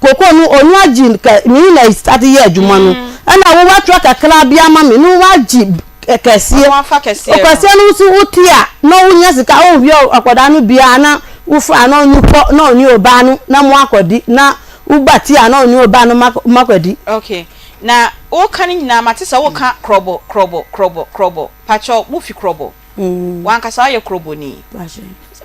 Koko no ɔno agye kɛ me ne na start yɛ adwuma no ɛna wo watwerɛ kakra bi ama me no wagye kɛseɛ Ɔno afa kɛseɛ no. Ɔkɛseɛ no nso wote a na wonya sika wohwɛ akwadaa no bia na wofa na ɔne kɔ na ɔne ɔbaa no na mo akɔdi na woba ti a na ɔne ɔbaa no makɔdi. Okay na woka no nyinaa mate sɛ woka krɔbɔ krɔbɔ krɔbɔ krɔbɔ pakyɛw mo fi krɔbɔ wankasa woyɛ krɔbɔni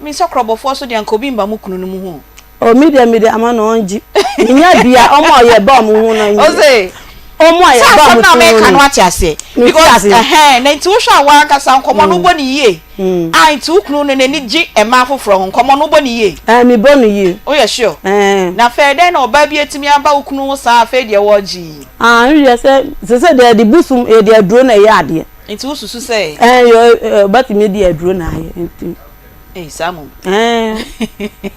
me sɛ krɔbɔfoɔ so deɛ nka obi mba mo kunu no mu ho. Oh me deɛ mede ama no ɔngye menya bia ɔmo a ɔyɛ ba ɔmo ho no nye Ose ɔmo a sɛ yɛ ba asɛm ɔmo no a ti ho meka no no wate aseɛ mete because ase ɛhɛn na nti wohwɛ a wankasa nkɔmmɔ no wobɔ no yie a nti wo kunu no n'ani gye mmaa foforɔ ho nkɔmmɔ no wobɔ no yie. Ɛɛ mebɔ no yie. Woyɛ sure? Ɛɛ. Na afei dɛn na ɔbaa bi atumi aba wo kunu ho saa afei deɛ wɔregye yi? Ah ɛno deɛ sɛ sese deɛ yɛde busum yɛde aduro na ɛyɛ adeɛ. Nti wosusu sɛ. Ɛɛ yɛ ɔbɛtumi de aduro na ayɛ nti. Ei saa mmom. Ɛɛ.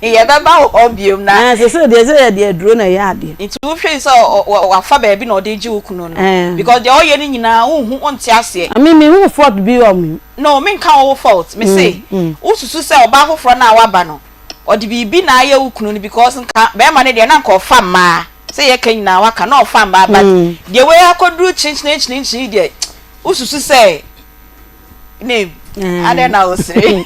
Yɛbɛba wo hɔ biom na. Ɛɛ sese deɛ sɛ yɛde aduro na ɛyɛ adeɛ. Nti wohwɛ yi sɛ wafa baabi na ɔde regye wo kunu no. Ɛɛ. Because deɛ ɔyɛ no nyinaa wonhu wonte aseɛ. Me menhu fault bi wɔ me ho. No menka wo fault mese wosusu sɛ ɔbaa foforɔ no a waba no ɔde biribi na ayɛ wo kunu no because nka bɛrima no deɛ na nka ɔfa mmaa sɛ yɛka nyinaa waka na ɔfa mmaa but deɛ wei akɔduru kyenkyenenkyenenkyen deɛ wosusu sɛ name adɛn na wosere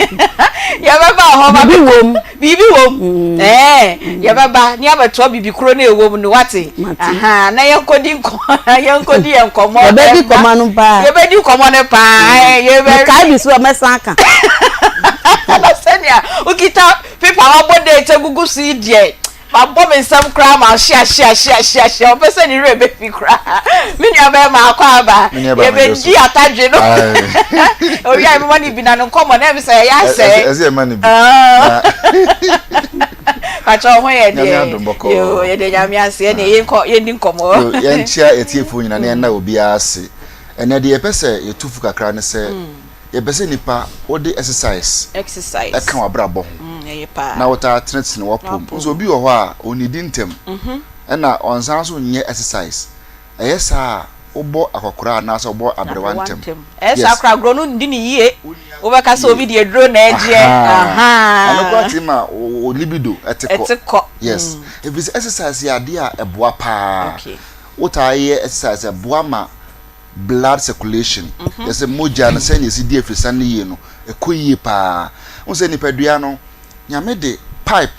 yɛbɛba hɔ ma biribi wom biribi wom ɛɛ yɛbɛba ne abɛtoa biribi koro no ɛwɔ mu no wate aha na yɛnkɔdi nkɔ yɛnkɔdi yɛn nkɔmmɔ yɛbɛdi nkɔmmɔ no paa yɛbɛdi nkɔmmɔ no paa yɛbɛ mekae bi so a mɛsan aka na sɛnea wokita pepa wabɔ date agugu so yi deɛ Mabɔ me nsam koraa ma ahye ahye ahye ahye ahye ɔmpɛ sɛ ne werɛ bɛfi koraa. Me nua bɛrima akɔ aba. Yɛbɛdi atadwe no. Owia yɛbɛma no bi na no nkɔmmɔ na ɛm sɛ ɛyɛ asɛe. Ɛsɛ yɛma no bi. Pakyɛ ɔho yɛ deɛ. Yoo yɛde Nyame ase ɛne yɛnkɔ yɛndi nkɔmmɔ. Yɛnkyia atiefoɔ nyinaa na yɛnna obiara ase. Ɛnɛ deɛ yɛpɛ sɛ yɛtu fo kakra ne sɛ Yɛpɛ sɛ nipa wode exercise Exercise. ka w'abrabɔ ho Mm, ɛyɛ paa. na wotaa tenetene w'apɔm. Wohu sɛ obi wɔ hɔ a ɔnnidi ntɛm ɛna ɔnsan nso nyɛ exercise. Ɛyɛ saa a wobɔ akɔkora anaasɛ wobɔ aberewa Aberewa ntɛm. ntɛm. Ɛyɛ saa Yes. koraa agorɔ no ndi no yie. Wobɛka sɛ obi de aduro na ɛgyeɛ. Ahaa. Ɛno koraa Ahaa. tumi ma wo wo libido te kɔ. Ɛte kɔ. Yes. Ɛfiri sɛ exercise yɛ adeɛ a ɛboa paa. Okay. Wotaa yɛ exercise a ɛboa ma blood circulation, kyerɛ sɛ mogya no sɛnea ɛsi di afirisan no yie no, ɛkɔ yie paa. Wohu sɛ nipadua no, Nyame de pipe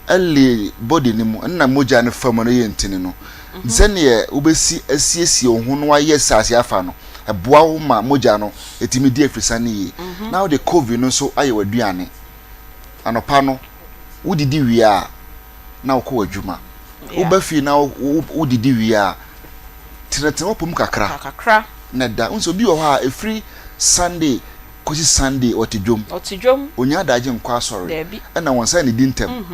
lay body no mu, ɛno na mogya no fa mu no yɛ ntini no. Nti sɛdeɛ wobɛsi asiesie wo ho na wayɛ exercise afa no, ɛboa wo ma mogya no ɛtumi di afirisan no yie. Na wode covid no nso ayɛ w'aduane. Anɔpa no, wodidi wie a, na wokɔ w'adwuma. Woba fie na wodidi wie a, tenatena w'apɔ mu kakra Kakra. na da. Wohu sɛ obi wɔ hɔ a, ɛfiri Sunday kɔsi Sunday ɔte dwom. Ɔte dwom. Ɔnnya adagye nkɔ asɔre. Daabi. Ɛna wɔnsan nnidi ntɛm.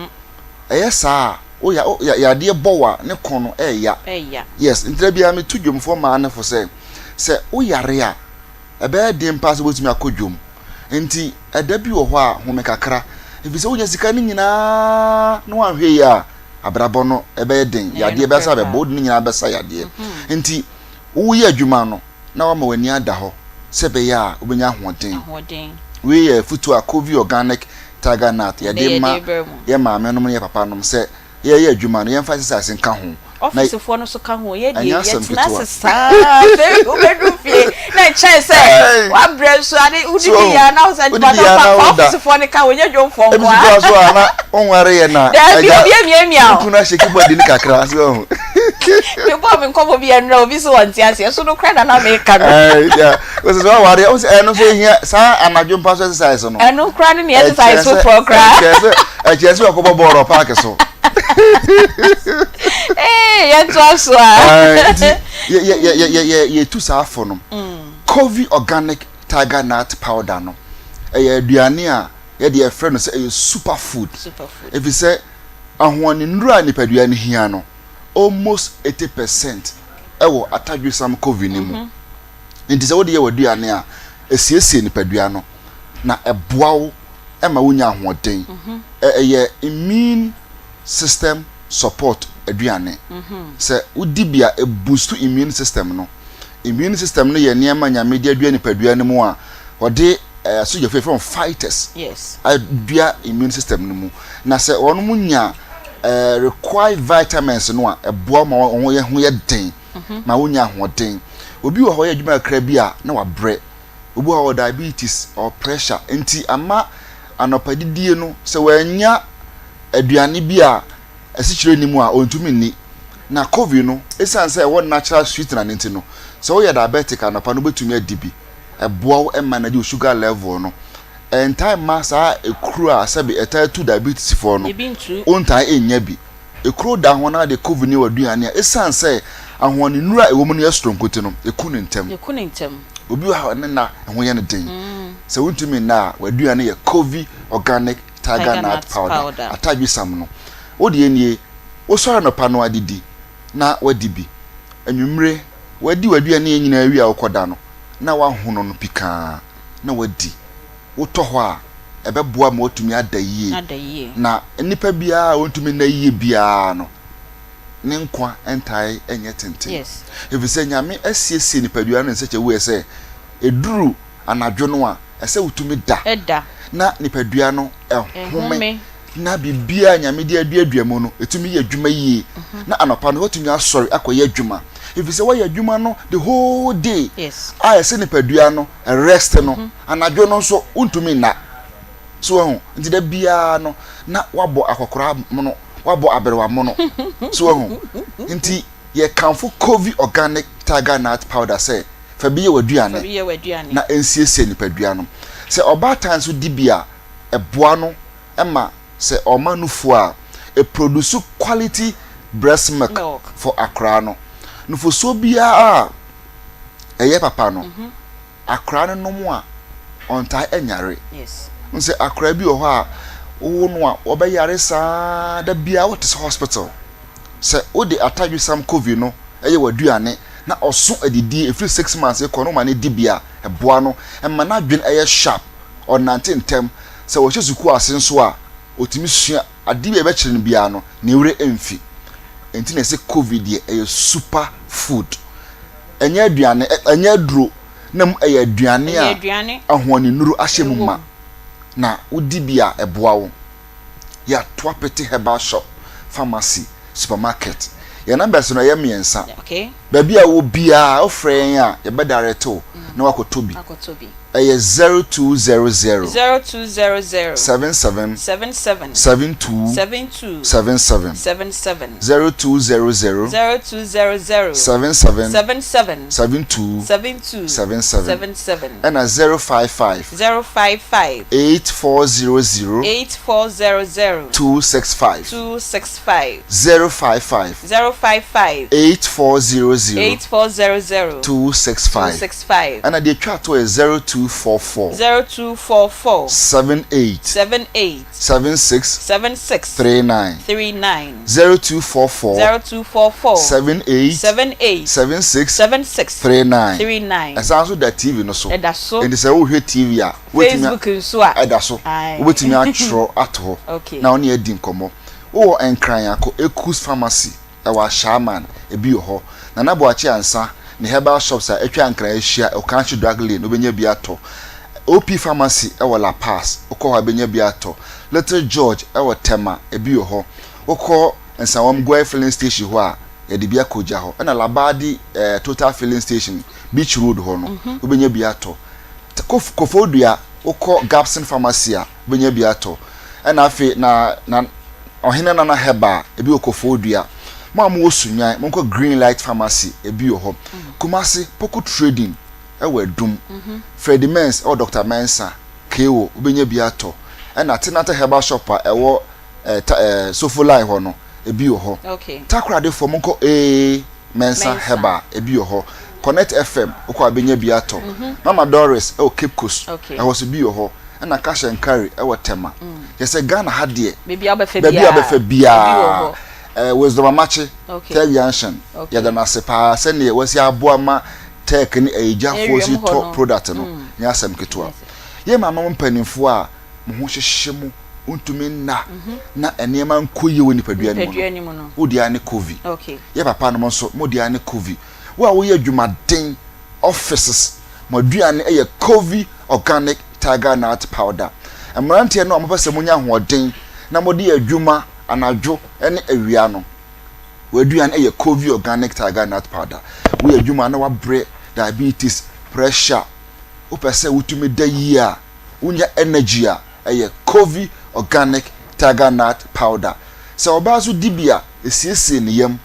Ɛyɛ saa a, wo ya, wo yadeɛ bɔ wo a, ne kɔn no ɛɛya. Ɛɛya. Yes, nti da biara metu dwomfoɔ mmaa no fo sɛ, sɛ woyare a, ɛbɛyɛ den paa sɛ wobɛtumi akɔ dwom. Enti ɛda bi wɔ hɔ a, home kakra, efisɛ wunya sika no nyinaa na woanhwɛ yie a, abrabɔ no bɛyɛ den, yadeɛ bɛsan abɛbɔ, wode ne nyinaa bɛsa yadeɛ. Enti woyɛ adwuma no na woama w'ani ada hɔ sɛ ɛbɛyɛ a wobɛnya ahoɔden. Wei yɛ afotuo a Covey Organic Tiger Nut yɛde ma yɛn maamenom ne yɛn papanom sɛ yɛyɛ adwuma no yɛmfa exercise nka ho. Na Ɔfisefoɔ no nso ka ho yɛ ɛnyɛ deɛ asɛm yɛtena ketewa. ase saa afei wobɛduru fie na ɛkyɛn sɛ Ɛɛ wabrɛ nso ade so wodidi yɛ na wo sɛ wodidi nipa yɛ fa na fa woda ɔfisefoɔ no ka ho nyɛ dwomfoɔ ebi nko so a koraa so a na wonware yɛ na daabi agya obi amiamia wo o kunu ahyɛ keyboard no kakra so ahu mebɔɔ me nkɔmmɔ bi ɛnora obi so wɔnte aseɛ so no kora na na meka no Ɛɛ ya wosɛ sɛ waware wo sɛ ɛno nso ehia saa anadwo mpa so exercise no ɛno kora ne ne ɛkyerɛ exercise sɛ foforɔ koraa ɛkyerɛ sɛ ɛkyerɛ sɛ ɔkɔbɔ bɔɔl wɔ paaki so Ee, yɛntoa so a. Nti yɛ yɛ yɛ yɛ yɛ yɛtu saa afo no. Covey organic tiger nut powder no ɛyɛ aduane a yɛde yɛfrɛ no sɛ ɛyɛ super food. Efisɛ ahoɔdennuru a nipadua no hia no almost 80% ɛwɔ atadwesam Covey no mu. Nti sɛ wode yɛ w'aduane a esiesie nipadua no na ɛboa wo ma wonya ahoɔden. Ɛyɛ immune system support aduane. Sɛ wodi bi a, ɛboost immune system no. Immune system no yɛ nneɛma Nyame de adua nipadua no mu a ɔde asogyafo yɛfrɛ wɔn fighters adua immune system no mu. Na sɛ wɔn nya eh, required vitamins no a, ɛboa ma wo ho yɛ ho yɛ den, ma wonya ahoɔden. Obi wɔ hɔ ɔyɛ adwuma kakra bi a na wabrɛ. Obi wɔ hɔ ɔwɔ diabetes, ɔwɔ pressure, nti ama anɔpa didie no sɛ wannya aduane bi a asikyire nni mu a ɔntumi nni. Na coffee no, ɛsiane sɛ ɛwɔ natural sweetener no nti no, sɛ woyɛ diabetic a anɔpa no wobɛtumi adi bi. Ɛboa wo manage wo sugar level no. Ɛntaa mma saa ekuro a sɛbe ɛtaa tu diabetes foɔ no, wontaa nnya bi. Ekuro da ho na de coffee no yɛ w'aduane a, ɛsiane sɛ ahoɔdennuro a ɛwɔ mu no yɛ soronko nti no, ɛku no ntɛm. Obi wɔ hɔ a ne nna ho yɛ no den. Sɛ wontumi nna a, w'aduane yɛ Covey Organic Tiger Nut Powder, atadwesam no. Wo deɛ nie, wosɔre anɔpa no adidi na woadi bi. Anwummere, woadi w'aduane yi nyinaa wie a wokɔda no, na woahono no pikaa na woadi. Wotɔ hɔ a, ɛbɛboa ma woatumi ada yie. Na nnipa biara a ɔntumi nna yie biara no, ne nkwa ntae nyɛ tenten. Efisɛ Nyame asiesie nipadua no in such a way sɛ ɛduru anadwo no a, ɛsɛ wotumi da na nipadua no home na biribiara a Nyame de aduadua mu no ɛtumi yɛ adwuma yie na anɔpa no watumi asɔre akɔyɛ adwuma. Efisɛ woayɛ adwuma no the whole day a ɛsɛ nipadua no rest no, anadwo no nso wontumi nna. So wahu? Nti da biara no na wabɔ akɔkora mono, wabɔ aberewa mono. So wahu? Nti yɛkamfo Covey Organic Tiger Nut Powder sɛ fa bi yɛ w'aduane na ɛnsiesie nipadua no. Sɛ ɔbaatan nso di bi a, ɛboa no ma sɛ ɔma nufoɔ a, ɛproduce quality breast milk for akoraa no. Nufosuo biara a ɛyɛ papa no, Akwadaa no nom a, ɔntaa nyare. Wohu sɛ akwadaa bi wɔ hɔ a, wowo no a, ɔbɛyare saa da biara wote sɛ hospital. Sɛ wode atadwesam covid no yɛ w'aduane na ɔso adidie ɛfiri 6 months rekɔ no woma no di bi a, ɛboa no ma n'adwene yɛ sharp, ɔnante ntɛm. Sɛ ɔhyɛ sukuu ase nso a, ɔtumi sua adeɛ bi a yɛbɛkyerɛ no biara no, ne werɛ mfi. Ɛnti na yɛse covid deɛ ɛyɛ super food. Ɛnyɛ aduane, ɛnyɛ aduro, na mmom ɛyɛ aduane a ahoɔdennuro ahyɛ mu ma, na wodi bi a ɛboa wo. Yɛato apete herbal shop, pharmacy, supermarket. Yɛn numbers no ɛyɛ mmiɛnsa. Baabi a wowɔ biara wofrɛ yɛn a yɛbɛ direct wo na woakɔtɔ bi. Ɛyɛ 0200. 0200. 77. 77. 72. 72. 77. 77. 0200. 0200. 77. 77. 72. 72. 77. 77. Ɛna 055. 055. 8400. 8400. 265. 265. 055. 055. 8400. 8400. 265. 265. Ɛna deɛ ɛtwa toɔ yɛ 0244. 0244. 78. 78. 76. 76. 39. 39. 0244. 0244. 78. 78. 76. 76. 39. 39. Ɛsan nso da TV no so. Ɛda so. Enti sɛ wohwɛ TV a, wobɛtumi. Facebook nso a. Ɛda so. Aye. Wobɛtumi atwerɛ ato hɔ. Okay. Na wo ne adi nkɔmmɔ. Wowɔ Nkran a, kɔ Ekus Pharmacy. Ɛwɔ Ashaiman, ebi wɔ hɔ. Nana Boakye Ansah ne herbal shops a atwa Nkran ahyia, Okankye Drug Lane, wobɛnya bi atɔ. OP Pharmacy wɔ La Paz, wokɔ hɔ a wobɛnya bi atɔ. Little George wɔ Tema, ebi wɔ hɔ. Wokɔ Nsawam Guai Filling Station hɔ a, yɛde bi akɔgya hɔ. Ɛna Labadi eh, Total Filling Station, Beach Road hɔ no, wobɛnya bi atɔ. Kof, Koforidua, wokɔ Gabson Pharmacy a, wobɛnya bi atɔ. Ɛna afei na na Ɔhene Nana Herbal, ebi wɔ Koforidua. Mo a mowɔ Sunyani, monkɔ Green Light Pharmacy, ebi wɔ hɔ. Kumasi, Poku Trading wɔ Adum. Freddie Mens wɔ Doctor Mensah, KO, wobɛnya bi atɔ. Ɛna Tenata Herbal Shop a ɛwɔ eh, ta, eh, Sofo Line hɔ no, ebi wɔ hɔ. Okay. Takoradefoɔ, monkɔ AA Mensah Mensah. Herbal, ebi wɔ hɔ. Connect FM, wokɔ a wobɛnya bi atɔ. Mama Doris wɔ Cape Coast, Okay. ɛhɔ nso bi wɔ hɔ. Ɛna Cash and Carry wɔ Tema. Kyerɛ sɛ Ghana ha deɛ, Baabi a wobɛfa baabi a biara, wobɛfa ebi wɔ biara, hɔ. eh, Wisdom Amakye, Okay. Tech Junction, Okay. yɛda no ase paa sɛdeɛ wasi aboa ma Tech ne ayigyafoɔ Area si mu hɔ tɔ no. product no, nyɛ asɛm ketewa. Yɛn maame mo mpanimfoɔ a mo ho hyehye mo, wontumi nna na nneɛma nkɔ yie wɔ nipadua no mu no, wo deɛ ara ne Covid. Yɛ papa nom nso, mo deɛ ara ne Covid. Wo a woyɛ adwumaden, offices, mo aduane yɛ Covid Organic Tiger Nut Powder. Mmeranteɛ no a mopɛ sɛ monya ahoɔden na mode yɛ adwuma Anadwo ne awia no, w'aduan yɛ Covey Organic Tiger Nut Powder. Woyɛ adwuma na woabrɛ, diabetes, pressure, wopɛ sɛ wotumi da yie a, wonya energy a, ɛyɛ Covey Organic Tiger Nut Powder. Sɛ ɔbaa nso di bi a, ɛsiesie ne yam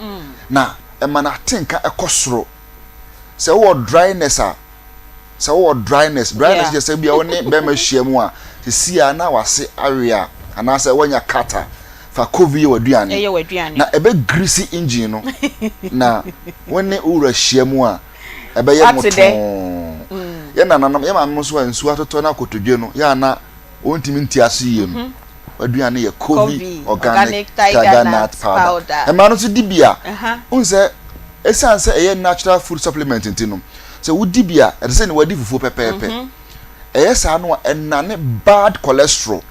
na ɛma n'atenka kɔ soro. Sɛ wowɔ dryness a, sɛ wowɔ dryness, dryness kyerɛ sɛ bia wo ne bɛrima hyia mu a, sisi a na wase awe a, anaasɛ woanya cut a, fa Covey yɛ w'aduane. Na ɛbɛ grease engine no, na wo ne wo wura hyia mu a, ɛbɛyɛ motoo. Yɛn nananom, yɛn maame nso a nsuo atotɔ na kotodwe no, yɛ a na wɔntumi nte ase yie no, w'aduane yɛ Covey Organic Tiger Nut Powder. Mmaa no nso di bi a, wohu sɛ ɛsiane sɛ ɛyɛ natural food supplement nti no, sɛ wodi bi a, ɛte sɛ nea wadi fufuo pɛpɛɛpɛ. Ɛyɛ saa no a, ɛnane bad cholesterol.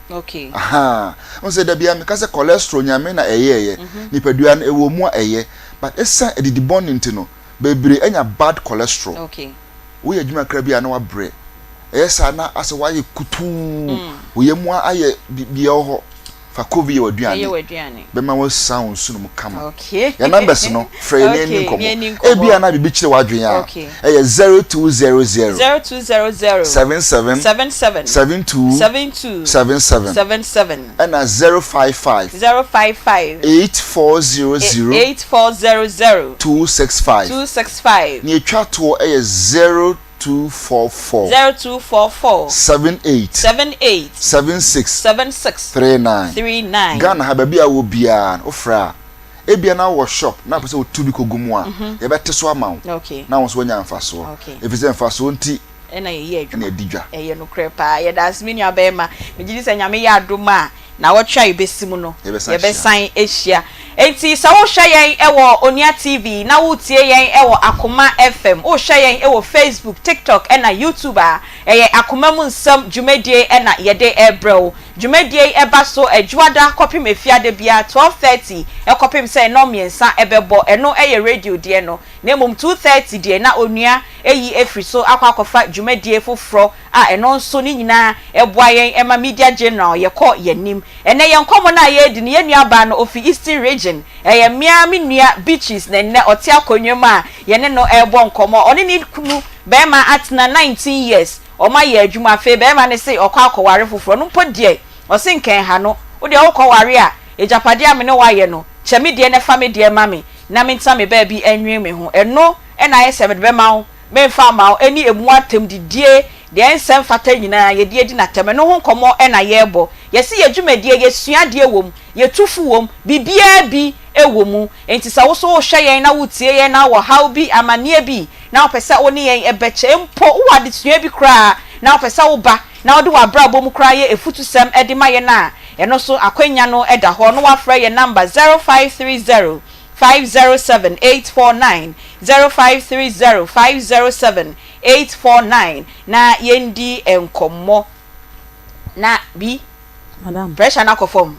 Ahaa. Wohu sɛ da biara meka sɛ cholesterol Nyame na ɛyɛɛyɛ. Nipadua no ɛwɔ mu a ɛyɛ. But ɛsiane adidi bɔne nti no, bebree anya bad cholesterol. Woyɛ adwuma kakra bi a na wabrɛ. Ɛyɛ saa na asɛ wayɛ kutuu, wo yam ayɛ biribiara wɔ hɔ. Fa Kovi yɛ w'aduane. Bɛma woasan wo nsono mu kama. Yɛn numbers no, frɛ yɛn na yɛnni nkɔmmɔ. Ebia na biribi kyere w'adwene a, ɛyɛ 0200 77 72 77 ɛna 055 8400 265. Nea etwa toɔ yɛ 0244 78 76 39. Ghana ha baabi a wowɔ biara no wofrɛ a, ebia na wowɔ shop na wopɛ sɛ wotu bi kɔgu mu a, yɛbɛte so ama wo na wo nso woanya mfasoɔ. Ɛfiri sɛ mfasoɔ nti na yɛyɛ adwuma. Ɛna ɛdi dwa. Ɛyɛ nokorɛ paa. Yɛda ase me nua bɛɛma. Megye di sɛ Nyame yɛ adom a nawɔtwe a yɛbɛsi mu no yɛbɛsan ahyia. Enti sɛ wohwɛ yɛn wɔ Onua TV na woretie yɛn wɔ Akoma FM, wohwɛ yɛn wɔ Facebook, TikTok ɛna YouTube a, ɛyɛ Akoma mu Nsɛm dwumadie na yɛde rebrɛ wo. Dwumadie yi ba so Dwoada kɔpem Efiada biara 12:30 kɔpem sɛ nnɔn mmiɛnsa bɛbɔ. Ɛno yɛ radio deɛ no. Na mmom 2:30 deɛ na onua ayi afiri so akɔ akɔfa dwumadie foforɔ a ɛno nso ne nyinaa ɛboa yɛn ma Media General yɛkɔ yɛn anim. Ɛnnɛ yɛn nkɔmmɔ no a yɛredi no yɛn nua baa no ɔfiri Eastern Region, ɛyɛ me ara me nua Beatrice na ɛnnɛ ɔte akonnwa mu a yɛne no rebɔ nkɔmmɔ. Ɔne ne kunu barima atena 19 years, wɔayɛ adwuma afei barima no se ɔkɔ akɔware foforɔ, ɔno mpo deɛ ɔse nka ɛnha no, wo deɛ wokɔware a agyapadeɛ a me ne wo ayɛ no kyɛ me deɛ na fa me deɛ ma me. na mentena me baabi nnwen me ho. Ɛno na ayɛ sɛ mede bɛma wo, memfa mma wo, ɛne emu atɛmdidie, deɛ ɛnsɛ mfata nyinaa, yɛde adi no atɛm. Ɛno ho nkɔmmɔ na yɛrebɔ. Yɛse yɛn dwumadie, yɛsua adeɛ wɔ mu, yɛtu fo wɔ mu, biribiara bi wɔ mu. Enti sɛ wo nso wohwɛ yɛn na wotie yɛn na wowɔ haw bi, amanneɛ bi, na wopɛ sɛ wo ne yɛn bɛkyɛ, mpo wowɔ adesua bi koraa na wopɛ sɛ woba na wode w'abrabɔ mu koraa yɛ afutusɛm de ma yɛn a, ɛno nso akwannya no da hɔ na woafrɛ yɛn namba 0530 507 849, 0530 507 849 na yɛndi nkɔmmɔ. Na bi. Madam. Pressure no akɔ fam.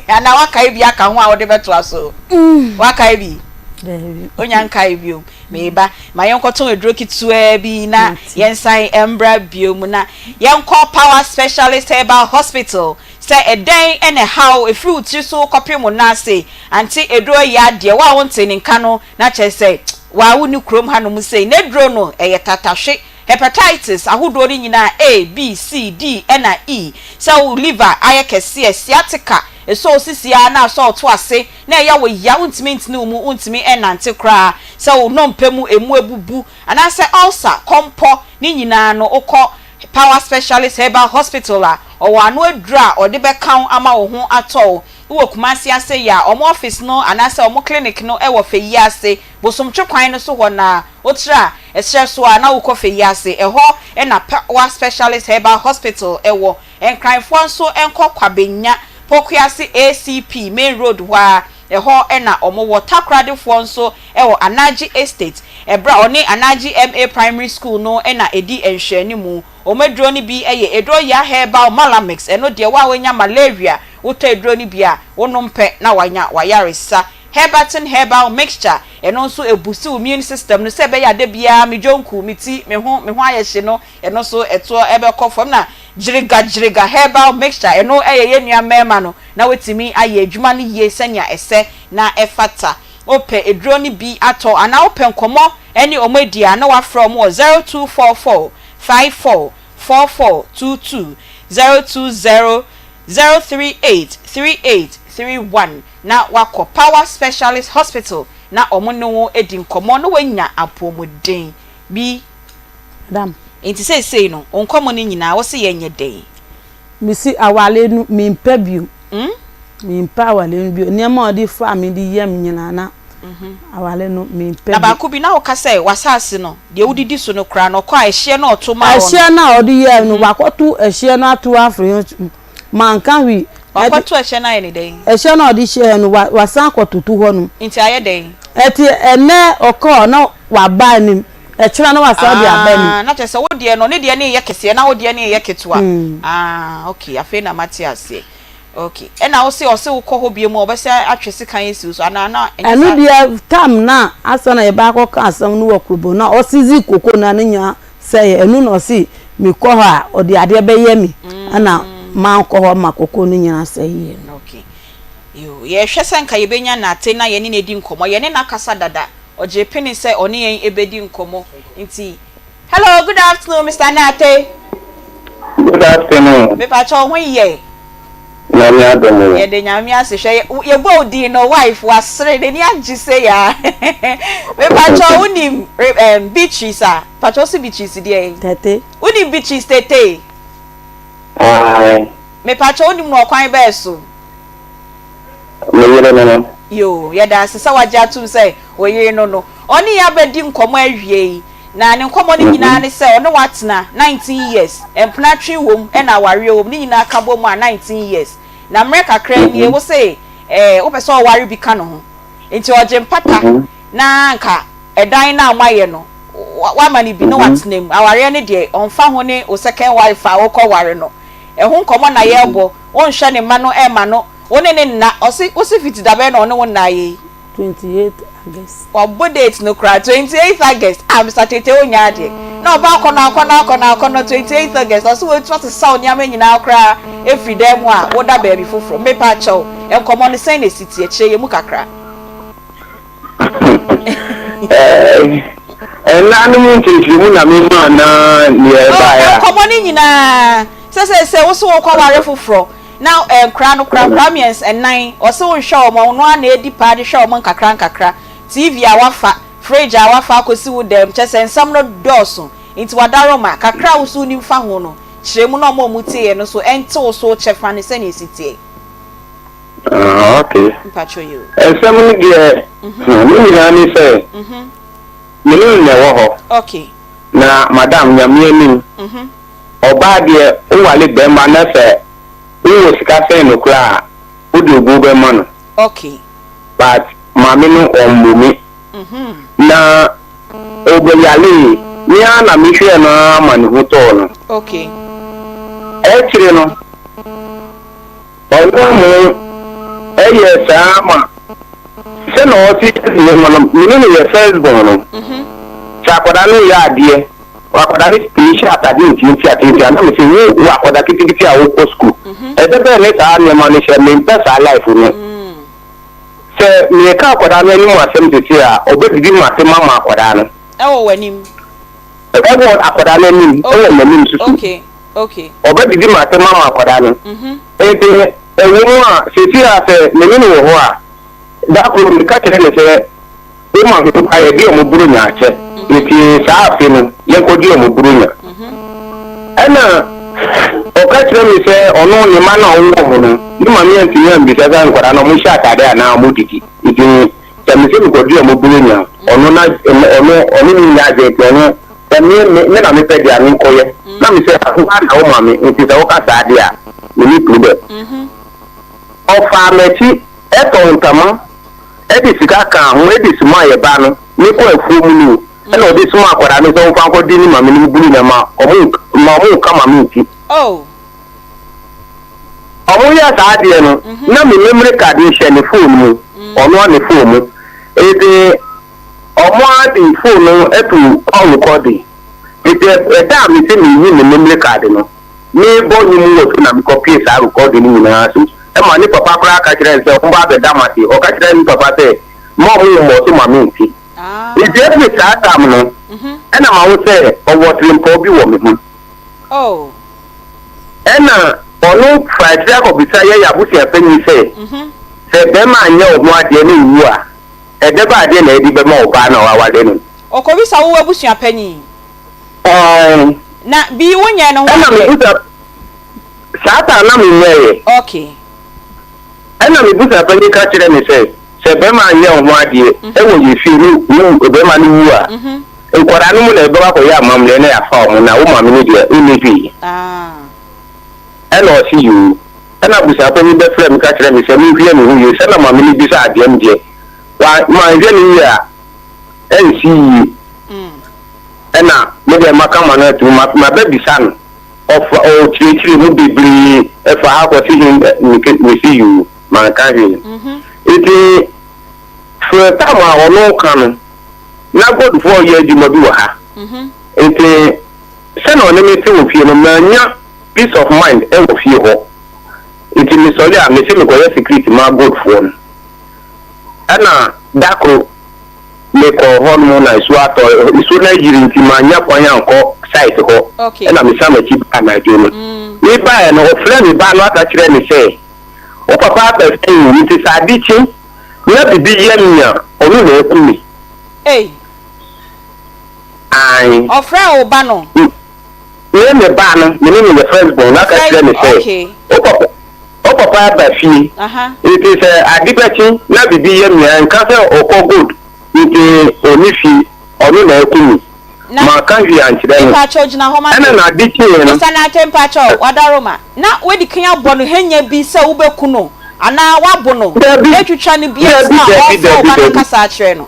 Anaa wakae bi aka ho a wode bɛtoa so? Wakae bi? Daabi. Onya nkae bio. Meba. Ma yɛnkɔtɔn aduro ketewaa bi na yɛnsan mbra bio mu na yɛnkɔ Power Specialist Herbal Hospital. Sɛ ɛdɛn na ɛhaw ɛfiri wo tiri so kɔpem wo nan ase, ante aduro yi adeɛ, wo a wonte ne nka no na kyerɛ sɛ waa wonni kurom hanom sei. N'aduro no ɛyɛ tatahwe. Hepatitis ahodoɔ no nyinaa, A, B, C, D ɛna E, sɛ wo liver ayɛ kɛseɛ, sciatica, ɛsɔ wo sisi ara na asɔ wo to ase na ɛyɛ wo ya, wontumi ntene wo mu, wontumi nnante koraa, sɛ wo nnompe mu ɛmu abubu, anaasɛ ulcer, kɔmpɔ, ne nyinaa no wokɔ Power Specialist Herbal Hospital a, ɔwɔ ano aduro a ɔde bɛka wo ama wo ho atɔ wo. Wowɔ Kumasi ase yi a, wɔn office no anaasɛ wɔn clinic no wɔ Feyiase, Bosomtwe kwan no so hɔ na wotra ɛserɛ so a na wokɔ Feyiase, ɛhɔ na Power Specialist Herbal Hospital wɔ. Nkranfoɔ nso nkɔ Kwabenya, Pokuase ACP main road hɔ ara, ɛhɔ na wɔwɔ. Takoradefoɔ nso wɔ Anagye Estate, ɛberɛ a ɔne Anagye MA Primary School no na ɛdi nhwɛanimu. Wɔn aduro no bi yɛ aduro Yaa Herbal Malamix, ɛno deɛ wo a woanya malaria, wotɔ aduro no bi a, wonom pɛ na wanya w'ayaresa. Herbatin Herbal Mixture, ɛno nso ɛbusti wo immune system no sɛ ɛbɛyɛ a da biara me dwonku, me ti, me ho, me ho ayɛ hye no, ɛno nso ɛtoɔ bɛkɔ fam. Na Gyiriga Gyiriga Herbal Mixture, ɛno yɛ yɛn nua mmarima no na watumi ayɛ adwuma no yie sɛnea ɛsɛ na ɛfata. Wopɛ aduro no bi atɔ anaa wopɛ nkɔmmɔ ne wɔn adi a na wafrɛ wɔn wɔ 0244 54 4422, 020 038 3831 na wakɔ Power Specialist Hospital na wɔn ne wo adi nkɔmmɔ na wanya apɔmuden bi. Madam. Nti seesei no, wo nkɔmmɔ no nyinaa, wo se yɛnyɛ dɛn? Mese aware no mempɛ bio. Mempɛ aware no bio. Nneɛma a ɔde faa me de yɛ me nyinaa na aware no mempɛ bio. Na baako bi na woka sɛ w'asaase no, deɛ wodidi so no koraa no, ɔkɔ a ɛhyeɛ no a ɔto maa wo no. Ɛhyeɛ no a ɔde yɛɛ no, wakɔto ɛhyeɛ no ato afiri ho. Manka hwee. Wakɔto ɛhyɛ no ayɛ no dɛn? Ɛhyɛ no a ɔde hyɛɛ no, wasan akɔtoto hɔ nom. Nti ayɛ dɛn? Ɛte ɛnnɛ ɔkɔɔ na waba anim, ɛkyena na wasan de aba anim. Ah, na kyerɛ sɛ wo deɛ no, ne deɛ no reyɛ kɛseɛ na wo deɛ no reyɛ ketewa. Ah, okay, afei na mate aseɛ. Okay, ɛna wo se ɔse wokɔ hɔ bio mu a, ɔbɛsan atwe sekan asi wo so anaa na ɛnyɛ Ɛno saa? deɛ, tam no a ansa na yɛbɛ akɔka asɛm no wɔ Krobo no a, ɔsisi koko no a ne nyinaa Sɛ ɛno na ɔse mekɔ hɔ a ɔde adeɛ bɛyɛ me ɛna mankɔ hɔ ma koko no nyina sɛeɛ no. Ok yoo yɛhwɛ sɛ nka yɛbɛnya Nate na yɛne no adi nkɔmmɔ yɛne no akasa dada ɔgyee pene sɛ ɔne yɛn bɛdi nkɔmmɔ nti Hello good afternoon Mister Nate. Good afternoon. Mepakyɛ wo ho yɛ? Nyame adom o. Yɛda Nyame ase hwɛ yɛbɔ wo din no wife wasere n'ani agye sei aa mepakyɛw wonim um, Beatrice a pakyɛw wose Beatrice deɛn? Tete. Wonim Beatrice Tete? Ae. Mepakyɛw wonim no ɔkwan bɛɛ so? Me yere no no. Yoo yɛda ase sɛ wagye atom sɛ wo yere no no. Ɔne yɛn abɛdi nkɔmmɔ awie yi Na ne nkɔmmɔ no nyinaa ne sɛ ɔne wo atena 19 years, mpena twe wom ɛna awareɛ wom, ne nyinaa ka bɔ mu a 19 years. Na mmerɛ kakra nie wo se eh, wopɛ sɛ ɔware bi ka ne ho. Nti ɔgye mpata na anka ɛdan no a moayɛ no woama no bi na watena mu. Awareɛ no deɛ ɔmfa ho ne wo second wife a wokɔ ware no. Ɛho nkɔmmɔ na yɛrebɔ, wonhwɛ ne mma no ɛmma no, wo ne no nna, ɔse wose fiti dabɛn na ɔne wo nna ayɛ yi? 28 August. Wabɔ date no koraa 28 August ah Mister Tete wonya adeɛ na ɔba akɔnɔ akɔnɔ akɔnɔ akɔnɔ 28 August ɔse watu asesaw nneɛma nyinaa koraa afiri dan mu a woda baabi foforɔ mepa kyɛw nkɔmmɔ no sɛn na ɛsi teɛ kyerɛ yɛn mu kakra. Nna no mu nkyerɛkyerɛmu na mema anaa nea ɛbaeɛ a? Nkɔmmɔ no nyinaa sɛ sɛ sɛ wo se wokɔware foforɔ Na nkora no kora nkora mmiɛnsa nnan ɔse wo nhwɛ wɔn ɔno ara na edi paa de hwɛ wɔn nkakra nkakra TV a wafa fridge a wafa akɔsi wo dan mu kyerɛ sɛ nsɛm no dɔɔso nti wadaroma kakra a wo so wonim fa ho no kyerɛ mu na wɔn a wɔtieɛ no nso nte wo so kyɛfa no sɛnea ɛsi teɛ. Ah, okay. Mpakyɛ yoo. Nsɛm no deɛ, hmm, ne nyinaa ne sɛ, me ne no na ɛwɔ hɔ. Okay. Na madam, Nyame anim, Ɔbaa deɛ wowale bɛɛma na sɛ wowɔ sika sɛn no koraa a wode obuo bɛma no. Okay. But maame no ɔmmu me. Na ɔbɛyalee me ara na me hwɛɛ no ara ma ne ho tɔɔ no. Okay. Akyire no Ɔno mo ɛyɛ saa ma sɛ na ɔte nneɛma no me ne no yɛ first born no sɛ akwadaa no yɛ adeɛ akwadaa no tumi hyɛ atade ntiantia tiantia na me sɛ wo wo akwadaa ketekete a wokɔ sukuu ɛdɛ bɛn ne saa nneɛma no hyɛ mempɛ saa life no sɛ meka akwadaa no anim asɛm sese a ɔbɛdidi mate mama akwadaa no ɛwɔ w'anim ɛwɔ akwadaa no anim ɛwɔ m'anim susu. Okay. Ɔbɛdidi m'atɛm ama akwadaa no. Enti ɛwɔ mu a, seesei a sɛ me ne no wɔ hɔ a, da koro meka kyerɛɛ no sɛ, Wo maame ba yɛde wɔn Buronya akyɛ, enti saa afe no yɛnkɔgye wɔn Buronya. Ɛnna ɔka kyerɛɛ me sɛ ɔno ne mma no a ɔwɔ wɔn no, ne maame antumi ammisa sɛ nkwadaa no wɔhyɛ atade anaa wɔdidi. Enti sɛ mese mekɔgye wɔn Buronya a, ɔno na ɔno ɔne me nyɛ adwene nti ɔno Sɛ me, me, me na mepɛ deɛ a, menkɔyɛ. Na me sɛ, Wo ara na woma me, nti sɛ woka saa deɛ a, menni problem. Ɔfaa m'akyi tɔɔ ntama de sika kaa ho de somaa yɛn ba no, mekɔɔ afuo mu no o, ɛna ɔde somaa akwadaa no sɛ ɔmfa nkɔdi ne maame no buronya ma ɔmo, ma ɔmo nka maame nti. Ɔmo yɛɛ saa adeɛ no, na me memory card hyɛ ne phone mu, ɔno ara ne phone mu. Enti Ɔmo ara de phone no to call recording. Enti ɛda a mese meyi me memory card no, Merebɔ nnwom wɔ so na mekɔpue saa rekɔɔdo no nyinaa so. Ɛma ne papa koraa ka kyerɛɛ no sɛ ɔmmɔ abɛda m'ase. Ɔka kyerɛɛ ne papa sɛ, Mma ɔmo mmɔ so ma mente. Enti ɛfiri saa tam no, ɛna mahu sɛ ɔwɔ tirimpɔw bi wɔ me ho. Ɛna ɔno faa akyiri akɔbisa yɛn abusua panyin sɛ, Sɛ bɛrima anyɛ wo ho adeɛ na ɔwu a, ɛdɛbɛn adeɛ na yɛde bɛma ɔbaa no a waware no? Ɔkɔbisa wo abusua panyin? Ɛɛ. Na bi wo nyɛɛ ne ho Ɛna adeɛ? mebusa, saa taa na menyɛeɛ. Okay. Ɛna me busuapanyin ka kyerɛɛ me sɛ, Sɛ bɛrima anyɛ wo ho adeɛ wɔ yɛn fie ne wo bɛrima no wu a, nkwadaa no mu na yɛbɛkɔ akɔyɛ amammerɛ na yɛafa wɔn, na wo maame no deɛ, wonni hwee. Ɛna ɔse yoo. Ɛna abusuapanyin bɛfrɛɛ me ka kyerɛɛ me sɛ menhwɛ me ho yie, sɛ na maame no bisa adeɛ no deɛ, wa manhwɛ no yie a, ɛnsi yie. Ɛna me deɛ maka m'ano atom, mabɛbisa no. Ɔfa ɔkyerɛkyerɛ mu bebree ɛfa ha kɔsi he meke mese yoo manka hwee. Nti for time a ɔno ka no na Godfoɔ ɔyɛ adwuma bi wɔ ha nti sɛnea ɔne me te wɔ fie no mannya peace of mind wɔ fie hɔ nti mesɔre a mese mekɔyɛ security ma Godfoɔ no ɛna da koro Mekɔɔ hɔ nom na nsuo atɔ, nsuo no ayiri nti mannya kwan ankɔ site hɔ, ɛna mesan m'akyi baa anadwo no. Mebaeɛ no, ɔfrɛɛ me ba no aka kyerɛɛ me sɛ, Wo papa aba fie o, nti sɛ ade kye na biribi yɛ me a, ɔno na aku me. Ei! Ae. Ɔfrɛɛ wo ba no? Me me ba no, me ne no yɛ first born, na aka kyerɛ me sɛ, Wo papa, wo papa aba fie, nti sɛ ade bɛkye na biribi yɛ me a, nka sɛ ɔkɔ gold, nti ɔnni fie, ɔno na aku me. Manka hwee ankyerɛ no. Mepakyɛw gyina hɔ ma me. Ɛna na ade kyeeɛ no. Mister Nartey mpakyɛw, wadaroma, na woadi kan abɔ no hanya bi sɛ wobɛku no anaa woabo no, Dabi, atwitwa no bi ansa dabi, na dabi, ɔrefrɛ wo dabi, ba no dabi. akasa akyerɛ no?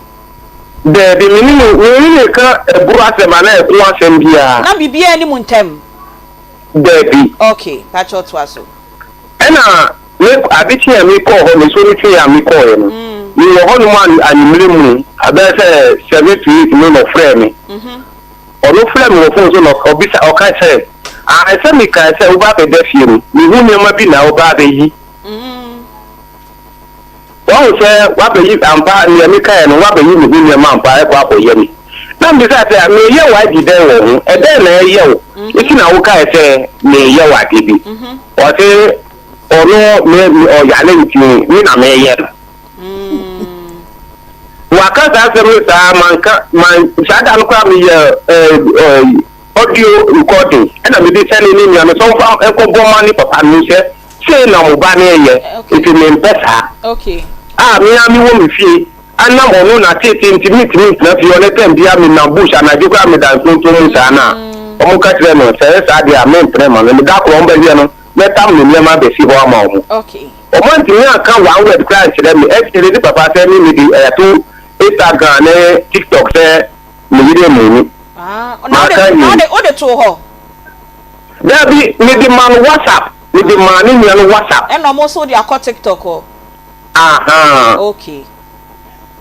Dabi, me ne no, me ne no reka aburo asɛm anaa ɛko asɛm biara. Na biribiara nni mo ntam? Dabi. Ok, pakyɛw toa so. Ɛna me, ade kyeeɛ a mekɔɔ hɔ no, nsuo no tweeɛ a mekɔeɛ no, mewɔ hɔnom an, anwummerɛ mu, abɛyɛ sɛ 7 to 8 no na ɔfrɛɛ me. Ɔno frɛɛ me wɔ phone so na ɔbisa, ɔkae sɛ, Ah, sɛ mekae sɛ woba abɛda fie no, mehu nneɛma bi na woba abɛyi. Wahu sɛ woabɛyi, ampa, nea mekaeɛ no, woabɛyi me ho nneɛma ampa ɛkɔ akɔyɛ me. Na mebisaa sɛ, Mereyɛ wo adi dɛn wɔ ho? Ɛdɛn na ɛyɛ wo nti na wokae sɛ mereyɛ wo adeɛ bi? Ɔse, Ɔno, me, me, ɔyare nti, me na mereyɛ no. Waka saa asɛm no saa, manka, man, saa da no koraa meyɛ ɛɛ, ɛɛ, audio recording ɛna mede sɛne ne nua no sɛ ɔmfa nkɔbɔ ma ne papa no sɛ sei na mo ba no reyɛ nti mempɛ saa a me ara mewɔ me fie anam ɔno na tete nti mentumi ntena fie ɔne tɛm bia menam bush anadwo koraa meda ntontom mu saa na ɔmo ka kyerɛ no sɛ ɛyɛ saa deɛ a mempene ma no me da koro ɔmo bɛhwɛ no mɛtam ne nneɛma abɛsi hɔ ama ɔmo ɔmo antumi anka one word koraa ankyerɛ me akyire ne papa sɛ me mede ɛto Instagram ne TikTok sɛ me yere mmu. Ah, na wode Maka na wie. wode wode too hɔ. Dabi, mede maa no WhatsApp. Mede maa ne nua no WhatsApp. Ɛna ɔmo nso wode akɔ TikTok hɔ. Ahaa. Okay.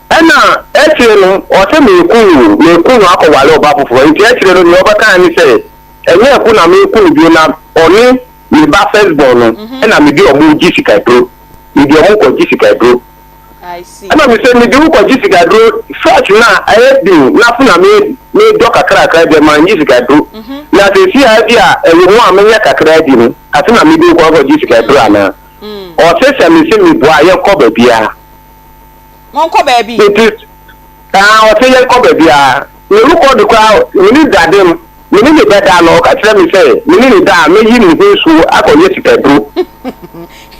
Ɛna akyire no, ɔse meeku no o, meeku no akɔware ɔba foforɔ. Nti akyire no, nea ɔbɛkaeɛ ne sɛ, ɛnyɛ ɛko na meeku no bio, na ɔne me ba first born no, ɛna mede ɔmo regye sikaduro. Mede ɔmo kɔgye sikaduro. Ɛna me sɛ mede wo kɔgye sikaduro first no a ɛyɛ den na afei na me medɔ kakrakra deɛ mannye sikaduro na seesei a bi a ɛwɔ mu a menya kakra di no afei na mede wo kɔ akɔgye sikaduro anaa ɔse sɛ mese meboa a yɛnkɔ baabiara Monkɔ baabi. Nti ah ɔse yɛnkɔ baabiara me rekɔdo koraa me ne dade no me ne ne bɛda no ɔka kyerɛ me sɛ me ne ne da a mɛyi ne ho nsuo akɔyɛ sikaduro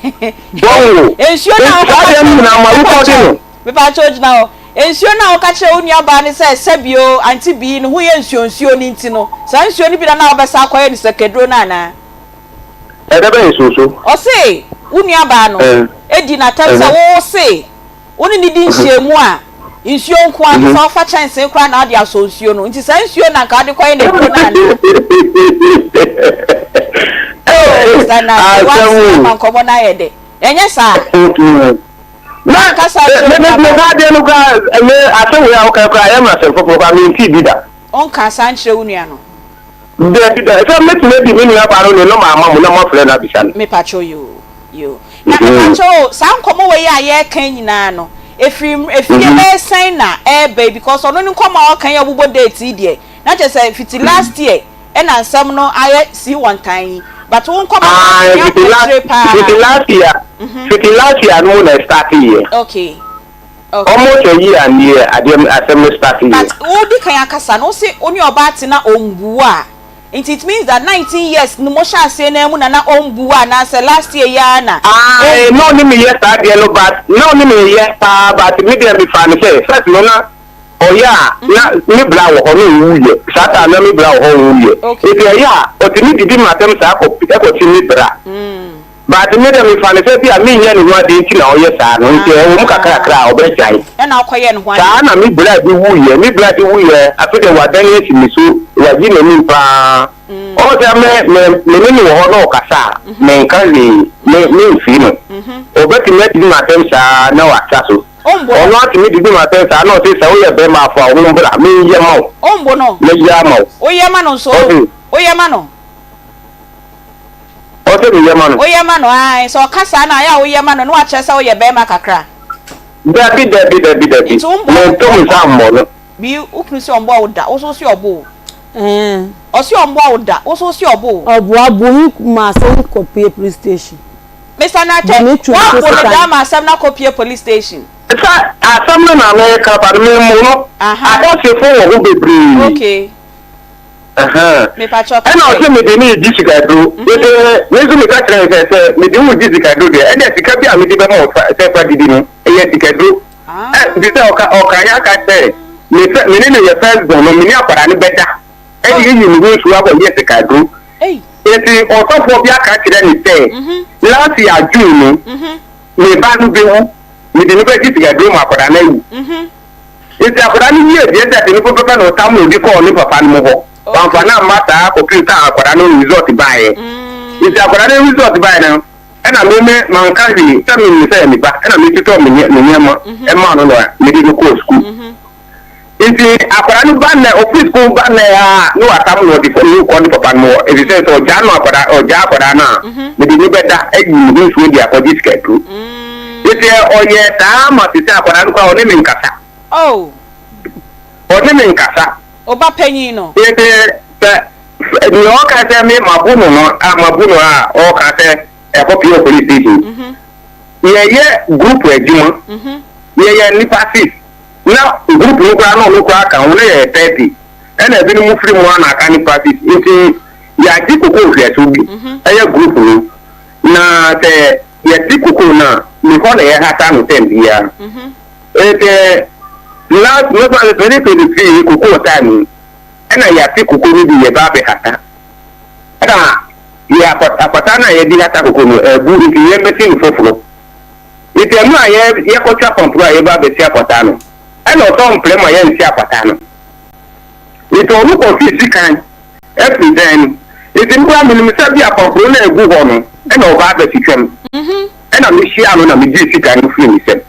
Wɔn o. Nsuo no a Saa wokɔka deɛ no kyerɛ nyinaa ma wokɔde no. Mepakyɛw gyina hɔ. Nsuo no a woka kyerɛ wo nuabaa no sɛ sɛbio Auntie Bii ne ho yɛ nsuonsuo no nti no, saa nsuo no bi na na wobɛsan akɔyɛ no sɛkɛduro no anaa? Ɛdɛ bɛn nsuonsuo? Ɔse wo nuabaa no di no atɛm sɛ wo se wo ne no di nhyiamu a, nsuo nko ara, gye sɛ wofa kyɛnsee koraa na wode asɔ nsuo no. Nti saa nsuo na anka wode kɔyɛ no aduro no anaa? Oh, Mister Nante, woasere ama nkɔmmɔ no ayɛ dɛ. Ɛnyɛ saa? Na Woankasa akyerɛ me me wo me nuabaa saa no. adeɛ no koraa me asɛm wei a woka koraa ɛyɛ me asɛm foforɔ koraa mentee bi da. Wonkaa saa nkyerɛ wo nua no? Dabi da, sɛ mɛtumi adi me nua baa no ne nɔma ama mo na moafrɛ no abisa no. Mepakyɛw yoo, yoo. Na mepakyɛw o, saa nkɔmmɔ wei a yɛreka yi nyinaa no, ɛfiri ɛfie bɛyɛ sɛn na ɛreba yi because ɔno ne nkɔmmɔ a ɔreka yi a ɔbobɔ date yi deɛ, na kyerɛ sɛ fiti last year ɛna nsɛm no ayɛ sii wɔn tan yi, but wo nkɔmmɔ no Ae, atumi fiti akɔ last, akyire paa. fiti last year, fiti last year no mu na ɛstarte yɛ. Okay, okay. Almost a year nie adeɛ no asɛm no starte yɛ. But wo di kan akasa no, wo se wo ne ɔbaa te na ɔmbu wo a, nti it means that 19 years no mo hyɛ aseɛ no ara mu na na ɔmbu wo anaasɛ last year yi ara na Ae, ɔmbu na wo? ɔne me yɛ saa adeɛ no but na ɔne me yɛ paa but me deɛ me faa no sɛ first no na ɔyɛ a na me bra wɔ hɔ na ɔnwuiɛ, saa time na me bra wɔ hɔ ɔnwuiɛ, nti ɛyɛ a ɔtumi didi m'atɛm saa kɔ kɔkye me bra. But me deɛ mefa no sɛ bi a menyɛ ne ho adeɛ nti na ɔyɛ saa no, nti ɛwɔ mu kakrakra a ɔbɛgyae. Saa na me bra bi wuiɛ, me bra bi wuiɛ, afei deɛ wadane asi me so, wayi n'anim paa. Ɔhu sɛ me, me, me ne no wɔ hɔ na ɔkasa a, menka hwee, me, memfiri no. Ɔbɛtumi adidi m'atɛm saa na watra so. Ɔno atumi didi m'atɛm saa na ɔse sɛ woyɛ bɛrima a fa wo ho bra, menyɛ ma wo. Mɛyɛ ama wo. Ɔse. Ɔsɛ meyɛ ma no. Woyɛ ma no ae, sɛ ɔka saa no a, ayɛ a woyɛ ma no na wakyerɛ sɛ woyɛ bɛrima kakra. Dabi dabi dabi dabi, Nti wo mbɔ mento me nsa mmɔ no. Bi wo kunu se ɔmbɔ wo da, wo so wo se ɔbo wo. Ɛɛ. Ɔse ɔmbɔ wo da, wo so wo se ɔbo wo. Ɔboa bu me ma asɛm kɔ pue police station. Mister Nartey, Bɔ me tu woabo nso no sekan. daa ma asɛm no akɔ pue police station. Sɛ asɛm no na mereka but memmo no, Aha. adansefo wɔ hɔ bebree. Okay. Ɛnna ɔse mede no redi sikaduro. Enti me nso meka kyerɛɛ no sɛ, sɛ mede wo redi sikaduro deɛ, ɛnneɛ sika bi a mede bɛma wo sɛ fa didi no, ɛyɛ sikaduro. Ɛfiri sɛ ɔka ɔkaeɛ aka sɛ me fɛ me ne no yɛ first born no, me ne akwadaa no bɛda ɛde ayi ne ho nsuo akɔyɛ sikaduro. Enti ɔsɔfoɔ bi aka akyerɛ no sɛ last year June no, me ba no bɛwu, mede no bɛgye sikaduro ma akwadaa no awu. Enti akwadaa no wiee deɛ sɛ no pɛpɛpɛ na ɔtam no de kɔɔ ne papa no hɔ. Wamfa no amma saa kɔpem sɛ akwadaa no result baeɛ. Enti akwadaa no result baeɛ no, ɛna me me manka hwee sɛ menim sɛ ɛyɛ me ba, ɛna metotɔɔ me me nneɛma maa no na mede no kɔɔ sukuu. Enti akwadaa no ba nnɛ, ɔfiri sukuu ba nnɛ a na watam no ɔde no kɔ ne papa no hɔ, ɛfiri sɛ sɛ ɔgyaa no akwadaa ɔgyaa akwadaa no a, mede no bɛda ayi ne ho nsuo de akɔgye sikaduro. Enti ɔyɛɛ saa ma te sɛ akwadaa no koraa ɔne me nkasa. Oh. Ɔne me nkasa. Wo ba panyin no. Enti sɛ nea ɔka sɛ me mabo no no a mabo no a ɔka sɛ ɛkɔ pie wɔ police station. Yɛyɛ group adwuma. Yɛyɛ nnipa six. Na group no koraa na ɔno koraa ka ho na yɛyɛ 30. Ɛna ebinom firi mu a na aka nnipa six. Nti yɛagye koko nhwɛso bi ɛyɛ group no. Na sɛ yɛte kokoo no a, me hɔ na yɛhata no tɛm biara. Enti last mɛfa no 2023 yi kokoo time yi, ɛna yɛate koko no bi yɛba abɛhata. Ɛna yɛ apata no a yɛde hata koko no abu nti yɛmmɛsi no foforo. Nti ɛno a yɛkɔtwa pampuro a yɛba abɛsi apata no, ɛna ɔsɛ ɔmprɛ ma yɛnsi apata no. Nti ɔno kɔfii sikan afiri dan no. Nti me koraa menim sɛ bi a pampuro no a ɛgu hɔ no ɛna ɔba abɛtwitwam. Ɛna mehyiaa no na megyee sika no firii ne nsam.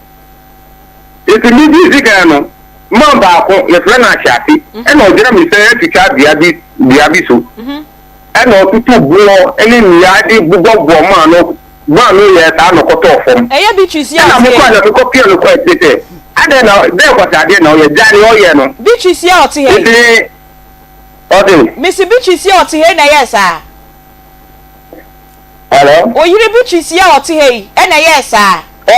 Nti megyee sika no, man baako, yɛfrɛ no Ahyɛase, ɛna ɔgyina me sɛ atwitwa dua bi dua bi so. Ɛna ɔtutu boɔ ne nnua de bobɔbobɔ maa no, maa no yɛɛ saa na ɔkɔtɔɔ fam. Ɛyɛ Beatrice yi a Ɛna ɔte mekɔe ha na yi. mekɔpia no kɔɔ akyire sɛ, adɛn na, dɛn kwaseadeɛ na ɔyɛ, gyae nea ɔyɛ no. Beatrice yi a ɔte ha yi. Nti Ɔse. Mese Beatrice yi a ɔte ha yi na ɛyɛɛ saa. Hello? Wo yere Beatrice yi a ɔte ha yi na ɛyɛɛ saa. Ɔ,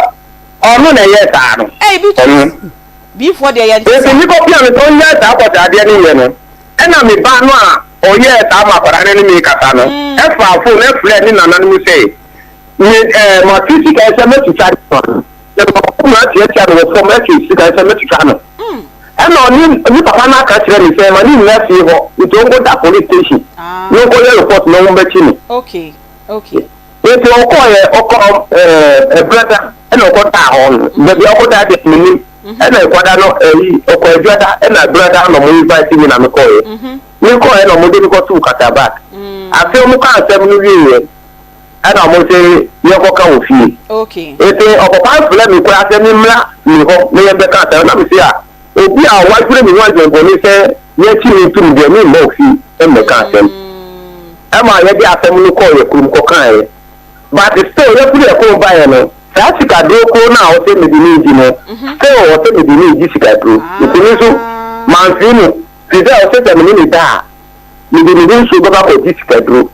ɔno na ɛyɛɛ saa no. Ei Beatrice, Ɔno. Biifoɔ deɛ yɛnte Enti saa. mekɔ pia no sɛ ɔnyɛ saa kɔsaadeɛ no yɛ no, ɛna me ba no a ɔyɛɛ saa ma akwadaa no ne me rekasa no, ɛfaa phone ɛfrɛɛ ne nananom sɛ, me, ɛɛ, mate sika yi sɛ mɛtwitwa de ma no. Na mabɔ no atiatia no wɔ fam ɛtwe sika yi sɛ mɛtwitwa no. Ɛna ɔne ne papa no aka kyerɛ me sɛ ma ne nnya fie hɔ nti ɔnkɔda police station na ɔnkɔyɛ report na wɔmmɛkye no. Nti ɔkɔeɛ ɔkɔ ɛɛ Ɛbrɛda ɛna ɔkɔdaa hɔ no baabi a ɔkɔdaa deɛ mennim ɛna ɛkɔda no ɛyi ɔkɔ Adwada ɛna Ɛbrɛda na ɔmo invite me na mekɔeɛ mekɔeɛ na ɔmo de me kɔtoo Katabak afei ɔmo kaa asɛm no wieɛ ɛna ɔmo se yɛnkɔka wɔ fie. Enti ɔpapa frɛ me koraa sɛ memmra ne hɔ na yɛmbɛka asɛm na mese a obi a wadwene me ho adwenbɔne sɛ yɛnkye me ntom deɛ memma wo fie mmɛka asɛm. Ɛma yɛde asɛm no kɔɔ yɛ kurom kɔkaeɛ. But still yɛfiri yɛ kurom baeɛ no, saa sikaduro koro no a ɔsɛ mede no redi no, still ɔsɛ mede no redi sikaduro. Nti me nso mamfiri no, firi sɛ ɔsɛ sɛ me ne no da a, mede me ho nsuo bɛkɔ akɔgye sikaduro.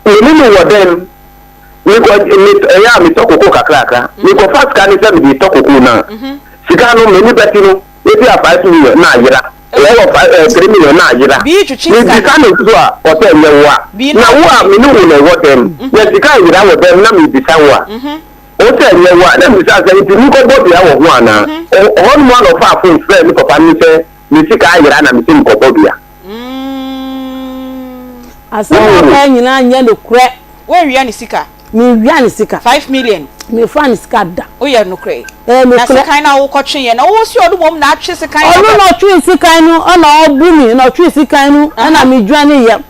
Me ne no wɔ dɛm, mekɔ, me, ɛyɛ a metɔ koko kakrakra. Mekɔfa sika no sɛ mede retɔ koko no a, sika no m'ani bɛte no, Ebia 5 million na ayera, ɛwɔ 5 ɛɛ 3 million na ayera. Mebisa no nso a, ɔsɛ ɛnyɛ wo a. Na wo a me ne wo na ɛwɔ dɛm, na sika ayera wɔ dɛm na mebisa wo a, ɔsɛ ɛnyɛ wo a. Na mebisa sɛ, nti menkɔbɔ dua wɔ ho anaa? Ɔhɔ nom ara na ɔfaa phone frɛɛ ne papa no sɛ me sika ayera na mese mekɔbɔ dua. Asɛm a ɔkae nyinaa nyɛ nokorɛ. Woawia ne sika? Menwia ne sika. 5 million. Menfaa ne sika da. Woyɛ nokorɛ? Ɛyɛ Na nokorɛ. sekan no a wokɔtwe yɛ no, wo se ɔno mmom na atwe sekan no Ɔno aba? na ɔtwee sekan no ɛna ɔbu me, na ɔtwee sekan no ɛna medwane yɛ.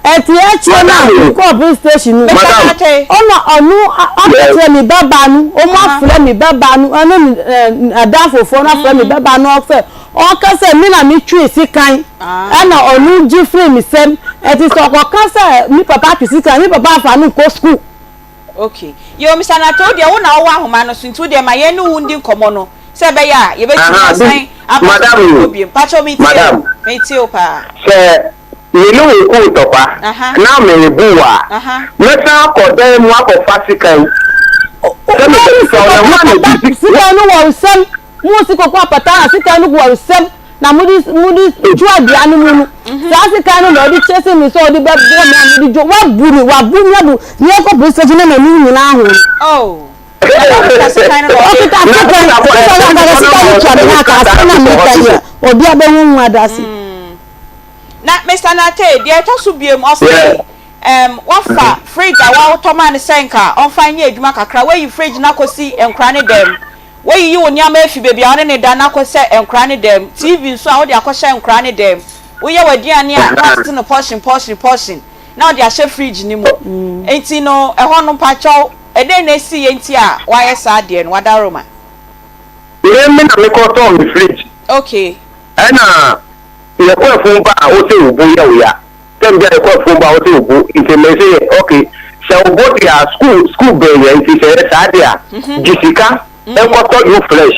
Ɛte akyire no a Madam o. mekɔɔ police station no, Mister Madam. Nartey. ɔna ɔno Yes. ɔka kyerɛ me ba baa no, ɔmo afrɛ me ba baa no, ɔne ne ɛɛ adamfofoɔ no afrɛ me ba baa no sɛ Ɔka sɛ, Me na metwee sekan, ɛnna ɔno gye firii me nsam. Enti sɛ ɔkɔka sɛ me papa atwe sekan a, me papa amfa no nkɔ sukuu. Okay. Yoo, Mister Nartey, wo deɛ wo na wowɔ ahoma no so, nti wo deɛ ma yɛn ne wo ndi nkɔmmɔ no sɛ ɛbɛyɛ a yɛbɛtumi Aha, asan bi, aba so madam bio o, bio. Mpakyɛw metie wo, madam, metie wo paa. sɛ me ne wo ko ntɔkwa na merebu wo a, mɛsan akɔ dan mu akɔfa sekan sɛ mebɛtwitwa wo na hwan na ɛdi Sekan no wɔ wo nsam. Mo si koko apata a sekan no gu wɔn nsam na mode mode tu adua no mu no. Saa sekan no na ɔde kyerɛ me sɛ ɔde bɛbɔ me a mede dwo. Wabu me, wabu me abu. Me akɔ police station na m'anim nyinaa ho. Oh. Ɔkita sekan no na ɔde. Ɔkita sekan, sekan no ankasa sekan no tua me ho aka asɛm na meka yi a obi abɛhu ho adase. Na Mister Nartey, deɛ ɛtɔ so biom, ɔse um, wafa fridge a wotɔ maa no sɛ nka ɔmfa nyɛ adwuma kakra, wayi fridge no akɔsi nkora ne dɛm. Woayiyi wo nneɛma afi baabi a wo ne no da no akɔhyɛ nkwadaa no dan mu. TV nso a, wode akɔhyɛ nkwadaa no dan mu. Woyɛ w'aduane a, na woatete no portion portion portion na wode ahyɛ fridge no mu. Enti no, ɛhɔ no, mpakyɛw, ɛdɛn na esiiɛ nti a woayɛ saa adeɛ no? W'adaworoma. Me me na mekɔtɔɔ me fridge. Okay. Ɛna yɛkɔ afuom ba a, wose wo bo yɛ wo ya. Term bi a yɛkɔ afuom ba a wose wo bo nti mese ok sɛ wo bo deɛ a school school bɛn yɛ nti sɛ ɛyɛ saa deɛ a gye sika nkɔtɔ yo fresh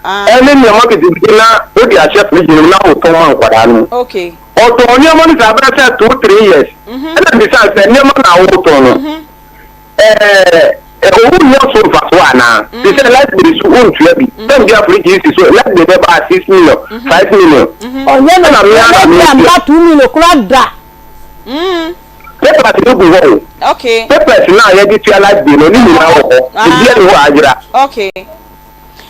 ɛne nneɛma ketekete na wode ahyɛ fridge no mu na wotɔn ma nkwadaa no. Ɔtɔn nneɛma no saa bɛyɛ sɛ 2, 3 years ɛna mbisa sɛ nneɛma na wotɔn no Ɛɛ, wonnya so mfasoɔ anaa? Te sɛ light bill so wontua bi. Sɛ mbia fridge yi si so light bill bɛba a 6 million, 5 million. Ɔnyɛ no Ɛna me ara na light bill metua. amma 2 million koraa da. Papers no gu hɔ o. Okay. Papers no a yɛde tua light bill no, ne nyinaa wɔ hɔ. Biribiara nni hɔ a ayera. Okay.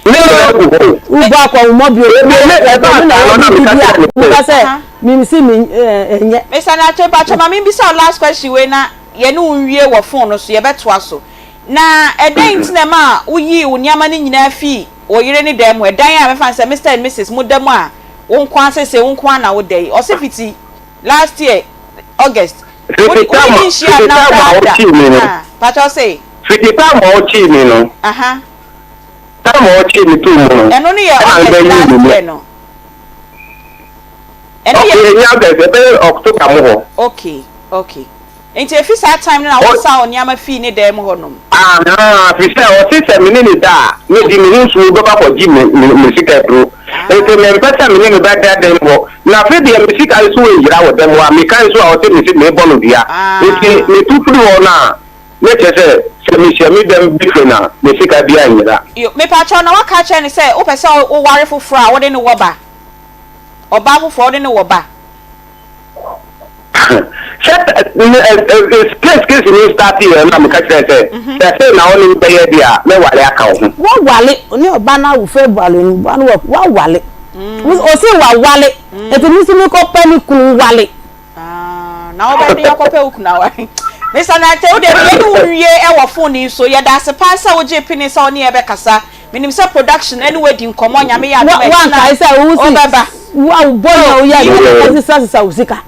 Ne nyinaa gu hɔ o. Wobɔ akɔnhomɔ bio. Ebi ne ɛbaa Ɛno na saa no na ɛyɛ meka biribi a kyerɛɛ no woka sɛ. sɛ mese me ɛnyɛ. Mister Nartey, mpakyɛ ma membisa wo last question wei na yɛne wo nwie wɔ fon no so, yɛbɛtoa so. Na ɛdɛn nti na ɛmaa woyii wo nneɛma no nyinaa fii wo yere ne dan mu, ɛdan a mɛfa no sɛ Mister and Misis moda mu a wo nko ara seesei wo nko ara na woda yi? Ɔse fiti last year August, wo Fiti wo ne time no a nhyiaa fiti nna time a koraa da. ɔkyee me no. Aha, pakyɛ ɔse? Fiti time a ɔkyee me no. Aha. Time a ɔkyee me too mu no. Ɛno no yɛ Ɛna August mebɛyii last me mu. year no. Ɛno yɛ. Okay, ɛnyɛ August, ɛbɛyɛ October mu hɔ. Okay, okay. Nti efi saa time no na wosaw nneɛma fii ne dan mu hɔ nom? Ahaa, fisɛ ɔse sɛ me ne no da a, mede me ho nsuo bɛkɔ akɔgye me me me sika aduro. Nti mempɛ sɛ me ne no bɛda dan mu hɔ. Na afei deɛ me sika nso reyera wɔ dan mu hɔ a, meka nso a ɔse mese merebɔ no dua. Nti metu firi hɔ no a, na kyerɛ sɛ, sɛ mehyia me dɛm bi firi no a, me sika biara nyera. Yo, mepakyɛw na woaka akyerɛ no sɛ wopɛ sɛ woware foforɔ a wode no wɔ ba? Ɔbaa foforɔ a wode no wɔ ba? Sɛ case case no start yɛ na meka kyerɛ sɛ sɛ sei na wo ne me bɛyɛ deɛ a mɛware aka wo ho. Wawale ne ɔba no awo February no ba no wɔ wawale ɔse wawale nti me nso mekɔ pɛ ne kunu nwale. Ah, na wobɛde akɔpɛ wo kunu aware. Mr. Nante, wo deɛ yɛne wo nwie wɔ phone yi so. Yɛda ase paa sɛ wogyee pene sɛ wo ne yɛn bɛkasa. Menim sɛ production ɛne wo adi nkɔmmɔ, Nyame yɛ adom a Wankae ɛkyena sɛ wo si wobɛba. wo a wo bɔne a woyɛ Oh, no na sesa sesa wo sika.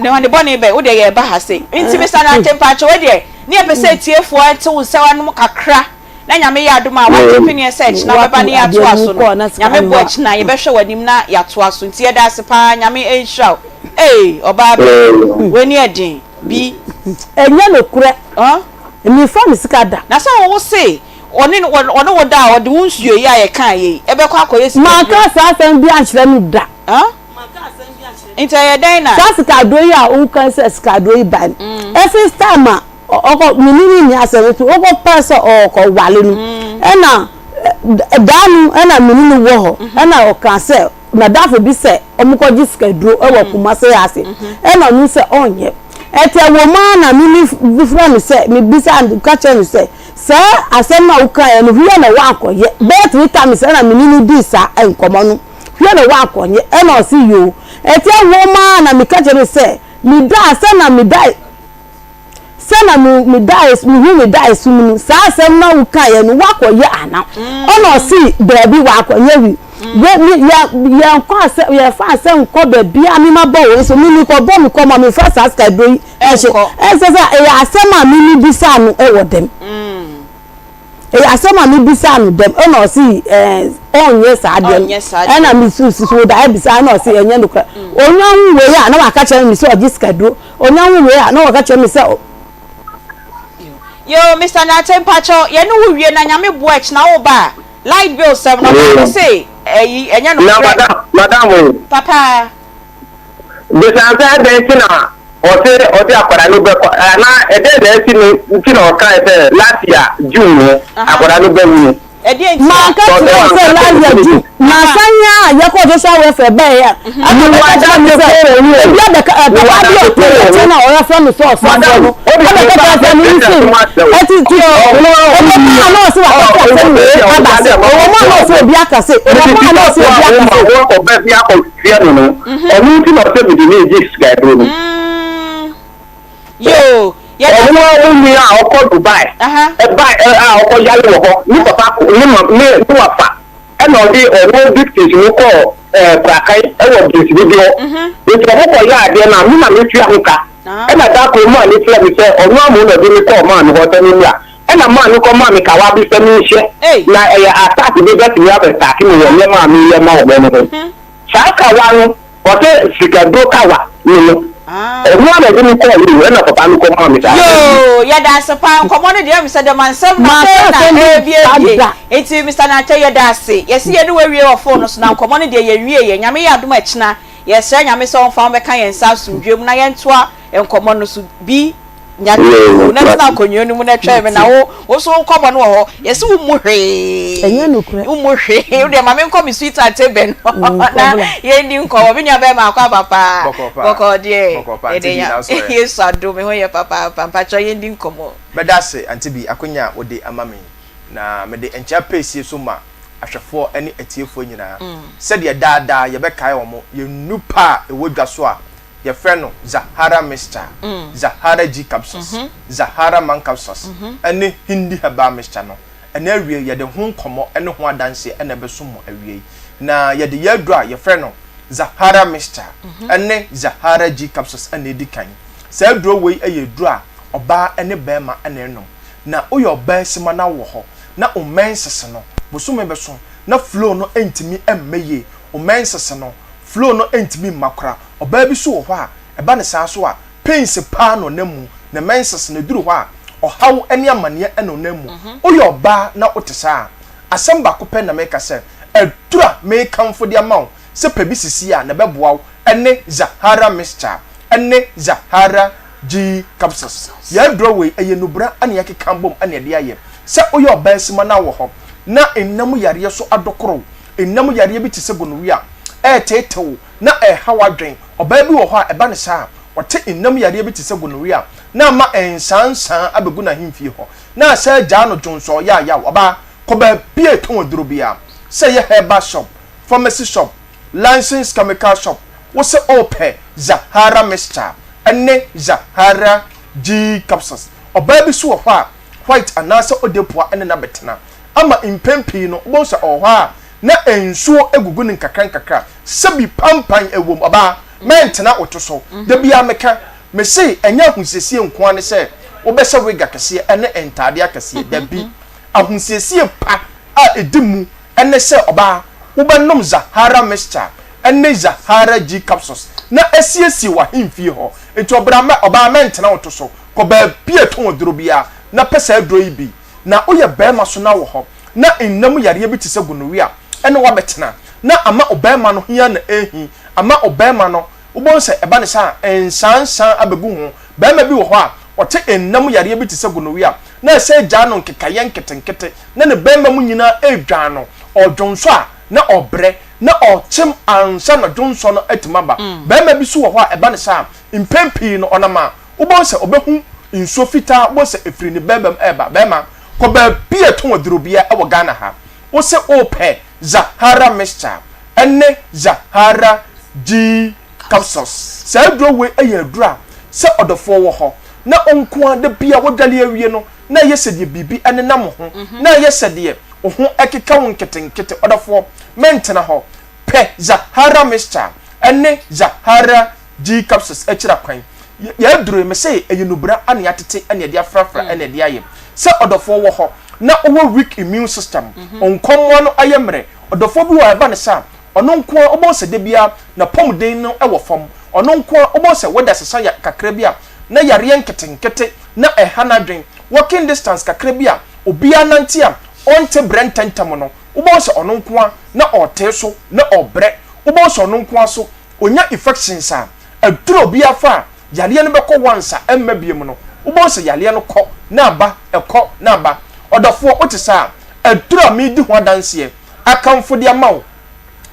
Ne ne bɔne bɛn? Wo deɛ yɛreba ha sei. Nti Mister Nante mpakyɛ wei deɛ ne yɛpɛ sɛ atiefoɔ te wo nsɛm anom kakra na Nyame yɛ adom a wagye peneɛ sɛ ɛkyena wobɛba ne Woato yɛatoa adeɛ so mu no. kɔɔ na sika Nyame nni boa hɔ a. ɛkyena yɛbɛhwɛ w'anim na yɛatoa so. Nti yɛda ase paa Nyame nhyira wo. Ei ɔbaa bɛn? W'ani ɛden. Bi. Ɛnyɛ nokorɛ. Menfa me sika da. Na sɛ wo se ɔne ɔne wo da a ɔde wo nsuo yi a yɛkaa yei ɛbɛkɔ akɔyɛ sika duro. Manka saa asɛm bi ankyerɛ no da. Nti ɛyɛ dɛn na. Saa sika duro yi a woka sɛ sika duro yi bae no, ɛfiri time a ɔkɔ me ne no nni asɛm nti ɔkɔ pɛɛ sɛ ɔkɔ wale no ɛna daa no ɛna me ne no wɔ hɔ ɛna ɔka sɛ nadafo bi sɛ ɔmo kɔ gye sika duro ɛwɔ Kumase ase ɛna ɔno sɛ ɔnyɛ ɛti ɛwɔ mu ara na me me frɛ no sɛ me bisa no ka kyerɛ no sɛ saa asɛm no a woka yɛ no hwɛ na wankɔyɛ bɛyɛ 3 times ɛna me ne no dii saa nkɔmɔ no hwɛ na wankɔyɛ ɛna ɔse yoo ɛti ɛwɔ mu ara na me ka kyerɛ no sɛ me da sɛ na me da Sɛ na me me daes mehu me daes mu no saa asɛm no a wokaeɛ no woakɔyɛ ana? Ɛna ɔse daabi wakɔnyɛ wi yɛ me yɛ yɛnkɔ asɛ yɛfa asɛm nkɔ baabiara me ma bɔ wo nso me mekɔbɔ me kɔm a mefa saa sikaduro yi ɛhyɛ ɛnsɛ sɛ ɛyɛ asɛm a me mebisaa no ɛwɔ dɛm. Ɛyɛ asɛm a mebisaa no dɛm ɛna ɔse ɛɛ ɔnyɛ saa adeɛ no ɛna mesusu daeɛ bisaa ɛna ɔse ɛnyɛ nokorɛ onya ho wei a na waka kyerɛ me sɛ ɔgye sikaduro onya ho wei a na waka kyerɛ me sɛ. Yoo Mister Nartey mpakyɛw yɛne wo wie na Nyame boa ɛkyena wo ba a light bill sɛm no ɔbaa no se ɛyi ɛnyɛ Na nokorɛ. madam madam o. Papa. Bisa sɛ adɛn nti na ɔse ɔde akwadaa no bɛkɔ anaa ɛdɛn na asi no nti na ɔkae sɛ last year June no akwadaa no bɛwu no. Ɛdeɛn nti a? Manka kyerɛ wo sɛ last year June nansa yi ara a yɛkɔɔ social welfare baeɛ a ɛna ɔbɛka kyerɛ me sɛ obi abɛka ɛ papa bi a ɔte yɛn nkyɛn a ɔyɛfrɛ no sɛ ɔsɔfoɔ no ɛbɛka kyerɛ sɛ me nsi ɛti ti ɔwɔ mu a na ɔse wakɔka asɛm wei aba se ɔwɔ mu a na ɔse obi aka se ɔwɔ mu a na ɔse obi aka se. Tia no no, ɔno nti na ɔsɛ mede no regye sika aduro no. Yoo, yɛda. Ɔno ara wo nua a ɔkɔ Dubai, ɛba a ɔkɔ yare wɔ hɔ, ne papa ne ma ne ne wafa ɛna ɔde ɔno victims no kɔɔ ɛɛ Prakan ɛwɔ Binsidi bi hɔ. Nti ɔmo kɔ yɛ adeɛ no a, me na metua ho ka. Ɛna da koro maa ne frɛ me sɛ ɔno amu na ɔde me kɔɔ maa no hɔ sɛ me mmra. Ɛna maa no kɔ maa me kawa bi sɛ menhyɛ, na ɛyɛ attack bi bɛtumi abɛ attack me wɔ nneɛma a meyɛ ma wɔn no ho. Saa kawa no, ɔsɛ sikaduro kawa ne no. Ɔno ara na ɛde me kɔɔ yɛ o, ɛna papa no kɔ maa me saa adeɛ no. Yoo, yɛda ase paa, nkɔmmɔ no deɛ ɛyɛ me sɛ dɛm ansɛm no afei na ɛrebiebie. Nti Mister Nartey yɛda ase. Yɛse yɛne wo awie wɔ phone no so na nkɔmmɔ no deɛ yɛnwieɛ. Nyame yɛ adom a ɛkyena yɛsrɛ Nyame sɛ ɔmfa wo mmɛka yɛn nsa asomdwoeɛ mu na yɛntoa nkɔmmɔ no so bi. Nya too na tena akonnwa no mu na twɛn me na wo wo nso wo nkɔmmɔ no wɔ hɔ. Yɛse wo mmu hwee. Ɛnyɛ nokorɛ. Wo mmu hwee. Wo deɛ ma menkɔ me sweetheart Eben hɔ na yɛndi nkɔmmɔ. Me nua bɛrima akɔ aba paa. Bɔkɔɔ paa. Bɔkɔɔ deɛ. Bɔkɔɔ paa. Auntie Yɛde Bi nya na wo so ɛ? Yesu adom me ho yɛ papaapa. Mpakyɛw yɛndi nkɔmmɔ. Mɛda ase Auntie Bi akonya a wode ama me yi. Na mede nkyea pɛsie so ma ahwɛfoɔ ne atiefoɔ nyinaa. Sɛdeɛ daa daa yɛbɛkae wɔn, yɛn nnupa a ɛwɔ dwa so a yɛfrɛ no Zahara mixture, Zahara G capsules, Zahara man capsules, ne Hindi herbal mixture no. Ɛna awiei, yɛde ho nkɔmmɔ ne ho adanseɛ na ɛbɛsom mo awiei. Na yɛde yɛn aduro a yɛfrɛ no Zahara mixture ne Zahara G capsules na ɛdi kan. Saa aduro wei yɛ aduro a ɔbaa ne barima na ɛnom. Na woyɛ ɔbaa sima na wowɔ hɔ na wo menses no, bosome bɛso na flow no ntumi mma yie, wo menses no, flow no ntumi mma koraa. Ɔbaa bi nso wɔ hɔ a, ɛba no saa nso a, pains paa na ɔnam mu. Ne menses no, ɛduru hɔ a, ɔhaw ne amaneɛ na ɔnam mu. Woyɛ ɔbaa na wote saa a, asɛm baako pɛ na meka sɛ, aduru a mekamfo de ama wo sɛ pɛ bi sisi a na ɛbɛboa wo ne Zahara Mixture ne Zahara G Capsules. Yɛn aduro wei, ɛyɛ nnubra na yɛakeka abom na yɛde ayɛ. Sɛ woyɛ ɔbaasima na wowɔ hɔ na nna mu yareɛ so adokoro wo, nna mu yareɛ bi te sɛ gonorrhea, ɛreteetew wo na ɛrehaw w'adwene. Ɔbaa bi wɔ hɔ a, ɛba no saa a, ɔte nna mu yareɛ bi te sɛ gonorrhea na ama nsaansaa abɛgu n'ahemfie hɔ, na asan agyaa no dwonsɔɔ yaayaw. Ɔbaa, kɔ baabi a ɛtɔn aduro biara, sɛ ɛyɛ herbal shop, pharmacy shop, licensed chemical shop, wo se worepɛ Zahara mixture ne Zahara G capsules. Ɔbaa bi nso wɔ hɔ a, white anaasɛ odepoa ne no abɛtena ama mpɛn pii no, wobɛhu sɛ ɔwɔ hɔ a, na nsuo gugu no nkakrankakra, sɛbi pampan wom, ɔbaa, mɛntena wo to so. Da biara meka, mese ɛnyɛ ahosiesie nko ara ne sɛ wobɛhyɛ wig akɛseɛ ne ntaadeɛ akɛseɛ, dabi, ahosiesie pa a ɛdi mu ne sɛ ɔbaa, wobɛnom Zahara mixture ne Zahara G capsules na asiesie w'ahemfie hɔ. Enti ɔbra mɛ, ɔbaa mɛntena wo to so. Kɔ baabi a ɛtɔn aduro biara na pɛ saa aduro yi bi. Na woyɛ barima so na wɔ hɔ na nna mu yareɛ bi te sɛ gonorrhea ne wo abɛtena na ama ɔbarima no hia na ɛrehi ama ɔbarima no, wobɛhu sɛ ɛba no saa a, nsaansaa abɛgu ho. Barima bi wɔ hɔ a, ɔte nna mu yareɛ bi te sɛ gonorrhea na ɛsɛ gyaa no nkekaeɛ nketenkete na ne barima mu nyinaa redwan no, ɔredwonsɔ a na ɔrebrɛ, na ɔrekyem ansa na dwonsɔ no atumi aba. Barima bi nso wɔ hɔ a ɛba no saa a, mpɛn pii no ɔnam a, wobɛhu sɛ ɔbɛhu nsuo fitaa, wobɛhu sɛ ɛfiri ne barima mu reba. Barima, kɔ baabi a ɛtɔn aduro biara wɔ Ghana ha, wo se worepɛ Zahara mixture ne Zahara G capsules. Saa aduro wei yɛ aduro a sɛ ɔdɔfoɔ wɔ hɔ na wo nko ara da biara wodwale awie no na ɛyɛ sɛ deɛ biribi nenam wo ho, na ɛyɛ sɛ deɛ wo ho keka wo nketenkete. Ɔdɔfoɔ, mentena hɔ. Pɛ Zahara mixture ne Zahara G capsules akyiri akwan. Yɛn aduro yi, mese ɛyɛ nnubra na yɛatete na yɛde afrafra na yɛde ayɛ. Sɛ ɔdɔfoɔ wɔ hɔ na wowɔ weak immune system, wo nkɔmmoa no ayɛ mmerɛ. Ɔdɔfoɔ bi wɔ hɔ a ɛba no saa a, ɔno nko ara wobɛhu sɛ da biara n'apɔmuden no wɔ fam. Ɔno nko ara wobɛhu sɛ weather sesa ya kakra bi a, na yareɛ nketenkete na ɛha n'adwene. Walking distance kakra bi a obiara nante a ɔnte brɛ ntɛmntɛm no, wobɛhu sɛ ɔno nko ara na ɔretee so na ɔrebrɛ. Wobɛhu sɛ ɔno nko ara so ɔnya infections a, aduro a obiara fa a yareɛ no bɛkɔ once a ɛmma biom no, wobɛhu sɛ yareɛ no kɔ na aba, ɛkɔ na aba. Ɔdɔfoɔ, wote saa a, aduro a meredi ho adanseɛ akamfo de ama wo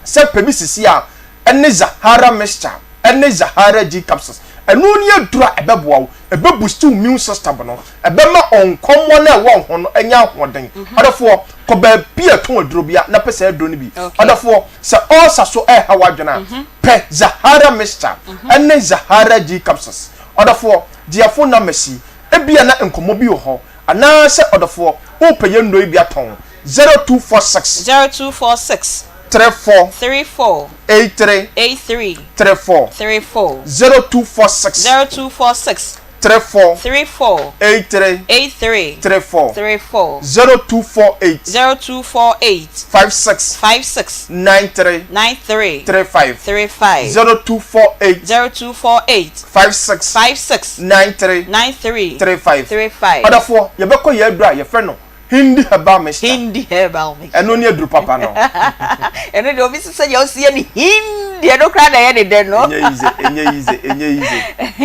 sɛ pɛ bi sisi a ɛne Zahara mixture ɛne Zahara G capsules. Ɛno ne aduro a ɛbɛboa wo, ɛbɛ boost wo immune system no, ɛbɛma ɔnkɔmmoa no a ɛwɔ wo ho no anya ahoɔden. Ɔdɔfoɔ, kɔ baabi a ɛtɔn aduro biara na pɛ saa aduro no bi. Ɔdɔfoɔ, sɛ ulcer so ɛreha w'adwene a, pɛ Zahara mixture ɛne Zahara G capsules. Ɔdɔfoɔ, gye yɛn phone numbers yi, ebia na nkɔmmɔ bi wɔ hɔ, anaasɛ ɔdɔfoɔ, worepɛ yɛn nnuro yi bi atɔn. 0246. 0246. 34. 34. 83. 83. 34. 34. 0246. 0246. 34. 34. 83. 83. 34. 34. 0248. 0248. 56. 56. 93. 93. 35. 35. 0248. 0248. 56. 56. 93. 93. 35. 35. Ɔdɔfoɔ, yɛbɛkɔ yɛn aduro a yɛfrɛ no Hindi herbal mixture. Hindi herbal mixture. Ɛno ne aduru papa no. Ɛno deɛ obi sɛ deɛ ɔsi yɛ ne hindi ɛno koraa na ɛyɛ ne dɛ no. Ɛnyɛ easy, ɛnyɛ easy, ɛnyɛ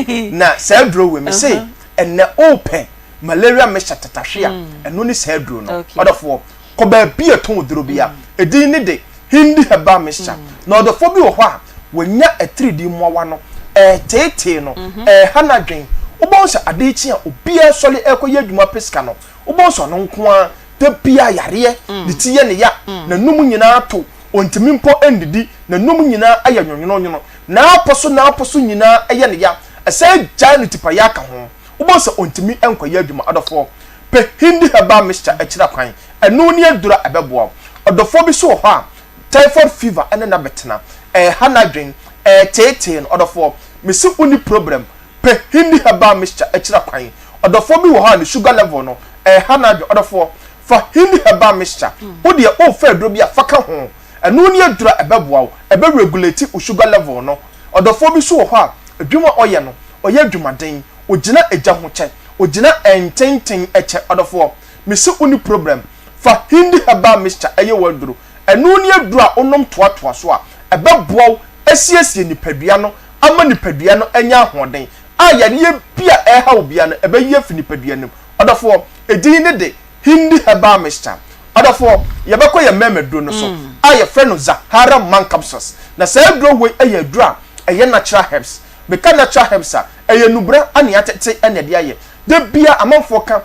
easy. Na saa aduro wei me se ɛnɛ ɔɔpɛ malaria mixture tatahwe a ɛno ne saa aduro no. Ɔdɔfoɔ kɔ baabi a ɛtɔn aduro bi a edin ne de Hindi herbal mixture. Na ɔdɔfoɔ bi wɔ hɔ a wanya atiridii mmoawa no ɛɛteetee no ɛɛha n'adwen. Wobɛhu sɛ adeɛ kye a obiara sɔre ɛɛkɔyɛ adwuma pɛ sika no Wobɛhu sɛ ɔno nko ara, da biara yareɛ, ne ti yɛ ne ya, n'anum nyinaa ato, ɔntumi mpo nnidi, n'anum nyinaa ayɛ nwonwononwono, n'apɔ so n'apɔ so nyinaa yɛ ne ya, ɛsan gyae no tipaeɛ aka ho. Wobɛhu sɛ ɔntumi nkɔyɛ adwuma. Ɔdɔfoɔ, pɛ Hindi herbal mixture akyiri akwan. Ɛno ne aduro a ɛbɛboa wo. Ɔdɔfoɔ bi nso wɔ hɔ a, typhoid fever ne no abɛtena. Ɛreha n'adwene, ɛreteetee no. Ɔdɔfoɔ, mese wonni problem, Pɛ Hindi herbal mixture akyira kwan. Ɔdɔfoɔ bi wɔ hɔ a ne sugar level no ɛreha n'adwene. Ɔdɔfoɔ, fa Hindi herbal mixture. Wo deɛ worefa aduro bi a, fa ka ho. Ɛno ne aduro a ɛbɛboa wo, ɛbɛ regulate wo sugar level no. Ɔdɔfoɔ bi nso wɔ hɔ a, adwuma a ɔyɛ no, ɔyɛ adwumaden, ɔgyina egya ho kyɛ, ɔgyina ɛntenten kyɛ. Ɔdɔfoɔ, mese wonni problem, fa Hindi herbal mixture yɛ w'aduro. Ɛno ne aduro a wonom toatoa so a, ɛbɛboa wo asiesie nipadua no ama nipadua no anya ahoɔden a yareɛ bi a ɛreha wo biara no ɛbɛyi afi nipadua no mu. Ɔdɔfoɔ, edin ne de Hindi Herbal Mixture. Ɔdɔfoɔ, yɛbɛkɔ yɛn mmarima aduro no so a yɛfrɛ no Zahara Man Capsules. Na saa aduro wei yɛ aduro a ɛyɛ natural herbs. Meka natural herbs a, ɛyɛ nnubra ne atete na ɛde ayɛ. Da biara amanfoɔ ka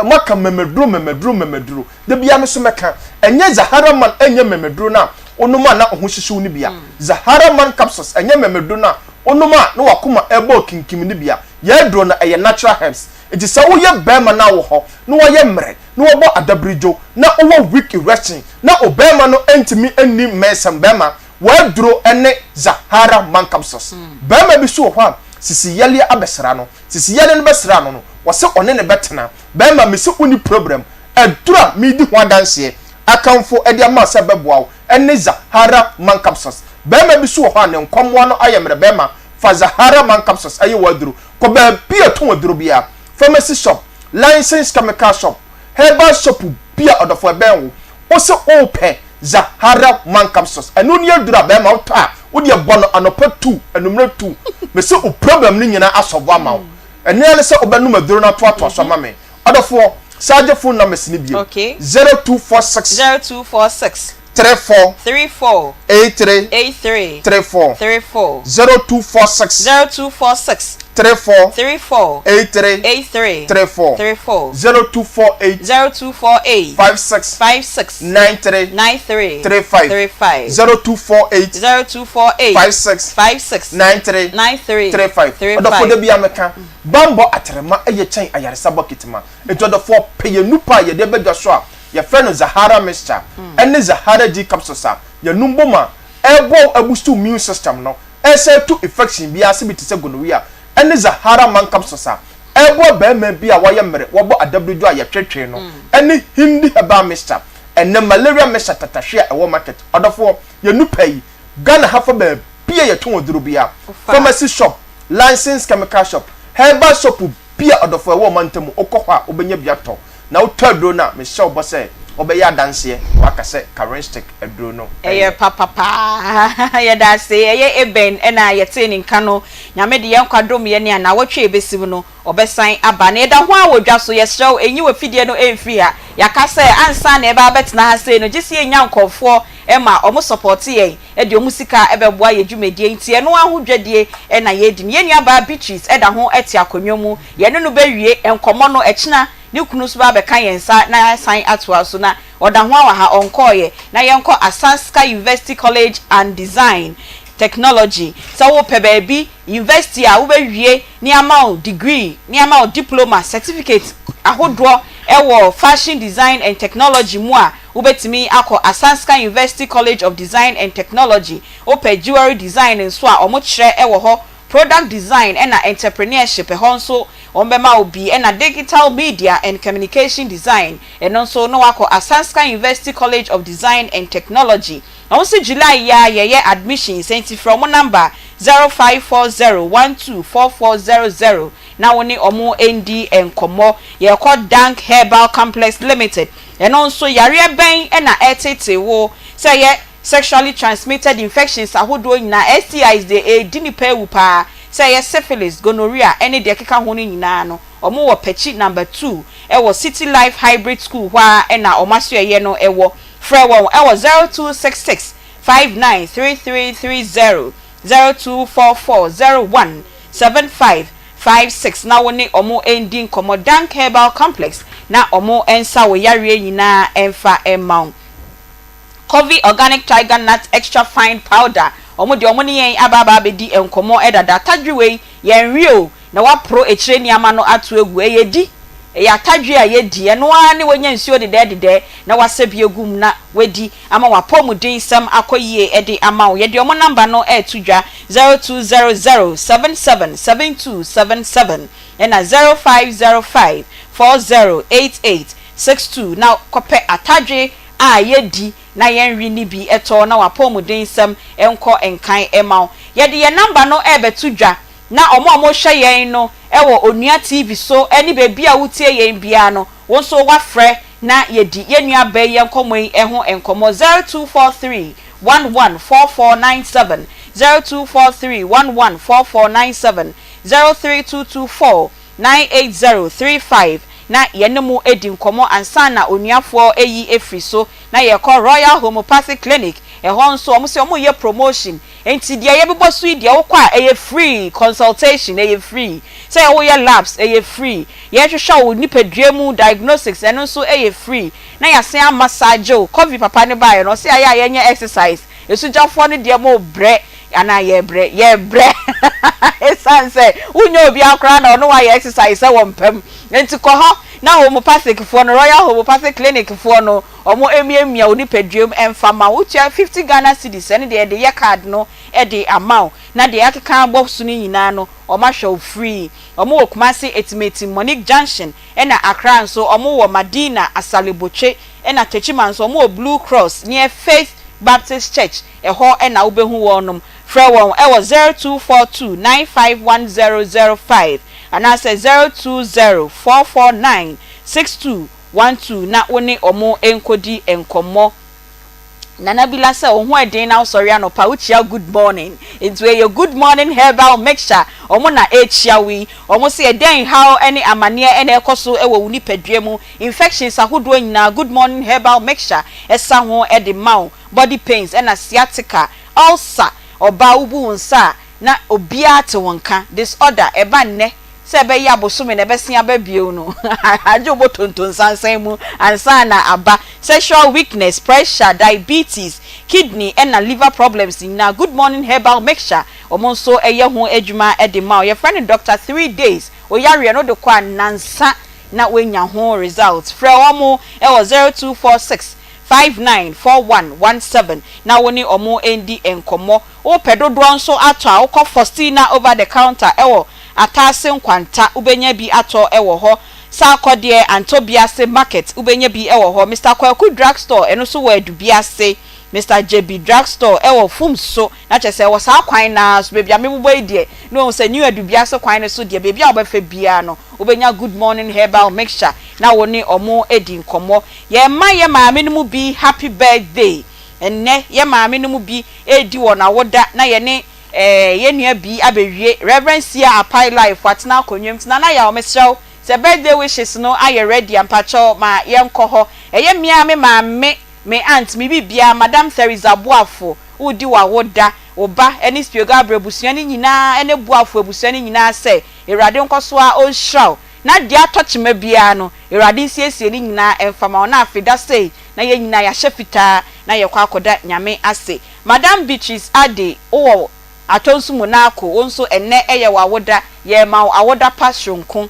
Moaka mmɛmɛduro, mmɛmɛduro, mmɛmɛduro. Da biara me nso mɛka. Ɛnyɛ Zahara Man ɛnyɛ mmɛmɛduro no a wonom a na wo ho hyehye wo no bi a. Zahara Man capsules ɛnyɛ mmɛmɛduro no a wonom a na w'akoma ɛrebɔ kinkim no bi a. Yɛn aduro no ɛyɛ natural herbs. Nti sɛ woyɛ barima na wowɔ hɔ na woayɛ mmerɛ na woabɔ adabridwo na wowɔ weak erection na wo barima no ntumi nni mmɛnsɛm barima, w'aduro ne Zahara Man capsules. Barima bi nso wɔ hɔ a sisi yareɛ abɛsra no. Sisi yɛne no bɛsra no no, ɔse ɔne no bɛtena. Bɛɛma, mese wonni problem. Aduru a meredi ho adanseɛ, akamfo de ama wo sɛ ɛbɛboa wo, ɛne Zahara Man Capsules. Bɛɛma bi so wɔ hɔ a ne nkɔmmoa no ayɛ mmerɛ. Bɛɛma, Fa Zahara Man Capsules yɛ w'aduro. Kɔ baabi a yɛtɔn aduro biara, pharmacy shop, licensed chemical shop, herbal shop bi a ɔdɔfo ɛbɛn wo. Wo se wopɛ Zahara Man Capsules. Ɛno ne aduro a bɛrima wotɔ a, wo deɛ bɔ no anɔpa tu, anummerɛ tu. Mese wo problem no nyinaa asɔvo ama wo. Ɛno ara ne sɛ wobɛnom aduro no atoatoa so ama me. Ɔdɔfoɔ, san gye phone numbers no bio. Okay. 0246. 0246. 34. 34. 83. 83. 34. 34. 0246. 0246. 34. 34. 83. 83. 34. 34. 0248. 0248. 56. 56. 93. 93. 35. 35. 0248. 0248. 56. 56. 93. 93. 35. 35. Ɔdɔfoɔ da bi a meka, bammɔ atrema yɛ kyɛn ayaresa bɔkit ma. Enti ɔdɔfoɔ, pɛ yɛn nupa a yɛde ba dwa so a yɛfrɛ no Zahara mixture ne Zahara G capsules a yɛnom bom a ɛreboa wo abustu wo immune system no, ɛresan atu infection biara ase bi te sɛ gonorrhea, ne Zahara man capsules a ɛreboa barima bi a wayɛ mmerɛ, wabɔ adabridwo a yɛtwetwe no, ne Hindi herbal mixture, ɛnnɛ malaria mixture tatahwe a ɛwɔ market. Ɔdɔfoɔ, yɛn nupa yi, Ghana ha fa baabi a yɛtɔn aduro biara, pharmacy shop, licensed chemical shop, herbal shop bi a ɔdɔfo ɛwɔ ɔmantam mu, wokɔ hɔ a wobɛnya bi atɔ. Na wotɔ aduro no a, mehyɛ wo bɔ sɛ wobɛyɛ adanseɛ na woaka sɛ Karinstick aduro no Ɛyɛ yɛ. papa paa. Yɛda ase. Ɛyɛ Eben na yɛtee ne nka no. Nyame de yɛn nkwa dom yɛn a, naawɔtwe a ɛbɛsi mu no, ɔbɛsan aba. Na yɛda ho ara wɔ dwa so. Yɛsrɛ wo, nyi w'afidie no mfiri ha. Yɛaka sɛ ansa na yɛbɛba abɛtena ha sei no, gye sɛ yɛnya nkurɔfoɔ ma wɔn sɔpɔte yɛn de wɔn sika bɛboa yɛn dwumadie nti ɛno ara ho dwadie na yɛredi no. Yɛn nuabaa Beatrice da ho te akonnwa mu, yɛne no bɛwie nkɔmmɔ no ɛkyena, ne kunu nso bɛba abɛka yɛn nsa na yɛasan atoa so. Na ɔda ho ara wɔ ha, ɔnkɔeɛ. Na yɛnkɔ Asaska University College and Design Technology. Sɛ wopɛ baabi, university a wobɛwie na yɛama wo degree, na yɛama wo diploma, certificate ahodoɔ wɔ Fashion Design and Technology mu a, Wobɛtumi akɔ Asanska University College of Design and Technology, wopɛ jewelry design nso a wɔkyerɛ wɔ hɔ, product design ɛna entrepreneurship ɛhɔ nso wɔbɛma wo bi ɛna digital media and communication design ɛno nso na woakɔ Asanska University College of Design and Technology. Na wɔn nso July yi ara yɛyɛ admissions ɛnti frɛ wɔn number 0540 12 4400 na wo ne wɔn ndi nkɔmmɔ. Yɛrekɔ Dank Herbal Complex Limited. Ɛno nso, yareɛ bɛn na ɛreteetee wo? Sɛ ɛyɛ sexually transmitted infections ahodoɔ nyinaa, STIs deɛ ɛredi nnipa awu pa ara, sɛ ɛyɛ syphilis, gonorrhea ne deɛ ɛkeka ho no nyinaa no, wɔn wɔ Pɛkyi number two wɔ City Life Hybrid School hɔ ara na wɔn asoɛeɛ no wɔ. Frɛ wɔn wɔ 0266 593330, 0244 01 75 56 na wo ne ɔmo ndi nkɔmɔ Dank Herbal Complex na ɔmo nsa wo yareɛ nyinaa mfa mma wo. Covey Organic Tiger Nut Extra Fine Powder ɔmo deɛ ɔmo ne yɛn aba aba abɛdi nkɔmɔ dada atadwe wei yɛnwe o na waporo akyire nneɛma no ato agu ɛyɛ di ɛyɛ atadwe a yɛdi ɛno ara ne wanya nsuo dedɛɛ dedɛɛ na wasɛ bi agu mu na wadi ama w'apɔmuden sɛm akɔ yie de ama wo. Yɛde wɔn namba no reto dwa, 0200 77 72 77 ɛna 0505 40 88 62 na kɔpɛ atadwe a yɛdi na yɛnwe no bi tɔ na w'apɔmuden sɛm nkɔ nkan ma wo. Yɛde yɛn namba no rebɛto dwa na wɔn a wɔrehwɛ yɛn no wɔ Onua TV so ne baabi a wotie yɛn biara no, wo nso woafrɛ na yɛdi yɛn nuabaa yi nkɔmmɔ yi ho nkɔmmɔ, 0243 11 4497, 0243 11 4497, 03224 98035, na yɛne mo adi nkɔmmɔ ansa na onuafoɔ ayi afiri so, na yɛkɔ Royal Homeopathic Clinic, ɛhɔ nso wɔn se wɔreyɛ promotion, Enti deɛ yɛbobɔ so yi deɛ wokɔ a ɛyɛ free, consultation ɛyɛ free, sɛ woyɛ labs ɛyɛ free, yɛhwehwɛ wo nipadua mu diagnostics ɛno nso ɛyɛ free, na yɛasan a massage wo, Covid papa no baeɛ no ɔse ayɛ a yɛnyɛ exercise, asugyafoɔ no deɛ mo brɛ anaa yɛbrɛ, yɛbrɛ ɛsiane sɛ wonyɛ obiara koraa na ɔne wo ayɛ exercise sɛ wɔ mpa mu, enti kɔ hɔ na homeopathic foɔ no, Royal Homeopathic Clinic foɔ no Wɔmmiamia wo nipaduam mfa mma wo. Wotua 50 Ghana cedis, ɛno deɛ yɛde yɛ card no de ama wo. Na deɛ yɛakeka abɔ so no nyinaa no, wɔahwɛ wo free. Wɔwɔ Kumasi Atimatim, Monique Junction, ɛna Accra nso wɔwɔ Madina, Asale Botwe, ɛna Techiman nso wɔwɔ Blue Cross near Faith Baptist Church, ɛhɔ na wobɛhu wɔnom. Frɛ wɔn wɔ 0242 951005 anaasɛ 020 449 6212 na wo ne wɔn nkɔdi nkɔmmɔ. Nana Bila sɛ wo ho ɛden na wosɔre anɔpa wokyia good morning nti wei yɛ good morning herbal mixture wɔn na ɛrekyia wo yi wɔn se ɛdɛn haw ne amaneɛ na ɛrekɔ so wɔ wo nipadua mu infections ahodoɔ nyinaa good morning herbal mixture ɛsa ho de ma wo body pains ɛna sciatica ulcer ɔbaa wobu wo nsa a na obiara te wo nka disorder ɛba nnɛ Sɛ ɛbɛyɛ abosome na ɛbɛsen aba bio no, agye wo bɔ tonto nsansan mu ansa na aba. Sexual weakness, pressure, diabetes, kidney ɛna liver problems nyinaa, Good Morning Herbal Mixture wɔn nso yɛ ho adwuma de ma wo. Yɛfrɛ no Doctor 3 Days, wo yareɛ no wode kɔ a nnansa na woanya ho result. Frɛ wɔn wɔ 0246 59 41 17 na wo ne wɔn ndi nkɔmmɔ. Wopɛ dodoɔ nso atɔ a, wokɔ Faustina Over the Counter wɔ Ataase Nkwanta, wobɛnya bi atɔ wɔ hɔ. Sarkodie Antobiase Market, wobɛnya bi wɔ hɔ. Mister Kwaku Drug Store, ɛno nso wɔ Adubiase. Mister Gyebi Drug Store wɔ Fumso, na kyerɛ sɛ ɛwɔ saa kwan no ara so. Baabi a mebobɔ yi deɛ, na wahu sɛ New Adubiase kwan no so deɛ, baabi a wobɛfa biara no, wobɛnya Good Morning Herbal Mixture na wo ne wɔn adi nkɔmmɔ. Yɛrema yɛn maame no mu bi happy birthday. Ɛnnɛ, yɛn maame no mu bi redi wɔn awoda na yɛne eh, yɛn nua bi abɛwie. Rev. Sia Apai Life watena akonnwa mu nti Nana Yaw mesrɛ wo sɛ birthday wishes no ayɛ ready a mpakyɛw ma yɛnkɔ hɔ. Ɛyɛ me ara me maame, me aunt, me biribiara, Madam Theresa Boafo, woredi w'awoda, wo ba ne Spio Gabriel abusua no nyinaa ne Boafo abusua no nyinaa sɛ Awurade nkɔ so ara ɔnhyira wo na deɛ atɔ kyema biara no Awurade nsiesie ne nyinaa mfa ma wo na afe da sei na yɛn nyinaa yɛahyɛ fitaa na yɛkɔ akɔda Nyame ase. Madam Beatrice Adey wowɔ Atonsu Monaco, wo nso ɛnnɛ yɛ w'awoda, yɛrema wo awoda pa soronko.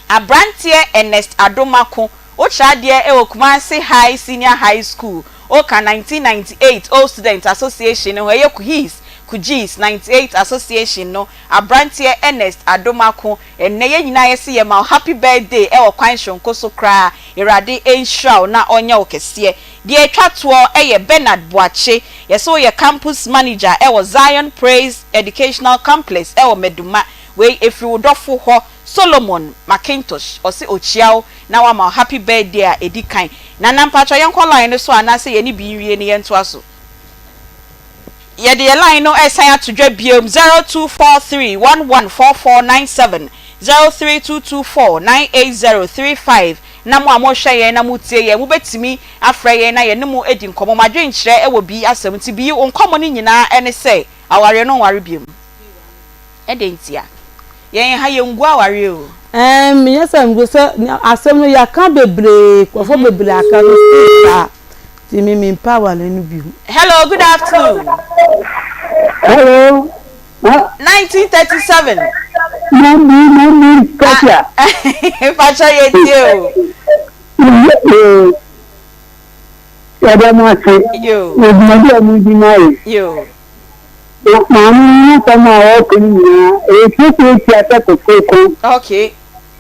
Abranteɛ Ernest Adomako, wokyerɛ adeɛ wɔ Kumasi High Senior High School, woka 1998 Old Student Association no ho, ɛyɛ KUHIS, Kujis 98 Association no, Abranteɛ Ernest Adomako, Ɛnnɛ yɛn nyinaa yɛse yɛma wo happy birthday ɛwɔ kwan soronko so koraa Awurade nhyira wo na ɔnyɛ wo kɛseɛ. Deɛ ɛtwa toɔ yɛ Bernard Boakye, yɛse woyɛ campus manager ɛwɔ Zion Praise Educational Complex ɛwɔ Maduma, wei ɛfiri wo dɔfo hɔ Solomon Mcintosh, ɔse ɔkyia wo na wama wo happy birthday a ɛdi kan. Nana mpakyɛw yɛnkɔ line no so anaasɛ yɛne bi nwie na yɛntoa so. Yɛde yɛn line no resan ato dwa biom, 0243 114497, 03224 98035, na mo a mohwɛ yɛn na motie yɛn, mobɛtumi afrɛ yɛn na yɛne mo adi nkɔmmɔ. Mo adwenkyerɛ wɔ bii asɛm nti, bii wo nkɔmmɔ no nyinaa ne sɛ awareɛ no nware biom. Ɛdɛn ntia? Yɛn ha yɛngu awareɛ o. Ɛɛm menyɛ sɛ megu sɛ asɛm no yɛaka bebree nkurɔfoɔ bebree aka no still saa nti me mempɛ aware no bio. Hello good afternoon. Hello. 1937. Mami mami katia. Mpatsɔ yɛ tie o. Yɛda mo ase. Yo. Edwuma bi a mo di ma yɛ. Yo. Na maame no n'asɛm a ɔreka no nyinaa, ɛyɛ tiatiatia sɛ kokuroko. Okay.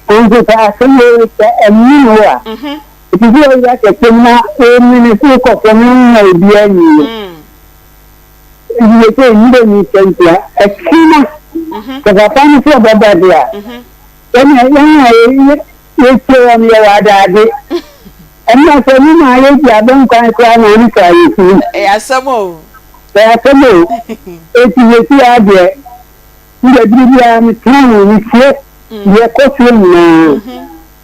Nanso sɛ asɛm wei sɛ ɛmene wo a, ɛte sɛ owia kɛse mu na womene so kɔ fam na wonnya obiara nni wo. Nti sɛ sɛ nnipa nni sɛntia, ɛkyena sɛ papa no sɛ ɔbɛba de a, yɛn a yɛtie wɔn no yɛwɔ adaagye. Ɛnna sɛ ne maa yɛdi abɛnkwan koraa na ɔno saa yɛfiri. Ɛyɛ asɛm o. Ɛyɛ asɛm o. Enti seesei ara deɛ, me deɛ bere biara metena ho, metie deɛ ɛkɔ soɔ nyinaa.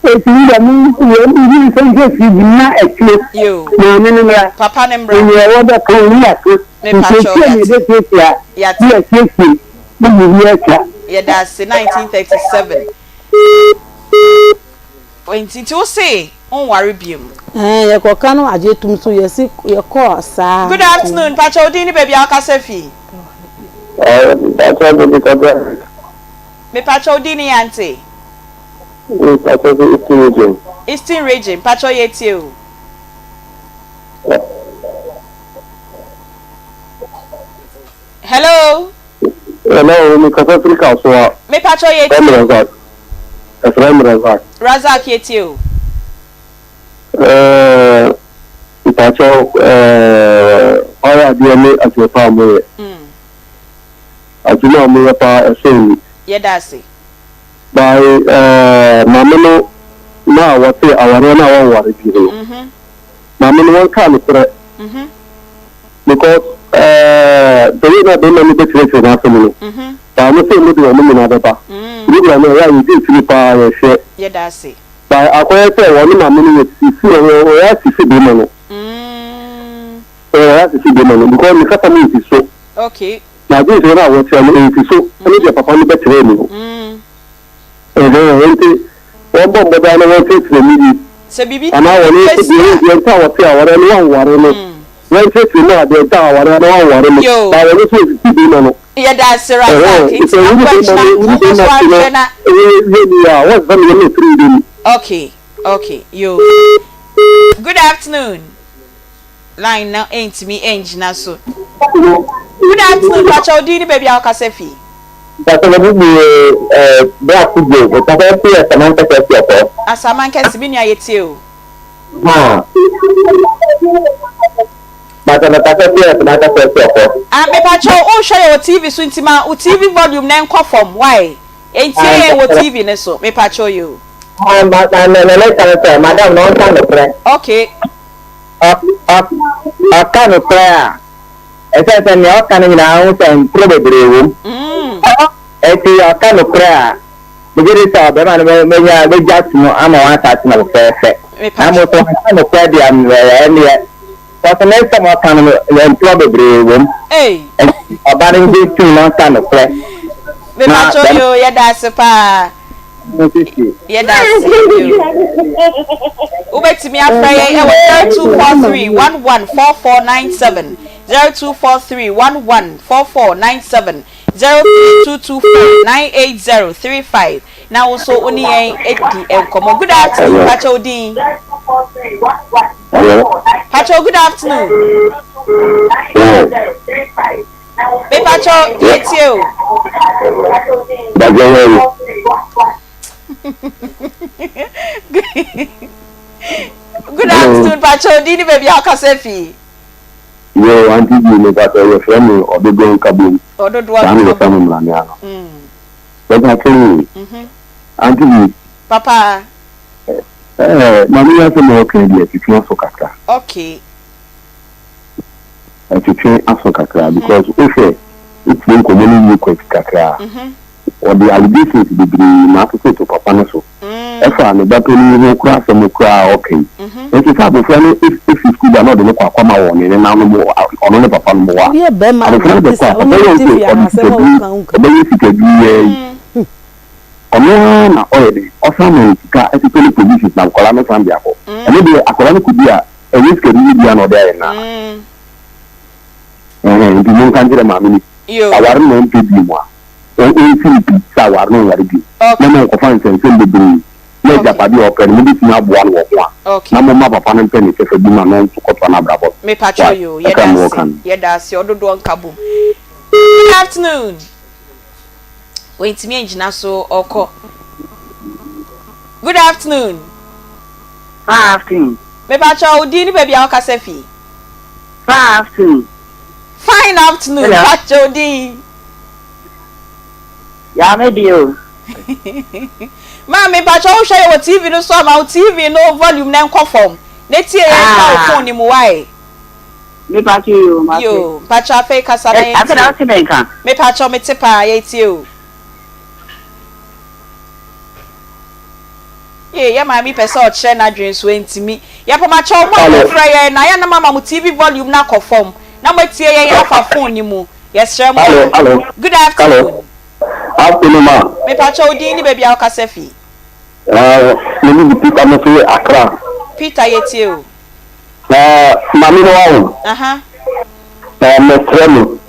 Enti me deɛ mo yɛ mo nsa nhwɛ fridge mu na ɛkyena maame no mmra. Papa no mmra. Na nea ɛwɔ bɛka no ne yɛaka. Mepakyɛw Nsiesie na yɛate. yɛbɛsiesie a, Yɛate. ne yɛasiesie na biribi atwa. Yɛda ase 1937. Nti nti wo se wonware biom. Ɛɛ yɛkɔ ka no agye tum so yɛsi yɛkɔ saa. Good afternoon mpakyɛ wo din ne baabi a wokasa fi. Mpakyɛ me de kasa. Mepakyɛ wo din ne yante. Mepakyɛ fi Eastern region. Eastern region mpakyɛ yɛ tie o. Hello. Hello, me kasa firi Kasoa. Me pacho ye tie o. Razak. Ɛfrɛ me Razak. Razak ye tie o. Ɛɛ, mpacho ɛɛ, ɔyɛ adeɛ ne adwuma pa a moyɛ. Adwuma a moyɛ paa ɛsɔ ani. Yɛda ase. By eh, maame no na wɔte awareɛ no a wɔnware bi ho no. Maame no wɔnkaa nokorɛ because eh, the way na bɛrima no bɛkyerɛkyerɛ n'asɛm no, by mo sɛ mo de wɔn nyinaa bɛba. Program no ɛyɛ a yɛdi akyiri paa yɛhwɛ. Yɛda ase. By akɔyɛ sɛ wɔne maame no yɛ sisi wɔyɛ asisi bɛrima no. Wɔyɛ asisi bɛrima no because ne kasa mu nsi so. Okay. Na adwenkyerɛ no a wɔkyerɛ no nsi so ne deɛ papa no bɛkyerɛɛ mu no. Ɛhɛn, enti wɔmmɔ mmɔden ara na wɔnkyerɛkyerɛ mu yie. Sɛ biribi Anaa wɔn nso bɛsi deɛ a. deɛ nti a wɔte aware no wɔnware no, wɔnkyerɛkyerɛ mu a deɛ nti a aware no wɔnware no, Yoo. na wɔn nso wɔsisi bɛrima no. Yɛda ase Ɛhɛn, Razak, nti sɛ na wone kɔ bɛrima akyina no, wone monkɔ bɛrima so te na anhwɛ na. ɛyɛ yie ni a, wɔnsesa ne yam mfiri wo mu. Okay, okay, yoo. Good afternoon. Line no ntumi ngyina so. Good afternoon, pakyɛ wo din ne baabi a wokasa fi. Mpakyɛ me din de eh, Bra Kudjo, me kasa fi Asaman Kɛse Asuapɔ. Asaman Kɛse, me nua yɛtie o. Ha. Mpakyɛ me kasa fi Asaman Kɛse Asuapɔ. Ah, me pakyɛ wo hwɛ yɛ wɔ TV so nti ma wo TV volume no nkɔ fam, why? Ntie yɛn wɔ TV no so, me pakyɛ yo. Ah, ma, ma, me, me, me ka sɛ, madam na ɔnka nokorɛ. Okay. Ɔka nokorɛ a, ɛsiane sɛ nea ɔka no nyinaa wohu sɛ ntorɔ bebree wom. Enti ɔka nokorɛ a, megye di sɛ ɔbarima no bɛnya bɛgye ato mu ama wɔn asase no fɛfɛɛfɛ. Na mmom sɛ wanka nokorɛ deɛ a, ɛnneɛ, because ne nsɛm a ɔka no, ntorɔ bebree wom. Enti ɔba no ngye ntom na ɔnka nokorɛ. Na Mepakyɛw yoo, yɛda ase paa. Yɛda ase bio. Wobɛtumi afrɛ yɛn wɔ 0243 11 4497, 0243 11 4497, 03224 98035 na wo nso wo ne yɛn adi nkɔmmɔ. Good afternoon, pakyɛ wo din? Pakyɛ good afternoon. Mepakyɛ yɛtie o. Good afternoon, pakyɛ odin ne baabi a wokasa fi. Yo, auntie G, me pakyɛ yɛfrɛ me Ɔdodoɔ Nkabom. Ɔdodoɔ Saa na yɛfrɛ Nkabom. me mmrane ano. Mepakyɛ yi, auntie G. Papa. Ɛɛ, maame yi asɛm a ɔka yi deɛ ɛtwetwe aso kakra. Okay. Ɛtwetwe aso kakra because wohwɛ wotie nkɔmmɔ no yie kɔ akyi kakra a, ɔde allegations bebree na atototo papa no so ɛfa ne ba panin ho koraa asɛm koraa a ɔka yi. Nso sɛ abɔfra no fi sukuu ba na ɔde no kɔ akɔma wɔ ne nenanom hɔ, ɔno ne papa nom hɔ a, Woyɛ bɛrima abɔfra no na bɛkɔ sɛ a, wo papa ne yi no te ɔnte fie a ɔde asɛm a sikaduru, woka wonka. ɔbɛyɛ sikaduru yi ara yi. Ɔno ara na ɔyɛ dɛn? Ɔsan ma no sika totɔ ne provisions na akwadaa no san de akɔ. Ɛno deɛ akwadaa no kɔdi a, ɛnyɛ sikaduru no bi ara na ɔde ayɛ no ara. Ɛhɛn, nti monka nkyerɛ maame no bi, aware no na ɔmpɛ bio a, ɔnsi no pi sɛ aware no ɔnware bio, na monkɔfa nsɛnsɛm bebree, na agyapadeɛ a ɔpɛ no, mobɛtumi aboa no wɔ ho a, na momma papa no mpɛ ne kyɛfa bi ma no nso kɔtoa n'abrabɔ so. Mepakyɛw Wai, yoo, kakra yɛda a mewɔ ase, ka no. yɛda ase, ɔdodoɔ nkabom. Good afternoon. Wantumi angyina so ɔkɔ. Good afternoon. Fine afternoon. Mepakyɛw wo din ne baabi a wokasa fi. Fine afternoon. Fine afternoon. Hello. Pakyɛw wo din. Yaa me deɛ o. Maame pakyɛw wohwɛ yɛ wɔ TV no so ama wo TV no volume no nkɔ fam na tie yɛn fa wo Ah. phone no mu wae. Mepakyɛw yoo mate. Yoo mpakyɛw afei kasa na Ɛ afei na yɛntie. wote me nka? Mepakyɛw mete paa yɛtie o. Yee yɛ maame yi pɛ sɛ ɔkyerɛ n'adwene nso ɛntumi. Yɛpamakyɛw mo a Hello. mofrɛ yɛn na yɛ na moama mo TV volume no akɔ fam na moatie yɛn afa phone no mu. Yɛsrɛ mo Hello, a. hello, Good hello. afternoon. Afternoon ma. Mepakyɛw wo din ne baabi a wokasa fi. Uh, me din de Peter, me fi Accra. Peter yɛtie o. Eh, maame no wawo. Aha. Eh, mesrɛ no.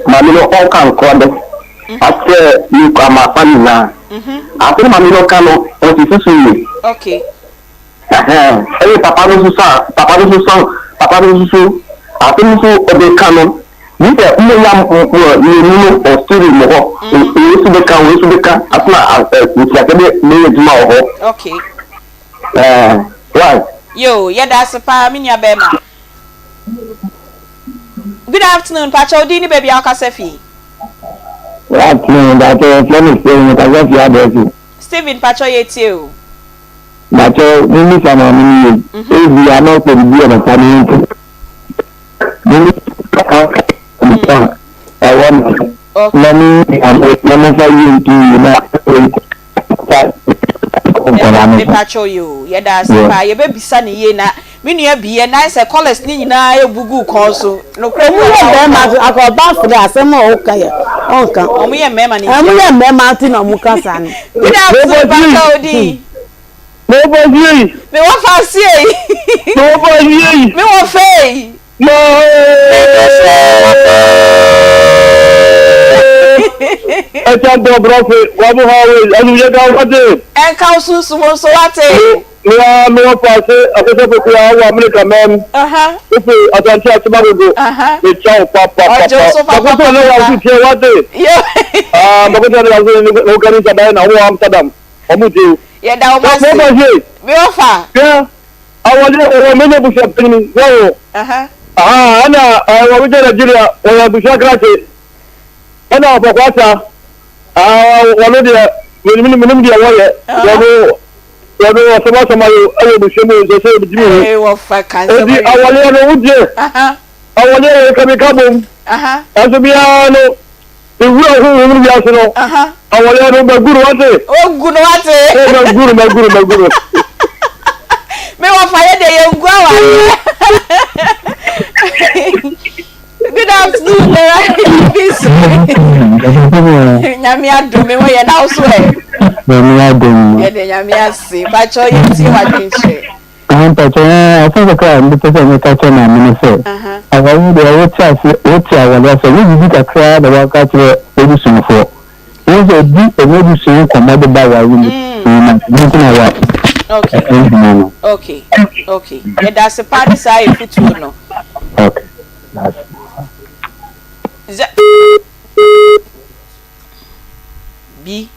Maame no ɔnka nkorɔ dɛ. Akyerɛ ne amafa nyinaa. Ase no maame no ka no, ɔnsisi so yie. Okay. Ɛhɛn, ɛne papa no nso sa, papa no nso sa, papa no nso so, ase no nso ɔde ka no. Yi sɛ mo ya mmienu no ɔsiri mo hɔ. Wei nso bɛka, wei nso bɛka, ase na ntiasɛ bɛ bɛyɛ adwuma wɔ hɔ. Okay. Ɛɛ, why? Yoo, yɛda ase paa me nua bɛɛma. Good afternoon, pakyɛ wo din ne baabi a wokasa fi? Good afternoon, mpakyɛ yɛfrɛ me Stephen, mekasa fi Adɛso. Stephen mpakyɛ yɛtie o. Mpakyɛ mommisa maame no yie, ebia na ɔpɛ biribi wɔ papa no nti. Mommisa a ɛwɔ ne ho na me na momfa yie nto yie na fa nkwadaa no ho. Mepakyɛw yoo, yɛda ase paa, yɛbɛbisa no yie na Me nua bi yɛ nan sɛ colours ne nyinaa ebu gu kɔn so. Nokorɛ bi wɔ hɔ a wɔka. Ɔmo yɛ mmarima aka ɔbaa fo dɛ asɛm a ɔka yɛ ɔnka. Ɔmo yɛ mmarima ne nti. Ɔmo yɛ mmarima nti na ɔmo ka saa no. Good afternoon pakyɛ wo din. Me wɔ fa sie yi. Me wɔ fa sie yi. Me wɔ fa sie yi. Me wɔ fɛ yi. Me do so wɔ fɛ. Ɛkyɛ ntɔ brɔfe wabu hallways ɛnu yɛ ka wate. Ɛnka wo sunsum nso wate. Me ara me wɔfaase Akosua Poku a ɔwɔ Amerika man mu, wofi Asante Akyem Agogo, mekyia wo papapapa. Makoto ne w'aso tie wate. Ah, Makoto ne w'aso ne ne hokani Sadae na wɔwɔ Amsterdam, wɔn tie wo. Yɛda wɔn ase. Mo wɔfa Me wɔfa. Hwɛ, awɔde wɔwɔ me ne abusua panyin, wɔwɔ. Aha, ɛna wɔn gya Nigeria, wɔyɛ abusua krakye. Ɛna ɔpɔkɔ asa, ah, wɔn deɛ, menim menim deɛ wɔyɛ, wɔn. Wɔde asɛm asɛm ayɛ wɔ abusua mu nso sɛ ebi hu. Eti awaleɛ no wogye awaleɛ wɔ yɛka bi ka bom. Ɛnso biara no ewura honhom no wiase no awaleɛ no bɛgu no wate. Ogu no wate. Bɛgu no bɛgu no bɛgu no. Me wɔfa yɛ deɛ yɛn gu awareɛ. Good afternoon, Nora. Peace. Nyame adom me ho yɛ na wo so ɛ. Nyame adom. Yɛde nyame ase. Pakyɛ yɛ tie wadwenkyerɛ. Mpakyɛ asɛm kakra a mepɛ sɛ meka kyerɛ maame no sɛ awareɛ deɛ wote ase wote awareɛ ase ɛnyɛ biribi kakra na waka kyerɛ w'abusuafoɔ wohu sɛ ɛdi ɛnyɛ abusua nkɔmmɔ de ba awareɛ mu na nti na wa ɛhia no. Okay, okay. Yɛda ase paa ne saa efutuo no. Okay. B.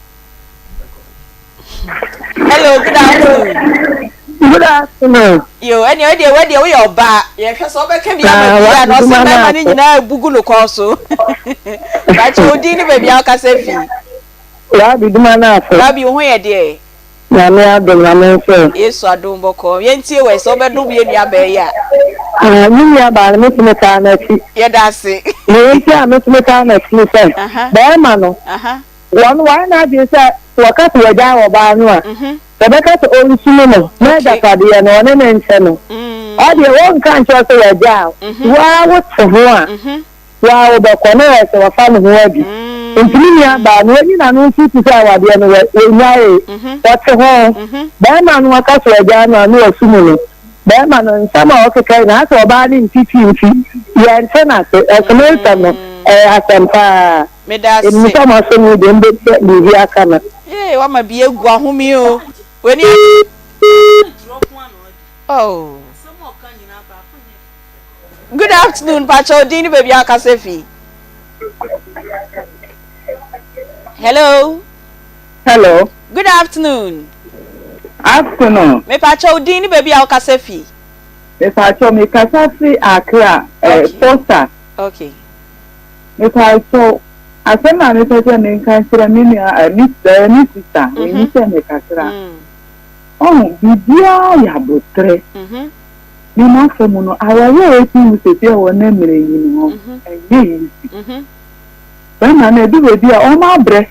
Hello, good afternoon. Good afternoon. Yo, ɛnni ɛdeɛ wɔ deɛ woyɛ ɔbaa. Yɛhwɛ sɛ ɔbɛka bi ama bi a na ɔsɛ mmarima no nyinaa ebugu no kɔn so. Bàtchɛ odin ne baabi a ɔkasa fi. Rabi duma no ase. Rabi wo ho yɛ deɛ. Nyame adom na me nso. Yesu adom bɔkɔɔ. Yɛntie wɔ sɛ wobɛdom yɛn nua baa yi a. Ah, me nua baa no metumi taa n'akyi. Yɛda ase. Nea enti a metumi taa n'akyi ne sɛ, barima no, wɔn wayɛ n'adwene sɛ wɔka sɛ wɔagyae ɔbaa no a, wɔbɛka sɛ ɔresum no na agyapadeɛ no ɔne no nkyɛ no. Ɔdeɛ wɔnka nkyerɛ wo sɛ wɔagyaa wo. Wo ara wote ho a. Wo ara wobɛkɔ, na ayɛ sɛ wafa ne ho adi. Enti me nua baa no, wanyi n'ano nso te sɛ awadeɛ no, wannyaee. Ɔte ho. Barima no aka sɛ wagyaa no a, na wasu mu no. Barima no, nsɛm a ɔkeka nyinaa, asɛ ɔbaa no nte ti nti, yɛnte no ase. Ɛsono nsɛm no, ɛyɛ asɛm paa. Meda ase. Menim sɛ moaso mu deɛ, mobɛpɛ biribi aka no. Yee, wama bi agu ahome o. W'ani. Oh. Good afternoon, pakyɛ odin ne baabi a ɔkasa fi. Hello. Hello. Good afternoon. Afternoon. Me pakyɛ odin ne baabi a ɔkasa fi. Me pakyɛ me kasa fi Accra, eh, okay. Fosa. Okay. Me pakyɛ asɛm a mepɛ sɛ menka nkyerɛ me nua eh, me eh, me sista, mm -hmm. sɛ me kakra. Mm. Ɔho, biribiara yɛ abotrɛ. Mm -hmm. Me m'afa mu no, aware a esi mu sɛsi a wɔ nnɛ mmerɛ yi no, ɛnyɛ easy. Bɛrima no, ɛdu baabi a, wɔn abrɛ.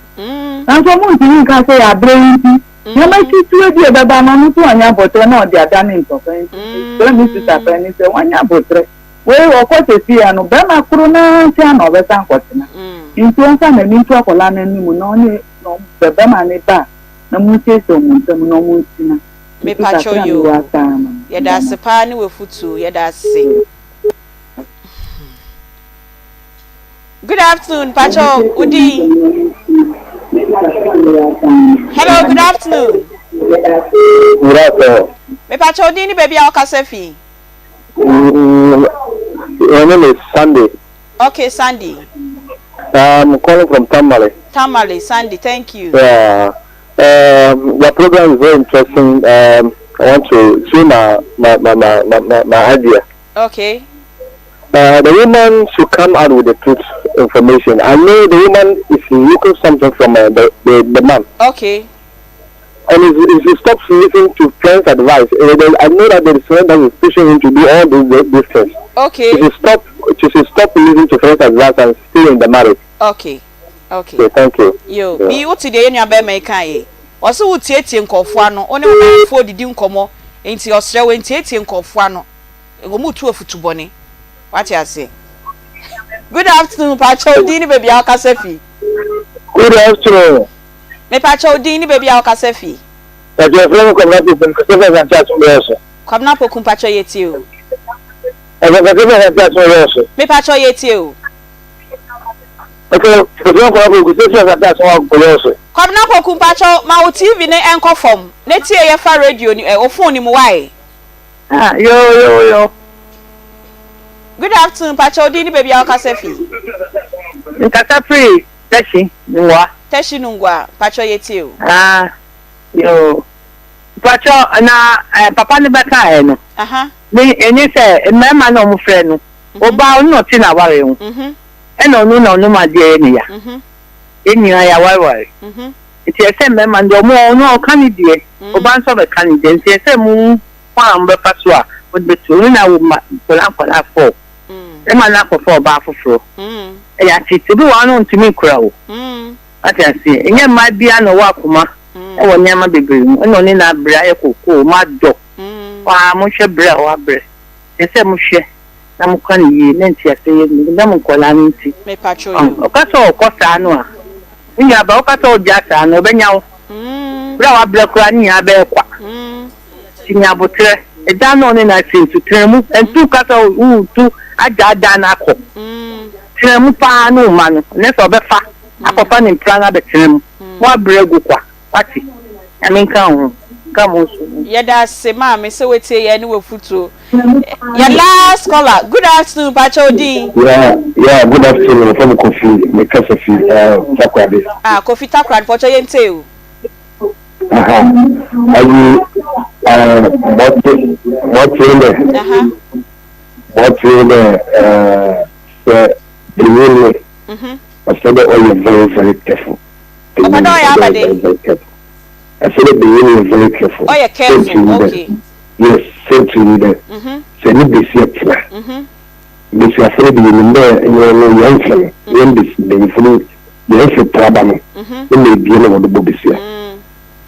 Nanso wɔn ntumi nka sɛ yɛabrɛ yi nti, nneɛma ketewa bi a ɛbɛba no, ɔno nso wanyɛ aboterɛ na ɔde adane ntɔkwa nti, mesrɛ me sista panin sɛ wɔnyɛ aboterɛ. Wei ɔkɔ sɛsi a no, bɛrima koro no ara nkyɛn na ɔbɛsan akɔtena. Nti ɔmfa n'ani nto akwadaa no anim na ɔne bɛrima no ba a, na monsiesie wɔn ntam na wɔntena. Mepakyɛw yoo yɛda ase paa ne w'afutuo yɛda ase. Good afternoon pakyɛw wo din. Hello good afternoon. Good afternoon. Mepakyɛw wo din ne baabi a wokasa fi. My name is Sandy. Okay Sandy. I'm calling from Tamale. Tamale Sandy thank you. Yeah. Um, your program is very interesting. Um, I want to share my, my, my, my, my, my idea. Okay. Uh, the woman should come out with the truth. information. I know the woman is looking something from uh, the, the the man. Okay. And if, if he stops listening to friends' advice, uh, I know that there is friend that is pushing him to do all these, these things. Okay. If he stop, she should stop listening to friends' advice and stay in the marriage. Okay. Okay. Okay, thank you. Yo, yeah. bi wote deɛ yɛn nua bɛrima yi kan yi. Ɔsɛ wotietie nkɔfoɔ ano, wo ne wo nanfoɔ didi nkɔmɔ, nti ɔsrɛ wo ntietie nkɔfoɔ ano. Wɔn tu afutu bɔne. Wate aseɛ. Good afternoon, pakyɛ wo din ne baabi a wokasa fi. Good afternoon. Mepakyɛ wo din ne baabi a wokasa fi. Pakyɛ yɛfrɛ me Kwabena Poku, mekasa fi Asante Asom Bɛyɛ so. Kwabena Poku mpakyɛ yɛtie o. Mekasa fi Asante Asom Bɛyɛ so. Mepakyɛ yɛtie o. Okay, yɛfrɛ me Kwabena Poku, mekasa fi Asante Asom Bɛyɛ so. Kwabena Poku mpakyɛ ma wo TV no nkɔ fam na tie yɛ fa radio ni ɛ wo phone no mu why? Ah, yo yo yo. Good afternoon, mpakyɛ wo din ne baabi a wokasa fi. Mekasa firi Teshie Nungua. Teshie Nungua, mpakyɛ yɛtie o. Ah, yo. Mpakyɛ na eh, papa no bɛkaeɛ no. Aha. Ne ɛne sɛ mmarima na wɔn frɛ no. Ɔbaa ɔno na ɔte n'aware ho. Ɛna ɔno na ɔnom adeɛ yɛ ne ya. Yɛn nyinaa yɛawareware. Nti ɛsɛ mmarima no deɛ ɔmo ɔno ɔka ne deɛ, ɔbaa nso ɔbɛka ne deɛ. Nti ɛsɛ mo kwan a mobɛfa so a mode bɛtu ɔno na awo mma nkwadaa nkwadaa four. Bɛrima no akɔfa ɔbaa foforɔ. Ɛyɛ ateetee. Obi wɔ hɔ a na ɔntumi nkura wo. Wate aseɛ? Ɛnyɛ mmaa biara na ɔwɔ akoma wɔ nneɛma bebree mu. Ɛna ɔne no abrɛ ayɛ kookoo, moadɔ. Waa monhwɛ brɛ a wabrɛ. Ɛsɛ sɛ mohwɛ na moka no yie na nteaseɛ yɛ mu nam nkwadaa no nti. Ɔka sɛ ɔkɔ saa no a, me nuabaa woka sɛ wogyaa saa no ɔbɛnya wo. Berɛ a wabrɛ koraa ne nyinaa bɛyɛ kwa. Nti nya aboterɛ. Ɛdan no a ɔne no asi nso tena mu. Ntu ka sɛ woretu agyaa dan no akɔ. Tena mu paa ne wo mma no. Ɛnyɛ sɛ ɔbɛfa akɔfa ne mpena no abɛtena mu. Moabrɛ agu kwa. Wate? Nyame nka wo ho. Nka mo nso ho. Yɛda ase maame sɛ woatie yɛn ne w'afutuo. Yɛ last caller, good afternoon, mpakyɛ wo din? Yeah, yeah, good afternoon, wɔfrɛ me Kofi, me kasa fi uh, Takoradi. Ah, Kofi Takoradi, mpakyɛ yɛn tie o. Aha, ayi, uh, mɔte, mɔte dɛ, mɔte dɛ, uh, sɛ enyi no, ɔsɛ dɛ ɔyɛ very very careful. Ɔpɛ dɛ ɔyɛ aba dɛn? Ɛsɛ dɛ benyin yɛ very careful. Ɔyɛ careful, okay. Yes, siantsir nye dɛ, sɛ nye basia tsena, mbasiafo no de yenyim dɛ hɛn no hɛn mfe no, hɛn mbanyimfo no hɛn mfe praba no nna ebien na wɔdze bɔ basia.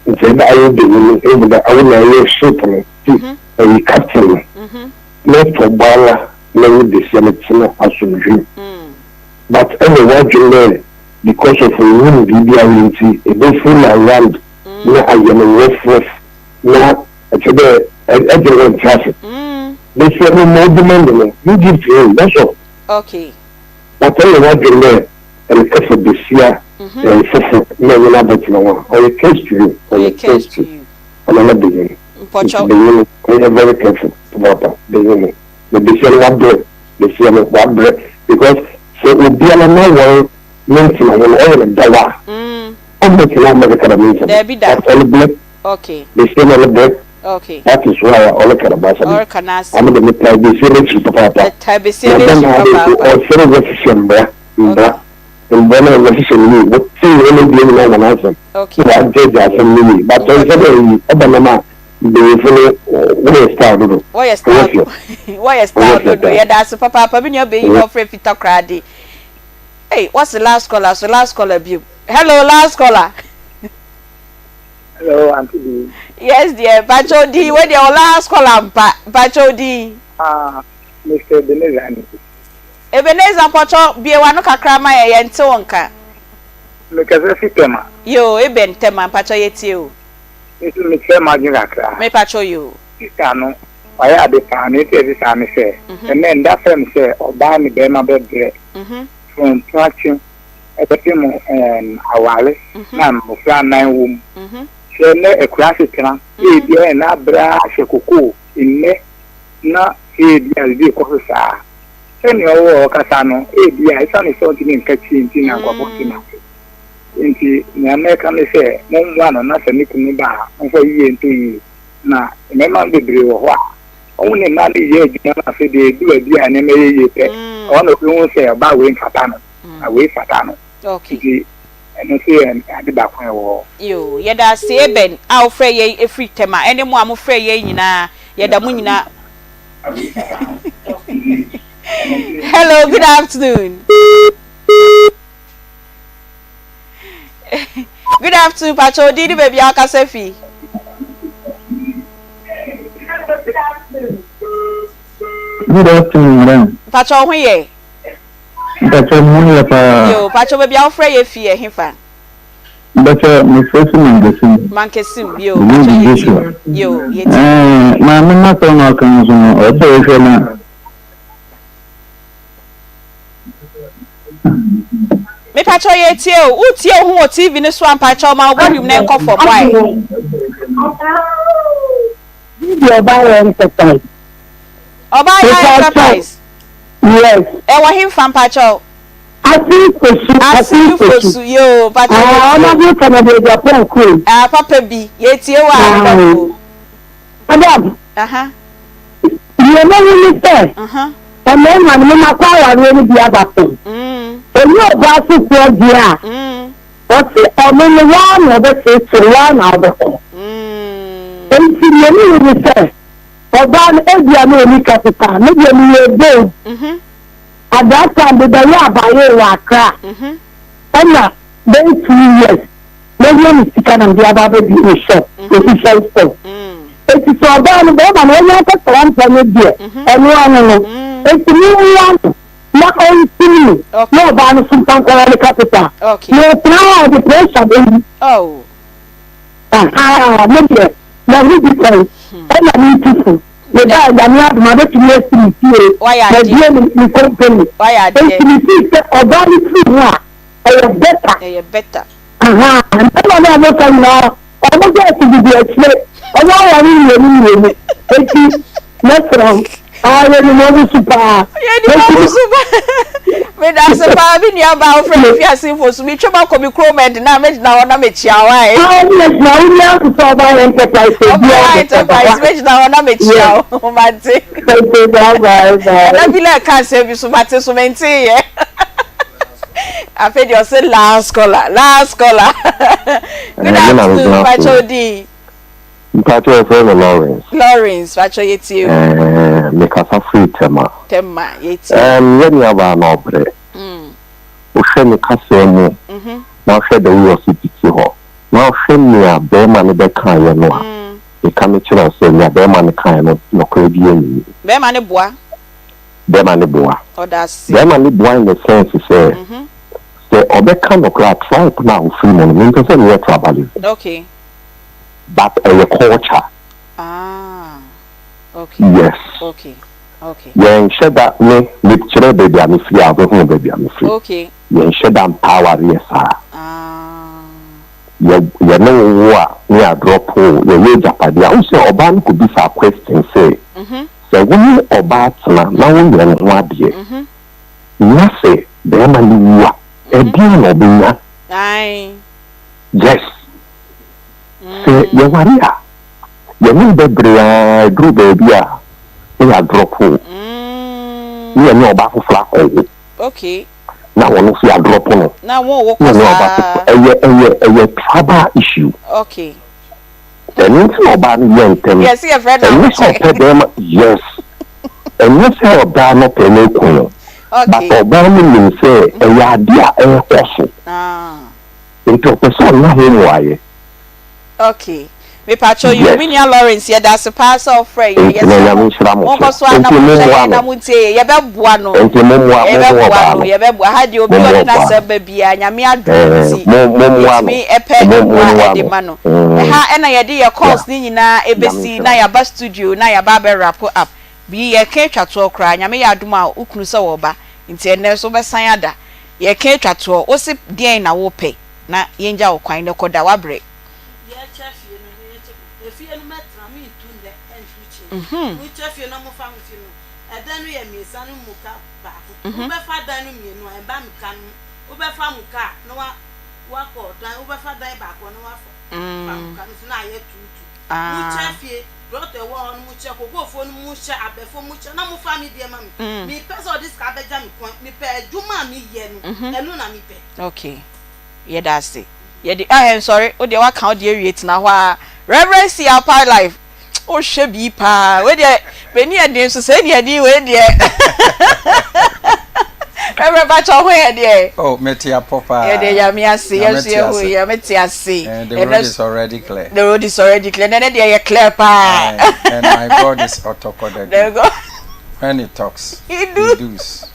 Ntsi ɛdɛ awo banyin no, ehu dɛ awo na eyɛ ship no, ntsi ɛyɛ captain no, na etɔ bɔ ara na nye basia no tsena asomdwee mu. But nna ɔadwen dɛ because of onnyim biribiara ntsi ebofool around na ayɛ no rough rough na ɛkyɛ dɛ ɛgye wo nntse ase. Basia no ma ɔdemand no, you give to him, that's all. Okay. But ɔyɛ w'adwen dɛ ɛrekɛfa basia fofor na enye no abɛtsena ho a, ɔyɛ curse to you, ɔyɛ curse to ɔno na banyin. Ntsi banyin no ɔnyɛ very careful papaapa, banyin no. Na basia no wabrɛ, basia no wabrɛ because sɛ obiara n'awar ne ntsena ho no ɔyɛ no dɛw a, ɔmmɛtsena hɔ mmɛkeka dɛm nsɛm no. But ɔrebrɛ. Okay. Besia no ɔrebrɛ. Okay. That is why a ɔreka dɛm asɛm no. Ɔreka n'asɛm. Ɔno de metaa besia no akyiri papaapa. Ɛtaa besia no akyiri papaapa. Na ɔsɛ dɛ wɔhyehyɛ mbra, mbra, mbra no a wɔhyehyɛ no yie. Wɔtsie hɔn ebien nyinaa hɔn asɛm. Okay. Na wɔagyɛgye asɛm no yie. But ɔnnsɛ dɛ iyi ɔba nam a mbanyimfo no wɔyɛ style dodo. Wɔyɛ style dodo. Wɔyɛ style dodo. Yɛda ase papaapa. Me nua banyin na ɔfrɛ fi Takoradi. Ei, wɔse last caller so last caller bio. Hello, last caller. Hello, Auntie B. Yes, dear. Pacho D. Where the last call ampa? Pacho D. Ah, Mr. Ebenezer ni. Ebenezer Pacho, bie wano kakra ma yɛ yɛn te wo nka. Mekasa fi Tema. Yo, Eben Tema, Pacho yɛ tie o. Me nso mekyerɛ m'adwene kakra. Me Pacho yo. Sista no, wayɛ ade paa. Nea enti a ɛte saa ne sɛ, ɛnnɛ nda fam sɛ ɔbaa ne barima bɛbrɛ from mpeatwe ɛbɛpem ɛɛm aware na mmofra anan wɔ mu. Hwɛ nnɛ akura asetena, ebia yɛn na abrɛ ara ahyɛ kokoo nnɛ na ebia biribi rekɔ so saa. Sɛnea ɔwɔ a ɔkasa no, ebia esiane sɛ ɔntumi nka twi nti na nkurɔfo nte n'ase. Enti nea mɛka ne sɛ, mommoa no na sɛ ne kunu ba a, momfa yiye nto yiye. Na mmarima no bebree wɔ hɔ a, wɔn ne mmaa no yɛ adwuma na afei deɛ edu baabi a nneɛma yɛ yie pɛ, ɛhɔ na obehu sɛ ɔbaa wei mfata no. Na wei fata no. Nti ɛno nso yɛ ade baako a ɛwɔ hɔ. Yoo, yɛda ase Eben a wofrɛ yɛn ɛfiri Tema ɛne mo a mofrɛ yɛn nyinaa, yɛda mo nyinaa. Hello, good afternoon. Good afternoon, Pacho. Odin ne baabi a wakasa fi. Good afternoon, madam. Pacho, ho yɛ. Mpacho, mo ho yɛ paa. Yo, Pacho, baabi a wofrɛ yɛ fi yɛ hefa? Mpacho, mefrɛ fi Mankasim. Mankasim, yo, Pacho yɛ ti. Yo, yɛ ti. Eh, maame na sɛ ɔna ɔka nso no, ɔsɛ ɔhwɛ na Mepakyɛw yɛretie o. Woretie wo ho wɔ TV no so a mpakyɛw ma wo volume no nkɔ fam why? This Ɔbaa Enterprise. Ɔbaa ya Enterprise. Yes. Ɛwɔ henfa mpakyɛw? Asin Fosu. Asin Fosu yoo mpakyɛw yɛtie. Ah, ɔno Kennedy Agyapong kurom. Ah, papa bi yɛtie wo a ɔdɔfo. Madam, deɛ mahu ne sɛ, mmarima no mema kɔ awareɛ no bi aba fam. Ɛnyɛ ɔbaa foforɔ deɛ a, ɔse ɔno no waa na ɔbɛseesere, waa na ɔbɛkɔ. Enti deɛ mehu ne sɛ, ɔbaa no ebia na ɔnni capital, me deɛ meyɛɛ bold. At that time mebɛyɛ abayee wɔ Accra, ɛna bɛyɛ 2 years. Mɛhia me sika na mede aba abɛbue me shop, official store. Enti sɛ ɔbaa no, bɛrima no, ɔnya ankasa wampɛ no deɛ, ɛno ano no. Enti mommoa no na ɔntumi na ɔbaa no so mfa nkɔyɛ ne capital. Na ɔtena hɔ a, ɔde pressure bɛyi. Ahaa, me deɛ, mahu bi pɛn, ɛna metu fo. Mebaa Nyame adom a, mɛtumi asi me fie, mabue me company. Enti mefii sɛ ɔbaa no firi mu a, ɛyɛ better. Ɛyɛ better. Ahaa, mmarima no a wɔka nyinaa, wɔn dɔɔso didi akyire, wɔn aware mmienu mmienu, enti mɛsrɛ wo, aa yɛnim wɔn su paa. Yɛnim wɔn su paa. Meda ase paa, me nua baa wofrɛ me fi asenfo so, metwam akɔ me kurom ɛde na mɛgyina hɔ na mekyia wo ae. Aa ne yɛgyina wo nua nso sɛ ɔba enterprise Ɔba enterprise mɛgyina hɔ na mekyia wo, mate. Okay, bye bye bye. Nana bi na ɛka asɛm bi so, mate so menteeɛ. Afei deɛ ɔse last caller, last caller. Good afternoon, mpakyɛ wo din? Mpakyɛ yɛfrɛ me Lawrence. Lawrence, mpakyɛ yɛtie o. Eh, mekasa firi Tema. Tema, yɛtie o. Um, yɛ nuabaa no ɔbrɛ. Mm. Wohwɛ ne kasa mu, mm -hmm. na wohwɛ the way ɔsi titi hɔ, na wohwɛ nea bɛrima no bɛkaeɛ no a, mm. meka mekyerɛ wo sɛ nea bɛrima no kaeɛ no, nokorɛ biara nni mu. Bɛrima no boa. Bɛrima no boa. Ɔda ase. Bɛrima no boa in the sense sɛ, sɛ ɔbɛka nokorɛ a, tribe no a ɔfiri mu no, mempɛ sɛ meyɛ tribalism. Okay. But ɛyɛ culture. Ah, okay. Yes. Okay, okay. Yɛnhyɛ da, me, mekyerɛ baabi a mefiri a, wobɛhunu baabi a mefiri. Okay. Yɛnhyɛ da mpa awareɛ saa. Ah. Yɛ, yɛne wo wo a, ne yɛadrɔpo wo, yɛyɛ agyapadeɛ a, wohu sɛ ɔbaa no kɔbisaa question sɛ, Sɛ wo ne ɔbaa tena na woyɛ ne ho adeɛ na sɛ barima no wu a, ɛdeɛn na ɔbɛnya? Yes. Sɛ yɛware a, yɛne wo bɛbrɛ ara ɛduru baabi a na yɛadrɔpo wo na yɛne ɔbaa foforɔ akɔwo na ɔno nso yɛadrɔpo no na yɛne ɔbaa foforɔ. Ɛyɛ ɛyɛ ɛyɛ tribal issue. Ɛno nti na ɔbaa no yɛ ntɛm. Yɛse yɛfrɛ no Ɛnyɛ sɛ ahokyɛ. ɔpɛ bɛɛma yes ɛnyɛ sɛ ɔbaa no pɛ no aku no but Okay. ɔbaa no nim sɛ ɛyɛ adeɛ a ɛrekɔ so Ah. nti ɔpɛ sɛ ɔnya ho mmuaeɛ. Okay. Mepakyɛw yoo, Yes. me nua Lawrence yɛda ase paa sɛ wofrɛ yɛn. Nti no Yɛsrɛ Nyame mo, nhyira mo monkɔ so. so ara na Nti monhwɛ mommoa yɛn na no. montie yɛn. Yɛbɛboa no. Nti mommoa mommoa Yɛbɛboa ɔbaa no, no. yɛbɛboa. Ha deɛ obi a Mommoa ɔde ɔbaa no. n'asɛm ba biara, Nyame adom Ɛɛ nti, mo mommoa no. yɛtumi pɛ Mo mmoa mommoa de no. ma no. Mm. Ɛha ɛna yɛde yɛ Yeah. calls no nyinaa Nyame ɛbɛsi nhyira na mo. yɛaba studio na yɛaba abɛ wrap up. Bi yɛreka atwa toɔ koraa, Nyame yɛ adom a wo kunu sɛ ɔreba nti ɛnnɛ nso wobɛsan ada. Yɛreka atwa toɔ, wose deɛn na wopɛ na yɛngya wo kwan na kɔda, woabrɛ. Mokyɛ fie, plot a ɛwɔ hɔ no mokyɛ, kokofoɔ no mohyɛ, abɛfoɔ mokyɛ na mofa me deɛ ma me. Mempɛ sɛ ɔde sika bɛgya me kwan, mepɛ adwuma a meyɛ no, ɛno na mepɛ. Okay, yɛda ase. Yɛde ah ɛnsɔre, wo deɛ woaka wo deɛ awie tena hɔ ara. Reverend Siapa Life. Wohwɛ bi paa. Wei deɛ m'ani yɛ den so sɛ ɛni ɛdi wei deɛ. Reverend Pacho ho yɛ deɛ. Oh, mete apɔ paa. Yɛ deɛ Nyame ase. Yɛ nso yɛ ho yɛ mete ase. Eh, the road is already clear. The road is already clear. Nene deɛ yɛ clear paa. And my God is ɔtɔkɔdadu. When he talks, he does.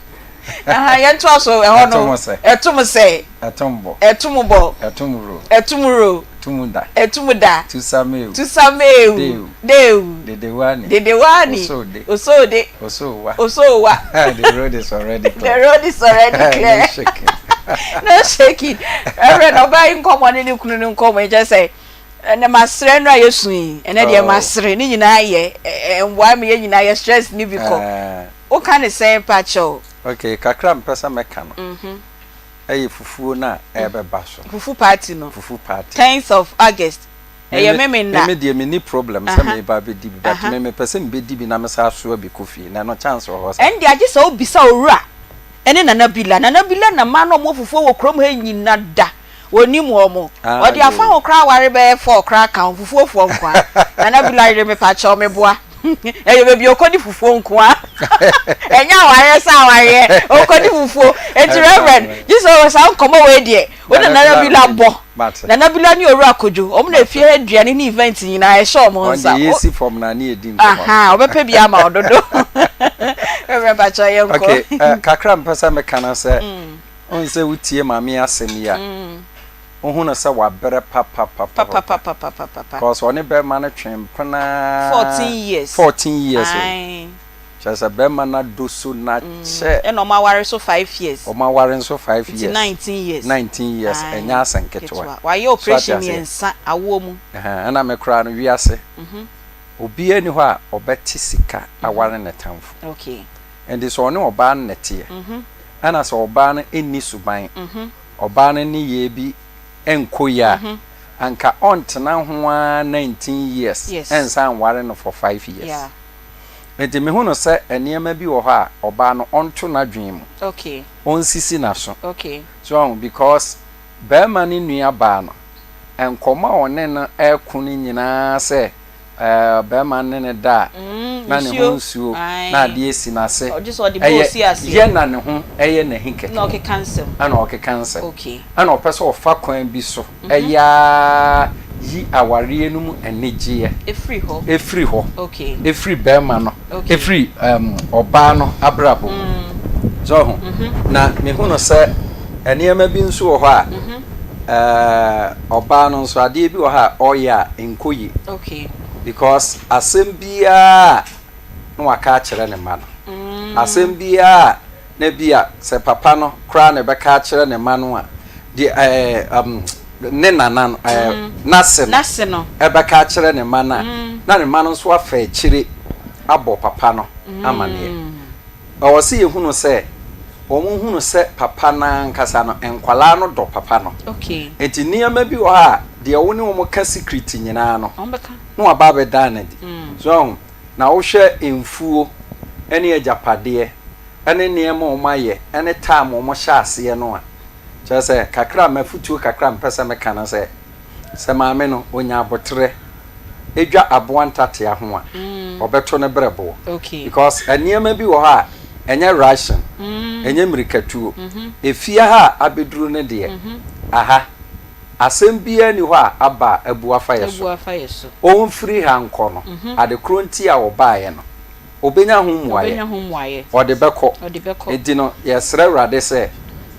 Aha, yɛntoa so ɛhɔ no. Ɛto mo sɛ. Ɛto mo bɔ. Ɛto mo bɔ. Ɛto mo ro. Ɛto mo ro. Ɛto mo da. Ɛto mo da. Tusamewu. Tusamewu. Dewu. Dewu. Dedewani. Dedewani. Osode. Osode. Osowa. Osowa. The road is already clear. The road is already clear. No shaking. No shaking. Reverend ɔbaa yi nkɔmɔ ne ne kunu no nkɔmɔ yi kyerɛ sɛ ɛnɛ masrɛ no a yɛsu yi ɛnɛ deɛ oh. masrɛ ne nyinaa yɛ mboa mi yɛ nyinaa yɛ stress ne bi kɔ. Eh. Woka ne sɛn pakyɛw? Okay, kakra mpɛ sɛ mɛka no. Mhm. Ɛyɛ fufuo no a ɛrebɛba so. Fufu party no. Fufu party. Tenth of August. Ɛyɛ Memenda. Me deɛ menni problem sɛ meba abɛdi bi but me mepɛ sɛ mebɛdi bi na mesan asoa bi kɔ fie na ɛno chance wɔ hɔ saa? Ɛnde agye sɛ wobisa Owura ne Nana Bila. Nana Bila na mmaa no a wɔwɔ fufuo wɔ kurom ha nyina da. Wɔnim wɔn. Ɔde afa ho koraa aware bɛyɛ four koraa ka ho, fufuofoɔ nko ara. Nana Bila yere mepakyɛw meboa. Ɛyɛ baabi a ɔkɔdi fufuo nko ara. Ɛnyɛ awareɛ sɛ awareɛ, ɔkɔdi fufuo. Enti Reverend, gye sɛ ɔwɔ saa nkɔmmɔ wei deɛ, wo ne Nana Bila bɔ. Nana Bila ne Owura Kojo, wɔn na efie ha aduane ne event nyinaa ɛhyɛ wɔn nsa. Ɔno deɛ yɛsi fam na ne yɛdi nkɔmmɔ. Aha, ɔbɛpɛ bi ama wo dodo. Reverend pakyɛw yɛnkɔ. Okay, kakra a mepɛ sɛ meka no sɛ, Wohu sɛ wotie maame yi asɛm yi a, wohu no sɛ wabrɛ papapapapa. Cause ɔne bɛrima no twee mpena 14 years. 14 years o. Kyerɛ sɛ bɛrima no adɔ so na kyɛ. Ɛna ɔmo aware nso 5 years. Ɔmo aware nso 5 years. Nti 19 years. 19 years, ɛnyɛ asɛm ketewa. Wayɛ operation mmiɛnsa awoɔ mu. Ɛna me koraa no wiase, obiara nni hɔ a ɔbɛte sika aware ne tamfo. Okay. Enti sɛ ɔne ɔbaa no na ɛteɛ, ɛna sɛ ɔbaa no nni suban, ɔbaa no nneyɛɛ bi nkɔ yie a, anka ɔntena ho ara 19 years nsan nware no for 5 years. Enti mehu no sɛ nneɛma bi wɔ hɔ a ɔbaa no ɔnto n'adwene mu, ɔnsisi n'aso. So wahu? Because barima no nua baa no, nkɔmmɔ a ɔne no reko no nyinaa sɛ ɛɛ barima ne no da a, na ne ho nsuo na adeɛ si n'ase. Ɛyɛ yɛ na ne ho yɛ n'ahi kɛkɛ. Ɛna ɔkeka nsɛm. Ɛna ɔkeka nsɛm. Ɛna ɔpɛ sɛ ɔfa kwan bi so yɛ ara yi awareɛ no mu anigyeɛ. Ɛfiri hɔ. Ɛfiri hɔ. Ɛfiri barima no. Ɛfiri ɔbaa no abrabɔ mu. So ɔho? Na mehu no sɛ nneɛma bi nso wɔ hɔ a. Ɛɛ ɔbaa no nso adeɛ bi wɔ hɔ a ɔyɛ a ɛnkɔ yie. Okay. Because asɛm biara na waka akyerɛ ne mma no. Mm. Asɛm biara na bi a sɛ papa no koraa na ɛbɛka akyerɛ ne mma no a deɛ ɛɛ um, ne nana no ɛɛ mm. n'ase no n'ase no ɛbɛka akyerɛ ne mma no a mm. na ne mma no nso afa akyire abɔ papa no mm. amaneɛ. Ɛwɔ sɛ yɛhunu sɛ wɔhunu sɛ papa no ankasa no, nkwadaa no dɔ papa no. Nti nneɛma bi wɔ hɔ a, deɛ wo ne wɔn ka secret nyinaa no, na waba abɛdan no adi. So ahu? Na wohwɛ mfuo ne agyapadeɛ ne nneɛma a wɔayɛ ne time a wɔhyɛ aseɛ no a, kyerɛ sɛ kakra a m'afotuo kakra a mepɛ sɛ meka no sɛ, Sɛ maame no, onya aboterɛ dwa aboa ntatea ho a, ɔbɛto ne berɛboɔ. Because nneɛma bi wɔ hɔ a, ɛnyɛ ration, ɛnyɛ mmirikatuo. Efie ha a abɛduru no deɛ, aha, asɛm biara nni hɔ a aba a abu afa yɛ so. Ɔmfiri ha nkɔ no, ade korɔ nti a ɔbaeɛ no, Ɔbɛnya ho mmuaeɛ. Ɔde bɛkɔ. Enti no, yɛsrɛ Awurade sɛ,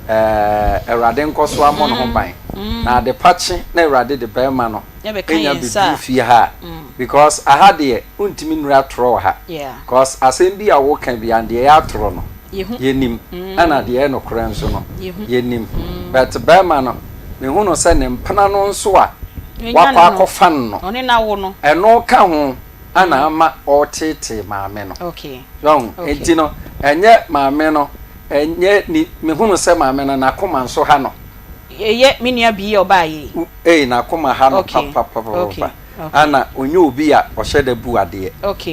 ɛɛ, Awurade nkɔ so ammɔ ne ho ban. Na adepa kye na Awurade de barima no nya bɛduru fie ha a, because aha deɛ, wontumi nnuru atorɔ wɔ ha. Because asɛm bi a woka biara no, deɛ ɛyɛ atorɔ no, yɛnim. Ɛna deɛ ɛyɛ nokorɛ nso no, yɛnim. But barima no, mehu no sɛ ne mpena no nso a wakɔ akɔfa no no, ɛno ka ho. ana ama ɔreteetee maame no. Okay. Wahu? Okay. Enti no, ɛnyɛ maame no, ɛnyɛ ni, mehunu sɛ maame no, n'akoma nso ha no. Ɛyɛ me nua bii a ɔbaa yei. Ei, n'akoma ha no Okay. papapapapa. Okay. Ana ɔnyɛ obi a ɔhyɛ da bu adeɛ.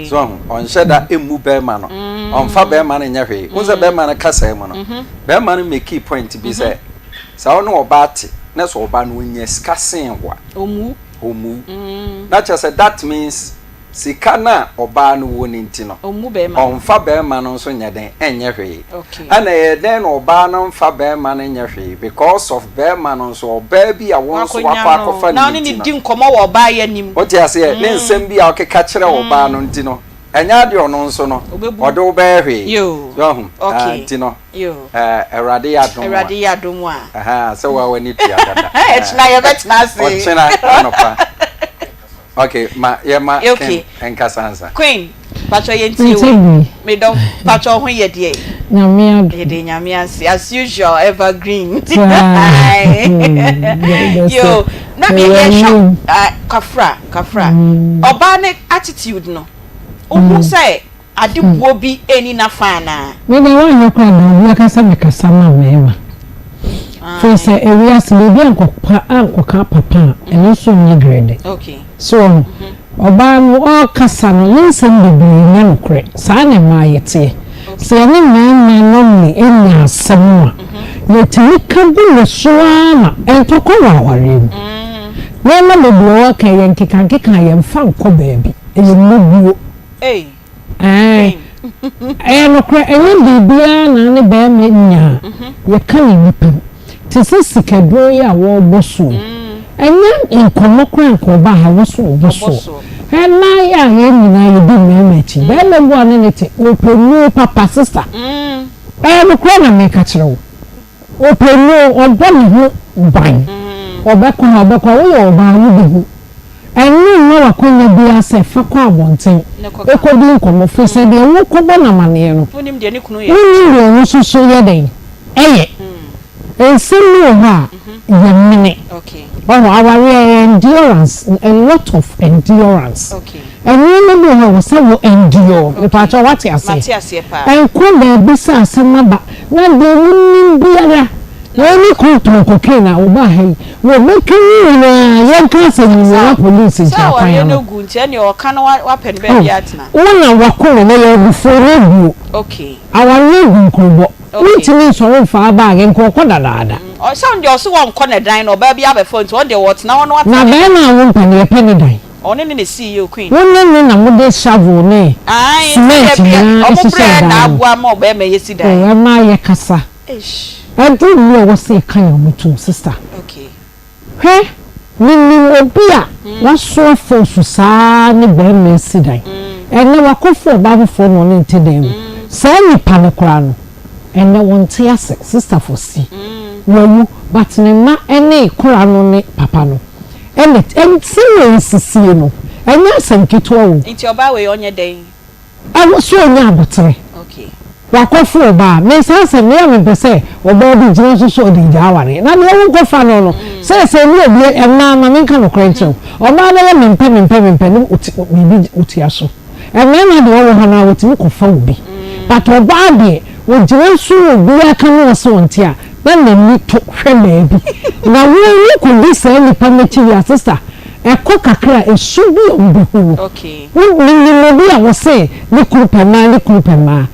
So wahu? Ɔnhyɛ da mmu bɛrima no. Ɔmfa bɛrima no nyɛ hwee. Wohu sɛ bɛrima no kasaa mu no, bɛrima no makii point bi sɛ, sɛ wo ne ɔbaa te na sɛ ɔbaa no ɔnya sika sen wo a, ɔmmu wo. Na kyerɛ sɛ that means Sika no a ɔbaa no wɔ no nti no, ɔmfa barima no nso nyɛ dɛn? Nyɛ hwee. Ɛna ɛyɛ dɛn na ɔbaa no mfa barima no nyɛ hwee? Because of barima no nso, ɔbaa bi a wo nso wakɔ akɔfa no nti no. Wote aseɛ? Ne nsɛm bi a ɔkeka kyerɛ ɔbaa no nti no, ɛnyɛ adeɛ ɔno nso no, ɔde wo bɛyɛ hwee. So wahu? Ah, nti no, eh, Awurade yɛ adom a. Awurade yɛ adom a. Aha, sɛ wo a w'ani tua dada. Ɛkyena yɛbɛtena ase. Ɔkyena anɔpa. Ok ma yɛ ma Okay. Ken nkasa ansa. Queen pakyɛ yɛn tie Nti wo bi. Me dɔ pakyɛ wo ho yɛ deɛ. Nyame adom. Yɛde Nyame ase as usual evergreen. Saa hmm Yo na me mewɔ yɛ hwɛ anim. ah kafra kafra ɔbaa ne attitude no wo hu sɛ Ade buo bi nni n'afa anaa? Me deɛ woanyɛ koraa da obi aka sɛ mekasa ma mmarima. Firi sɛ ewiase biribi ankɔpa ankɔka papa a ɛno nso nyɛ grɛdɛ. So wahu? Ɔbaa no ɔrekasa no ne nsɛm bebree nyɛ nokorɛ. Saa na mmaa yɛteɛ. Sɛ yɛne mmarima normally nya asɛm a, yɛtumi ka gu ne so ara ma ntɔkwa wɔ awareɛ mu. Nneɛma bebree a ɔreka ɛyɛ nkekankeka a yɛmfa nkɔ baabi. Ɛyɛ mmubuo. Ei. Ɛɛ, ɛyɛ nokorɛ, ɛnyɛ biribiara na ne barima nya a yɛka no nnipa mu. Te sɛ sikaduro yi a wɔrebɔ soɔ yi, ɛnyɛ nkɔmmɔ koraa nka ɔbaa ha wɔ so ɔbɔ soɔ. Mmaa yi a yɛn nyinaa yɛdi mmarima akyi, barima bi a ɔne no te, ɔpɛ nnuro papa, sista. Ɛyɛ nokorɛ na mereka kyerɛ wo. Ɔpɛ nnuro, ɔbɔ ne ho ban. Ɔbɛkɔ ha, ɔbɛkɔ ha. Woyɛ ɔbaa a, wobɛhu. Ɛno mma wo akwannya biara sɛ fa kɔ abɔnten kɔdi nkɔmmɔ, firi sɛ deɛ worekɔbɔ no amaneɛ no, Wonnim deɛ ne kunu yɛ. wonnim deɛ ɔno nso so yɛ dɛn? Ɛyɛ. Nsɛm bi wɔ hɔ a, yɛmene. Wahu, awareɛ ɛyɛ endurance, a lot of endurance. Nneɛma bi wɔ hɔ a ɛwɔ sɛ wo endure. Mepaakyɛw woate aseɛ? Ɛnkɔ baabi sɛ asɛm aba na deɛ wonim biara, wei ne kunu tɔn cocaine a wobaa ha yi, wɔbɛka ne nyinaa, yɛnka asɛm yi nyinaa police Sɛ gyina kwan awareɛ no ano. gu nti ɛneɛ ɔka na wapɛ no Oh, baabi atena. wo na wakoma na yɛ abufuo no aguo. Awareɛ gu nkurobɔ. Wontumi nsɔre mfa wo bag nkɔ ɔkɔ dadaada. Sɛ ɔno deɛ ɔse wɔnkɔ ne dan na ɔbaa bi abɛfa nti ɔno deɛ wɔtena hɔ na watena Na ne dan. bɛɛma a wompɛ no yɛpɛ ne dan. Ɔne no na esii yɛ o Queen. Wo ne no na mode shovel ne Ae cement sɛ yɛ nyinaa ɔmo hyehyɛɛ brɛ dan na no. aboa ma ɔbɛɛma yi asi dan. Oh ɛma yɛkasa. Eish. Ɛduru mmerɛ a ɛwɔ sɛ yɛka yɛn ho tom sister. Okay. Hwɛ, menim obi a wasoa fɔɔso saa ara ne barima asi dan. Ɛnnɛ wakɔfa ɔbaa foforɔ na ɔne no te dan mu. Saa nipa no koraa no, ɛnnɛ wɔnte ase, sister Fosi. Wawu, but ne mma ne kora no ne papa no ɛna sɛnea ɛsisie no, ɛnyɛ asɛm ketewa o. Nti ɔbaa wei ɔnyɛ dɛn? Ɛwɔ sɛ ɔnya aboterɛ. Wakɔfo ɔbaa. Me saa asɛm no yɛ a mempɛ sɛ ɔbaa bi gyina so sɛ ɔde regyaa awareɛ. Na deɛ wonkɔfa no no, seesei ne obi mmaa ma menka nokorɛ nkyerɛ wo, ɔbaa bɛyɛ mempɛ mempɛ mempɛ ne ɔti biribi ɔtua so. Mmarima deɛ wɔwɔ hɔ no ara wɔtumi kɔfa obi. But ɔbaa deɛ ɔgyina so na obiara ka ne ɔse ɔnte a, na n'ani to hwɛ baabi. Na wo wokɔdi saa nipa no akyi wie a sister, ɛkɔ kakra a ɛsu bi a wobɛhu no. Wo menim obi a ɔse ne kunu pɛ mmaa ne kunu pɛ mmaa.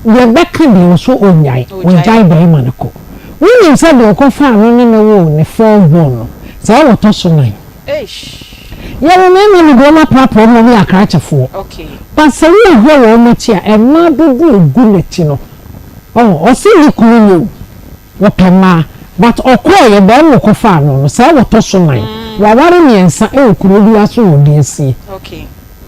Yɛbɛka deɛ ɔso ɔnnyae, wagyae barima no kɔ. Wonim sɛ deɛ ɔkɔfaa no ne no woo ne fourth born no, saa wɔtɔ so nan. Yɛwɔ mmarima no bi wɔn aprapra wɔn wɔn yɛ akrakyefoɔ. But sɛ wohwɛ wɔn akyi a mmaa dodoɔ egu n'akyi no, ɔho ɔse ne kunu ni o. Wɔpɛ mmaa but ɔkɔɔyɛ barima ɔkɔfaa no no saa wɔtɔ so nan waware miɛnsa wɔ kuro bi aso wɔ deasie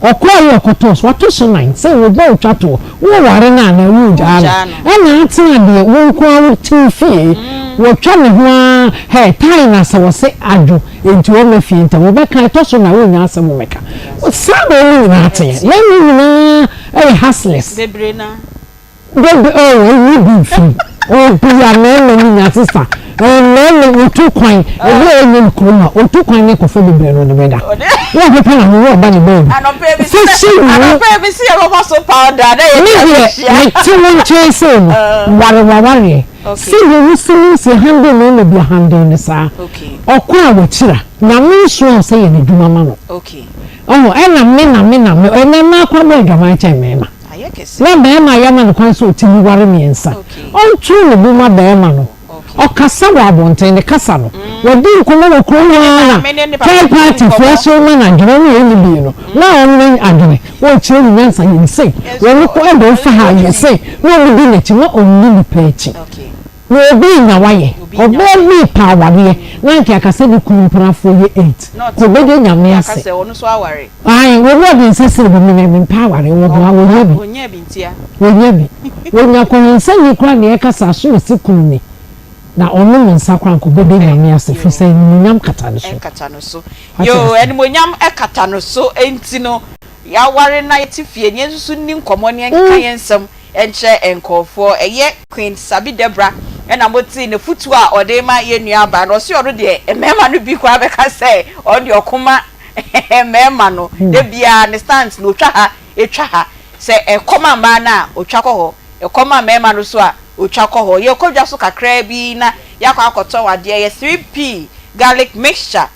ɔkɔɔyɛ ɔkɔtɔɔ so watɔ so nan sɛ wo ba otwa toɔ wo ware no anaa wo gyaa no ɛna atena deɛ wo nkoaa wo te wo fie wɔtwa ne ho aa hɛ tae na sɛ wɔse adwo enti ɔmma fie ntɛm wɔbɛka ɛtɔ so nan wonnya asɛm mmɛka saa na wɔn nyinaa teɛ mmarima nyinaa yɛ hustlers. Baby oh ɛnyɛ bi mfiri obi a mmarima no nya sesa mmarima otu kwan, obi a ɔnyɛ ne kurom a otu kwan ne nkɔfo bebree no ɔde bɛda. Na ɔpepa na ho ɔba ne baabi. Sɛ hyɛ wo. Me deɛ mete wo nkyɛn sei no, ware w'awareɛ. Sɛdeɛ wosi wo si handle mmarima bi handle no saa. Ɔkɔ a wakyira. Nyame nsoa wo sɛ yɛ n'adwuma ma no. Ɔho ɛna me na me na me ɛnɛ mmaa koraa bɔ adwaman kyɛn mmarima. Na barima a yɛama no kwan sɛ ɔtumi ware mmiɛnsa. Ɔnto ne bo ma barima no. Ɔkasa wɔ abɔnten, ne kasa no. Wadi nkɔmmɔ wɔ kurom hɔ ara na third party foɔ nso rema no adwene, ɔno yɛ ɛnni bi no, na ɔno adwene, wɔrekyerɛ no nyansa, yɛ sei, wɔn kɔ ɛde wo fa ha, yɛ sei, na wɔn di n'akyi, na ɔnni nipa akyi. Na obi nya wayɛ, ɔbaa bi repɛ awareɛ, na anka yɛaka sɛ ne kunu mpenafoɔ yɛ eight, kɔ ɔbɛda Nyame ase. Ae, obi a ɔde nsa si ne bo, me mempɛ awareɛ, wɔboa, wɔnya bi. Wɔnya bi. Wɔnya kɔwensani koraa na yɛkasa aso ɔse kunu ni, na ɔnom nsa koraa anka ɔbɛda Nyame ase, firi sɛ animuonyam kata ne so. Ɛkata no so. Wate Yoo, aseɛ? animuonyam kata no so, enti no, yɛaware na yɛte fie no, yɛn nso so nni nkɔmmɔ na yɛnkeka yɛn nsɛm nkyerɛ nkurɔfoɔ. Ɛyɛ Queen Sabi Debra na motee n'afutuo a ɔde rema yɛn nuabaa no. Ɔse ɔno deɛ mmarima no bi koraa bɛka sɛ ɔno deɛ ɔko ma mmarima no. Da biara ne stance no ɔtwa ha, ɛtwa ha. Sɛ ɛkɔ ma mmaa no a, ɔtwa kɔ hɔ. Ɛkɔ ma mmarima no nso a, ɔtwa kɔ hɔ. Yɛkɔ dwa so kakraa bi na yɛakɔ akɔtɔn adeɛ. Ɛyɛ 3P garlic mixture.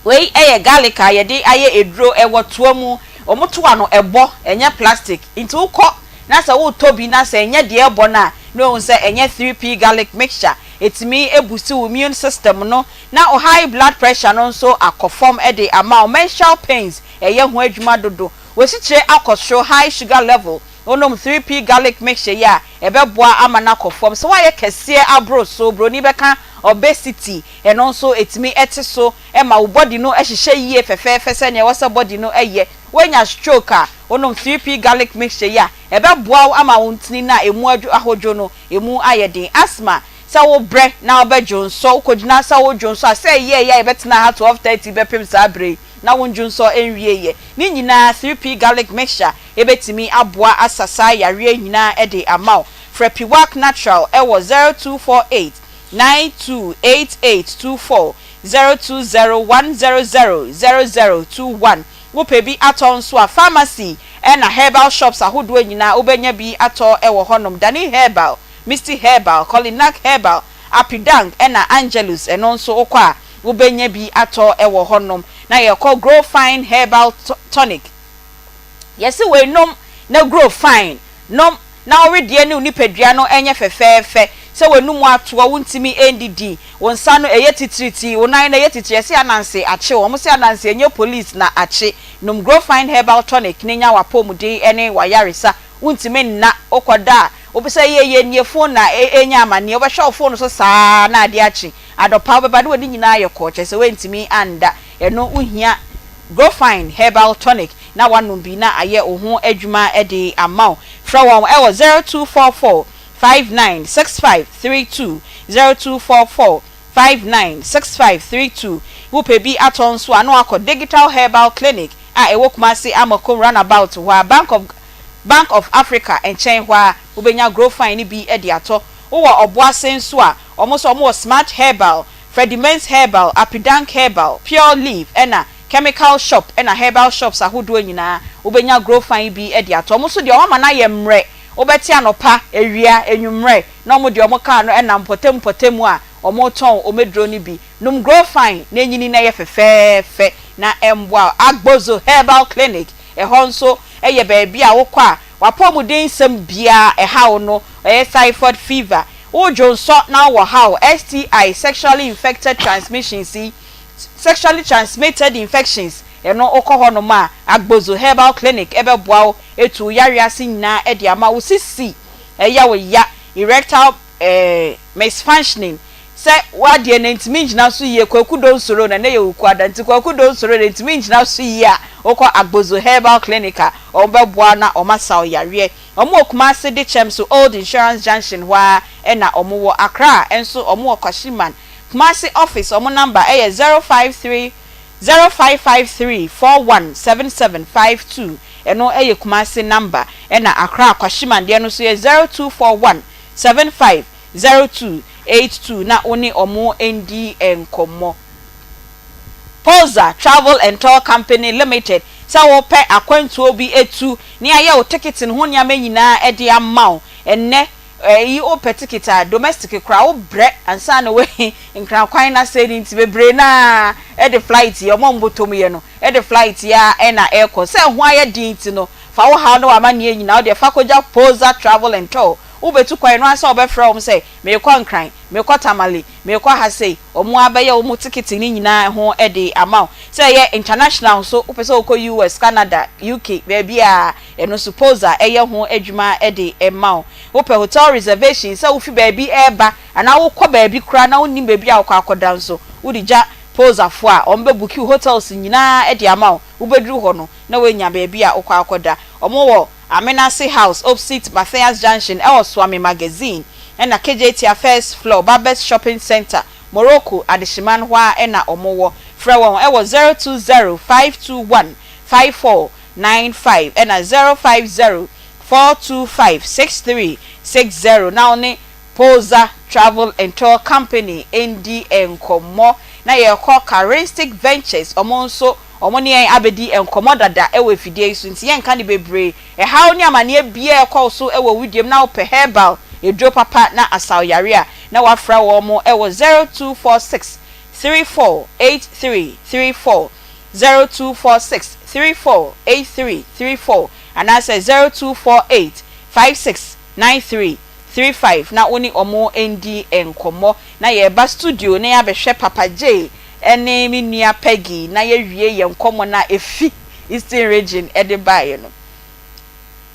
Wei yɛ garlic a yɛde ayɛ aduro, ɛwɔ toa mu, wɔn toa no ɛbɔ, ɛnyɛ plastic, nti wokɔ na sɛ wotɔ bi na sɛ ɛnyɛ deɛ ɛbɔ no a, na wahu sɛ ɛnyɛ 3P garlic mixture, ɛtumi boost wo immune system no na wo high blood pressure no nso akɔ fam de ama wo, menstrual pains ɛyɛ ho adwuma dodo, w'asikyire akɔ soro, high sugar level, wonom 3P garlic mixture yi a, ɛbɛboa ama no akɔ fam. Sɛ woayɛ kɛseɛ aboro so, broni bɛka obesity, Ɛno nso ɛtumi te so ma wo body no hyehyɛ yie fɛfɛɛfɛ sɛdeɛ ɛwɔ sɛ body no yɛ. Woanya stroke a, wonom 3P garlic mixture yi a, ɛbɛboa wo ama wo ntini no a ɛmu adwo ahodwo no, ɛmu ayɛ den. Asthma, sɛ wobrɛ na wobɛdwonsɔ, wokɔgyina sɛ wodwonsɔ a, sɛ ɛyɛɛyɛ a yɛbɛtena ha 12:30 bɛpem saa berɛ yi na wondwonsɔ nwieeɛ. Ne nyinaa 3P garlic mixture bɛtumi aboa asa saa yareɛ nyinaa de ama wo. Frɛ Piwak Natural wɔ 0248 928824 020100 0021 Wopɛ bi atɔ nso a, pharmacy ɛna herbal shops ahodoɔ nyinaa wobɛnya bi atɔ wɔ hɔnom. Dani Herbal, Misty Herbal, Kolinak Herbal, Apidang ɛna Angelus ɛno nso wokɔ a wobɛnya bi atɔ wɔ hɔnom. Na yɛkɔ Grow Fine Herbal Tonic. Yɛse wei nom na grow fine. Nom na wo wedeɛ ne wo nipadua no nyɛ fɛfɛɛfɛ. Sɛ w'anum atoɔ, wontumi ndidi, wo nsa no ɛyɛ titiritii, wo nan no ɛyɛ titiri, yɛse ananse akye wo, wɔse ananse ɛnyɛ police na akye. Nom Growfine Herbal Tonic na nya w'apɔmuden ne w'ayaresa. Wontumi nna, wokɔda a, wobisa yie yie nie phone na ɛnya amaneɛ, wobɛhwɛ wo phone so saa na adeɛ akye. Adɔpa wobɛba na w'ani nyinaa ayɛ kɔɔ, kyerɛ sɛ woantumi anda. Ɛno wohia Growfine Herbal Tonic na woanom bi na ayɛ wo ho adwuma de ama wo. Frɛ wɔn wɔ 0244 59 65 32, 0244 59 65 32. Wopɛ bi atɔ nso a na woakɔ Digital Herbal Clinic a ɛwɔ Kumasi Amakom Runabout hɔ a, Bank of Bank of Africa nkyɛn hɔ ara. Wobɛnya Growfine no bi de atɔ. Wowɔ Ɔboase nso a, wɔn nso wɔwɔ Smart Herbal Fredimens Herbal, Apidank Herbal, Pure Leaf ɛna Chemical Shop ɛna Herbal Shops ahodoɔ nyinaa wobɛnya Growfine bi de atɔ. Wɔn nso deɛ wɔn ama no ayɛ mmerɛ, wobɛte anɔpa, awia, anwummerɛ na wɔn deɛ wɔn car no ɛnam mpɔtam mpɔtam a wɔretɔn wɔn aduro no bi. Nom Growfine na ɛnyini na ɛyɛ fɛfɛɛfɛ na ɛmmoa wo. Agbozo Herbal Clinic, ɛhɔ nso yɛ baabi a wokɔ a w'apɔmuden nsɛm biara ɛhaw no, ɛyɛ typhoid fever, Wo dwonsɔ na wowɔ haw, STI, sexually infected transmissions yi, sexually transmitted infections, ɛno wokɔ hɔ nom a, Agbozo Herbal Clinic bɛboa wo atu wo yareɛ ase nyinaa de ama wo. Sisi ɛyɛ wo ya, erectile eh, misfunctioning, sɛ w'adeɛ no ntumi ngyina so yie, Kwaku Donsoro na ɛnɛ yɛ Wukuada nti Kwaku Donsoro na ɛntumi ngyina so yie a, wokɔ Agbozo Herbal Clinic a, wɔbɛboa wo na wɔasa wo yareɛ. Wɔn wɔ Kumasi Dekyɛm so Old Insurance Junction hɔ ara na wɔn wɔ. Accra nso wɔn wɔ Kwashiman. Kumasi office wɔn number yɛ 053 0553 4177 52 ɛno yɛ Kumasi number. Ɛna Accra Kwashiman deɛ no nso yɛ 0241 75 02. 82 na wo ne wɔn ndi nkɔmmɔ. Poza Travel and Tour Company Limited sɛ wopɛ akwantuo bi atu ne ayɛ wo tekete no ho nneɛma nyinaa de ama wo. Ɛnnɛ yi wopɛ tekete a, domestic koraa wobrɛ ansa na woahi Nkran kwan no asɛe no nti bebree no ara de flight yi, wɔn a wɔbɔtɔ mu yɛ no de flight yi ara na ɛrekɔ. Sɛ ɛho ayɛ den nti no, fa wo haw ne w'amanneɛ nyinaa wodeɛ fa kɔgya Poza Travel and Tour. Wobɛtu kwan no ara sɛ wobɛfrɛ wɔn sɛ merekɔ Nkran, merekɔ Tamale, merekɔ ha sei, wɔn ara bɛyɛ wo tekete no nyinaa ho de ama wo. Sɛ ɛyɛ international nso, wopɛ sɛ wokɔ US, Canada, UK, baabiara, ɛno nso Poza yɛ ho adwuma de ma wo. Wopɛ hotel reservation, sɛ wofi baabi reba anaa wokɔ baabi koraa na wonnim baabi a wokɔ akɔda nso, wode gya Pozafoɔ a, wɔbɛbuki wo hotels nyinaa de ama wo. Wobɛduru hɔ no, na woanya baabi a wokɔ akɔda. Wɔwɔ Amenase House opsit Mathias Junction ɛwɔ Suame Magazine ɛna Kejetia First Floor Babes Shopping Centre, Morocco Adehyeman hɔ ara na ɔmo wɔ. Frɛ wɔn ɛwɔ 020 521 5495 ɛna 050 425 6360 na wo ne Poza Travel and Tour Company ndi nkɔmmɔ. Na yɛrekɔ Charistic Ventures ɔmo nso Wɔn ne yɛn abɛdi nkɔmmɔ dada wɔ afidie yi so nti yɛnka no bebree. Ɛhaw ne amaneɛ biara a ɛkɔ wo so wɔ wo dwam na wopɛ herbal aduro papa na asaw yareɛ a, na woafrɛ wɔn wɔ 0246 34 83 34, 0246 34 83 34 anaasɛ 0248 56 93 35 na wo ne wɔn ndi nkɔmmɔ. Na yɛreba studio na yɛabɛhwɛ Papa Jay ne me nua Peggy na yɛawie yɛn nkɔmmɔ no a ɛfi Eastern Region de baeɛ no.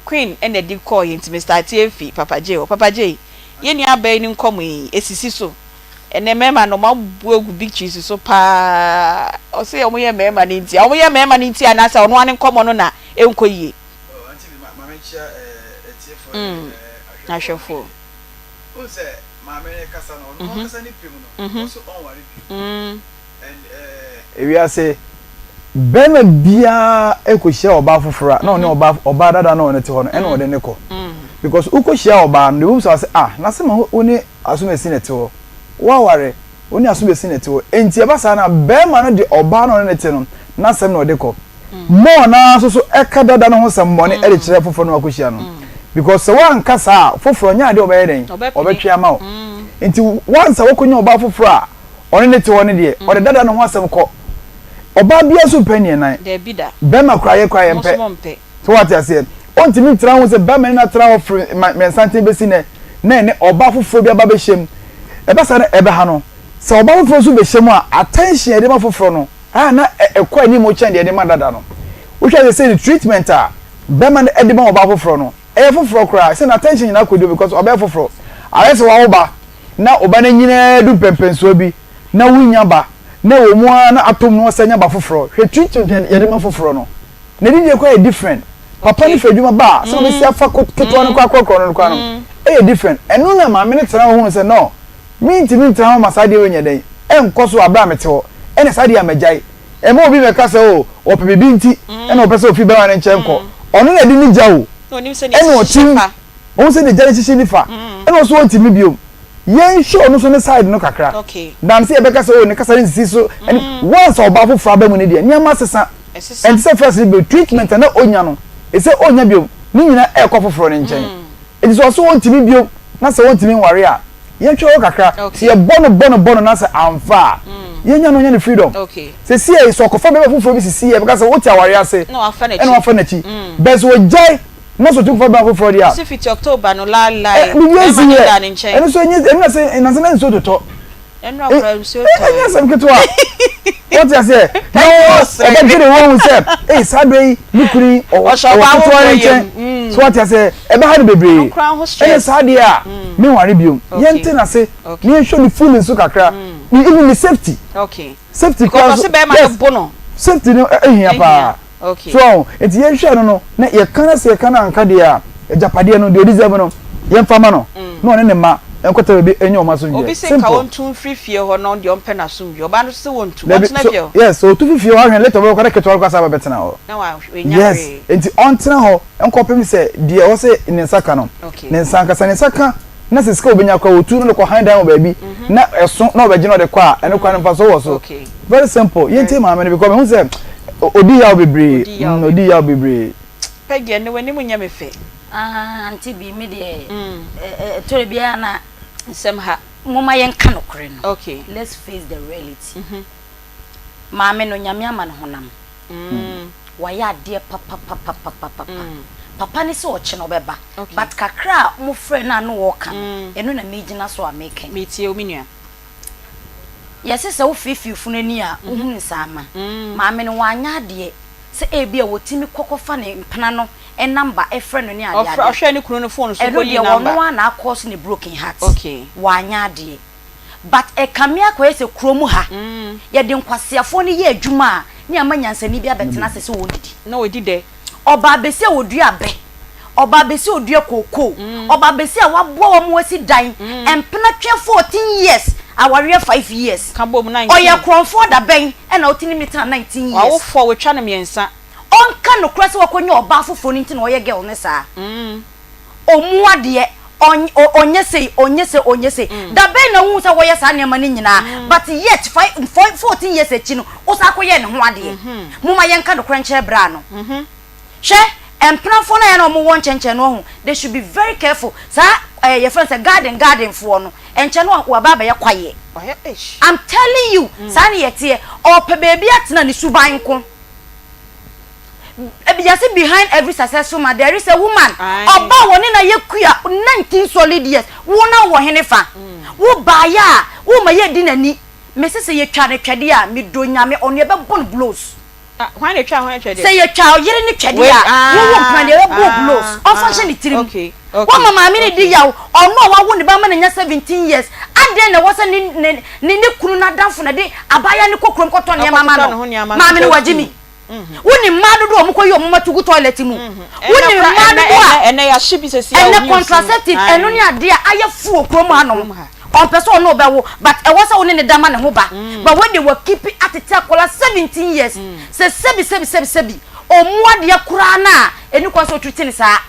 Queen na ɛde kɔeɛ nti me starteɛ afi Papa Jay hɔ. Papa Jay, yɛn nua baa yi ne nkɔmmɔ yi, ɛsisi so. Ɛnnɛ mmarima no wɔabu agu big trees so paa. Ɔse wɔyɛ mmarima no nti a. Wɔyɛ mmarima no nti anaasɛ ɔno ara ne nkɔmmɔ no na ɛnkɔ yie? Oh, Auntie bi, ma, ma menkyia eh, atiefoɔ ne mm, eh, ahwɛfoɔ. Wohu sɛ maame no kasa no, ɔno mhm. ankasa ne pɛ mu no, mhm. ɔso ɔnware bio. Mm. And eh, Ewiase, bɛrima biara kɔhyia ɔbaa foforɔ a, na ɔne mhm. ɔbaa ɔbaa dada na ɔne te hɔ no, ɛna ɔde ne kɔ. Because wokɔhyia ɔbaa no, deɛ wohu sɛ ɔsɛ ah, na sɛ ma wo ne asomasi na ɛte hɔ. Woaware, wo ne asomasi na ɛte hɔ. Enti ɛba saa na bɛrima no de ɔbaa na ɔne ne te no, n'asɛm na ɔde kɔ. More no ara nso so ɛka dada no ho sɛmmɔne de kyerɛ foforɔ no wakɔhyia no because sɛ woanka saa a foforɔ nyɛ adeɛ ɔbɛyɛ dɛn ɔbɛtwe ama wo nti once a wakɔnya ɔbaa foforɔ a ɔne ne te hɔ no deɛ ɔde dada no ho asɛm kɔ ɔbaa biara nso mpɛ neɛ nan bɛrima koraa yɛ koraa yɛmpɛ so wate aseɛ ɔntumi ntena ho sɛ bɛrima ne no atena hɔ firi mɛnsanten bɛsi nɛ na ɛne ɔbaa foforɔ bi aba bɛhyɛ mu ɛba saa no ɛbɛha no sɛ ɔbaa foforɔ nso bɛhyɛ mu a attention a yɛde ma foforɔ no a na ɛkɔ anim kyɛn deɛ yɛde ma dada no. Wohwɛ sɛ sɛ treatment a bɛrima no de ma ɔbaa foforɔ no, ɛyɛ foforɔ koraa. Sɛ n'attention nyinaa kɔdi because ɔbɛyɛ foforɔ. Ayɛ sɛ wawo ba na ɔba no nyinaa du mpɛmpɛnsoɔ bi na wonya ba na ɛwɔ mu ara na atom na wasan nya ba foforɔ. Hwɛ treatment a yɛde ma foforɔ no. N'adidie koraa yɛ different. Papa no firi adwuma ba a, sɛ ɔbɛsi afa ketewa no koraa korɔkorɔ no koraa no, ɛyɛ different. Ɛno na maame no tena hɔ hunu sɛ no, Mentumi ntena hɔ ma saa adeɛ wei nyɛ dɛn? Ɛnkɔ so wɔ berɛ a mete hɔ. Ɛnna saa adeɛ a magyae. Mma obi mmɛka sɛ, 'O, ɔpɛ biribi nti na ɔpɛ sɛ ɔfiri barima no nkyɛn kɔ. Ɔno na ɛde ne gya o. Ɛnna ɔte mu. Ɔhu sɛdeɛ gya no hyehye ne fa. Ɛnna ɔso ɔntumi bio. Yɛnhwɛ ɔno nso ne side no kakra. Than sɛ yɛbɛka sɛ, 'O, ne kasa no nsisi so. Once a ɔbaa foforɔ aba mu no deɛ, nneɛma asesa. Ɛnte sɛ first no bio. Treatment a na ɔnya no, ɛsɛ ɔnnya bio. Ne nyinaa ɛrekɔ foforɔ no nkyɛn. Enti sɛ ɔso ɔntumi bio na sɛ ɔntumi nware a, yɛntwɛn hɔ kakra. Sɛ yɛbɔ no bɔ no bɔ no na sɛ amfa a, yɛnya no ɔnya ne freedom. Seesei sɛ ɔkɔfa bɛrima foforɔ bi sisi a, yɛbɛka sɛ wote awareɛ ase ɛna wafa n'akyi. But sɛ ɔgyae na sɛ ɔtumi kɔfa bɛrima foforɔ deɛ a, biribiara nsi yɛ. Ɛno nso ɛnyɛ ɛno na sɛ nansa na nsuo totɔ. Ɛnyɛ asɛm ketewa. Wote aseɛ? Na ɔbɛdwene ho ahu sɛ, ei, saa berɛ yi me kunu yi ɔwɔ ketewa no nkyɛn. So woate aseɛ? Ɛbɛha no bebree. Ɛnyɛ saa deɛ a, menware bio. Yɛnte n'ase na yɛnhwɛ ne feelings so kakra. Even ne safety. Safety koraa nso, yes, safety no hia paa. So wahu? Nti yɛnhwɛ no no, na yɛka na sɛ yɛka no anka deɛ a, agyapadeɛ no, deɛ ɔdeserve no, yɛmfa ma no, na ɔne ne mma nkɔtɛ baabi nyɛ wɔn asomdwoeɛ. Obi se nka Simple. ɔntu mfiri fie hɔ na ɔno deɛ ɔmpɛ n'asomdwoeɛ. Ɔbaa no nso se wɔntu, Dabi, ɔntena so, fie hɔ. yes, sɛ ɔtu fi fie hɔ ahwɛ no, later ɔbɛkɔ na ketewa no koraa san aba bɛtena hɔ. Na wa, wanya Yes, hwee. nti ɔntena hɔ nkɔpem sɛ deɛ ɛwɔ sɛ ne nsa ka no, Okay. ne nsa ankasa, ne nsa ka. na sɛ sika a obenya koraa otu no de kɔ han dan wɔ baabi na ɛso na ɔbɛgye na ɔde kɔ a ɛno koraa no mfaso wɔ so. Very simple. Yɛntie maame no because mehu sɛ odi yaw bebree. Mm, odi yaw bebree. Peggy, ɛnɛ w'anim nyɛ me fɛ. Ah, Auntie bi, me deɛ, ɛtɔrɔ biara na. Nsɛm ha. Momma yɛnka nokorɛ no. Okay. Let's face the reality. Maame no, Nyame ama no honam. Wayɛ adeɛ papapapapapa. Papa no sɛ ɔkyena ɔbɛba. But kakra a mo frɛ no a na ɔɔka no, ɛno na megyina so a meka yi. Metie wo me nua. Yɛse sɛ wo feefee funu ani a, wohunu nsaama. Maame no wanyɛ adeɛ sɛ ebia wɔtumi kɔ kɔfa ne mpena no number frɛ no ne adeade. Ɔhwɛɛ ne kunu no phone so Ɛno kɔyii deɛ number. ɔno ara na akɔɔse ne broken heart. Wanyɛ adeɛ. But ɛkame akɔyɛ sɛ kurom ha, yɛde nkwaseafoɔ no yɛ adwuma a, ne ama nyansani bi abɛtena ase sɛ ɔredidi. Na ɔdi dɛ. Ɔbaa bɛsi a ɔdua abɛ, ɔbaa bɛsi a ɔdua kookoo, ɔbaa bɛsi a waboa wɔn asi dan, mpena twɛ 14 years, awareɛ 5 years. Ka bom 19. Ɔyɛ korɔmfoɔ da bɛn na wotumi ne no tena 19 years? W'awofoɔ wɔatwa no mmiɛnsa. Ɔnka nokorɛ sɛ wakɔnya ɔbaa foforɔ no nti na ɔyɛ girl no saa. Ɔmmu adeɛ, ɔnyɛ sei, ɔnyɛ sei, ɔnyɛ sei. Da bɛn na wohu sɛ wɔyɛ saa nneɛma no nyinaa? But yet, 14 years akyi no, wosan kɔyɛɛ ne ho adeɛ. Momma yɛnka nokorɛ nkyerɛ braa no. Hwɛ, mpenafoɔ no a yɛ na wɔwɔ nkyɛnkyɛn no, wahu, they should be very careful. Saa ɛɛ yɛfrɛ no sɛ garden garden foɔ no, ɛnkyɛ no waba abɛyɛ kwaeɛ. I'm telling you, saa ne yɛteɛ. Ɔpɛ baabi atena ne suban nko. Yɛse behind every successful man there is a woman. Ɔba a wɔne no ayɛ kua 19 solid years, wo na wowɔ hene fa? Wo baeɛ a, woma yɛdi n'ani. Mese sɛ yɛtwa no twɛdeɛ a, medɔ Nyame, ɔno yɛbɛbɔ no blows. Hwan na ɛtwa hwan twɛdeɛ? Sɛ yɛtwa ɔyere no twɛdeɛ a, wo wo mpena deɛ yɛbɛbɔ wo blows. Ɔmfa nhyɛ ne tirim. Wama maame no di yaw, ɔno a wawo ne ba ama no anya 17 years, adɛn na ɛwɔ sɛ ne ne ne ne kunu n'adamfo na ɛde abaayewa no kɔ kurom kɔtɔ nneɛma ma no? Maame no wagye mi. Wonim mmaa dodoɔ a wɔkɔyi wɔn mma to gu toilet mu? Wonim mmaa dodoɔ a ɛnɛ contraceptive ɛno ne adeɛ a ayɛ fu wɔ kurom hanom. Ɔmpɛ sɛ ɔne wo bɛwo but ɛwɔ sɛ wo ne no da ma ne ho ba. But wei deɛ wakipi atete akwadaa 17 years sɛ sɛbi sɛbi sɛbi sɛbi ɔmmu adeɛ koraa no a ɛni kwan sɛ ɔtreat no saa.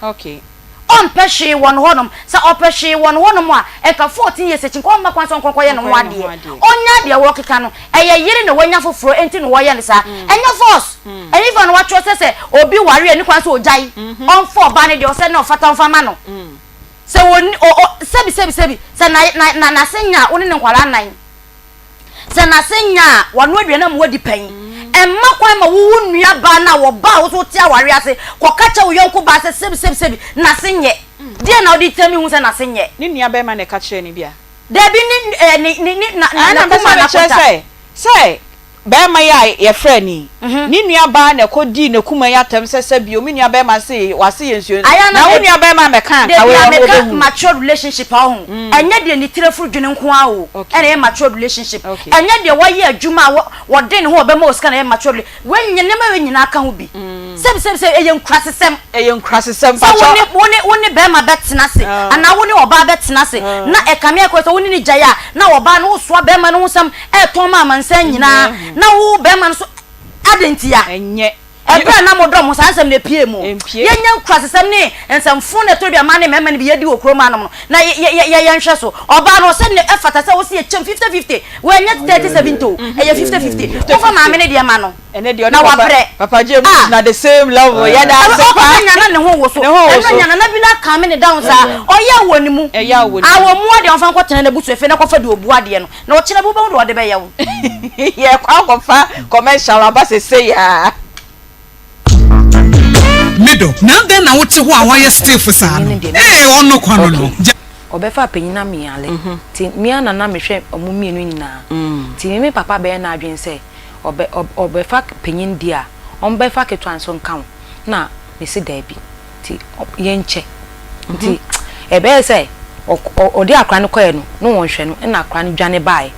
Ɔmpɛ hwee wɔ ne hɔnom. Sɛ ɔpɛ hwee wɔ ne hɔnom a, nka 14 years akyi nka ɔmma kwan sɛ ɔnkɔ nkɔyɛ ne ho adeɛ. Ɔnya deɛ wɔkeka no, ɛyɛ yere na wanya foforɔ nti na wɔyɛ no saa. Ɛnyɛ force. Ɛhefa na wɔatwerɛ sɛ sɛ obi ware a ɛni kwan sɛ ɔgyae? Ɔmfa ɔbaa no deɛ ɔsɛ na ɔfata ɔmfa ma no. Sɛ ɔnni, ɔ, ɔ, sɛbi, sɛbi, sɛbi, sɛ na, na, na, n'ase nya a, wo ne no nkwadaa nnan. Sɛ n'ase nya a, wanoa aduane ama wadi pɛn. Mma kwan ma wo wo nua baa no a wɔbaa wo so wote awareɛ ase kɔka kyerɛ wo yɔnko baa sɛ sɛbi, sɛbi, sɛbi, n'ase nyɛ. Deɛn na wode tia me hu sɛ n'ase nyɛ? Ne nua bɛrima na ɛka kyerɛɛ no bi a. Dabi, ne, ɛɛ, ne, ne, ne, na, na, Ɛna mpɛ sɛ n'akoma mekyerɛ n'akonta. sɛ, sɛ Barima yi a yɛfrɛ no yi, ne nuabaa na ɛkɔdii n'akuma yi atɛm sɛ sɛ bio me nuabarima se wase yɛ nsuo Ayɛ na wo nuabarima ammɛka anka wei Dabi a ɔno meka ɔbɛhu. matured relationship a wohu, ɛnyɛ deɛ ne tiri afuru dwene nko ara o ɛna ɛyɛ matured relationship. Ɛnyɛ deɛ wayɛ adwuma a wɔden ne ho a ɔbɛma wo sika na ɛyɛ matured rela wei nyɛ nneɛma wei nyinaa ka ho bi. Sɛbi sɛbi sɛbi ɛyɛ nkurasesɛm. Ɛyɛ nkurasesɛm Sɛ wo mpakyɛw. ne wo ne wo ne barima bɛtena ase anaa wo ne ɔbaa bɛtena ase na ɛkame akɔ sɛ wo ne no gyae a na ɔbaa no wosoa barima no ho nsɛm ɛretɔn ma amansan nyinaa na wo bɛrima no so adɛn ntia? Ɛnyɛ. Ɛberɛ a na modɔ mo saa nsɛm no ɛpue mu. Ɛmpue. Yɛnya nkurasesɛm ne nsɛmfo na ɛtɔ bi a mmaa ne mmarima no bi yɛdi wɔ kurom hanom no na yɛyɛ nhwɛso. Ɔbaa no ɔsɛ ne ɛfata sɛ wose yɛkyɛm 50 50 wei ɛnyɛ 30 70 o ɛyɛ 50 50 momfa maame no deɛ ma no Ɛnɛ deɛ ɔne na papa wabrɛ. Papa James Ah! gyina the same level yɛda ase Ɛbɛ paa. ɔkasa nyana ne ho woso. Ne ho Ɛno woso. nyana na bi na calm ne down saa. Ɔyɛ wɔ ne mu. Ɛyaw wɔ ne Ah mu. wɔn mua deɛ ɔmfa nkɔtena n'abusuafie na kɔfa deɛ ɔbu adeɛ no. Na ɔkyena bi wobɛhu deɛ ɔde bɛyɛ wo. Yɛkɔ akɔfa commercial aba sesei aa. Me dɔ, na adɛn na wote hɔ a woayɛ stiff saa no? Ee, ɔno kwa no no. Gya. Ɔbɛfa panyin na meyare nti me ara na na mehwɛ ɔmo mmienu nyinaa nti me me papa bɛyɛ n'adwene sɛ ɔbɛ ɔbɛfa panyin deɛ a ɔmbɛfa ketewa nso nka ho na mese daabi nti yɛnkyɛ nti ɛbɛyɛ sɛ ɔde akora no kɔɛ no na wɔnhwɛ no ɛna akora no dwane baeɛ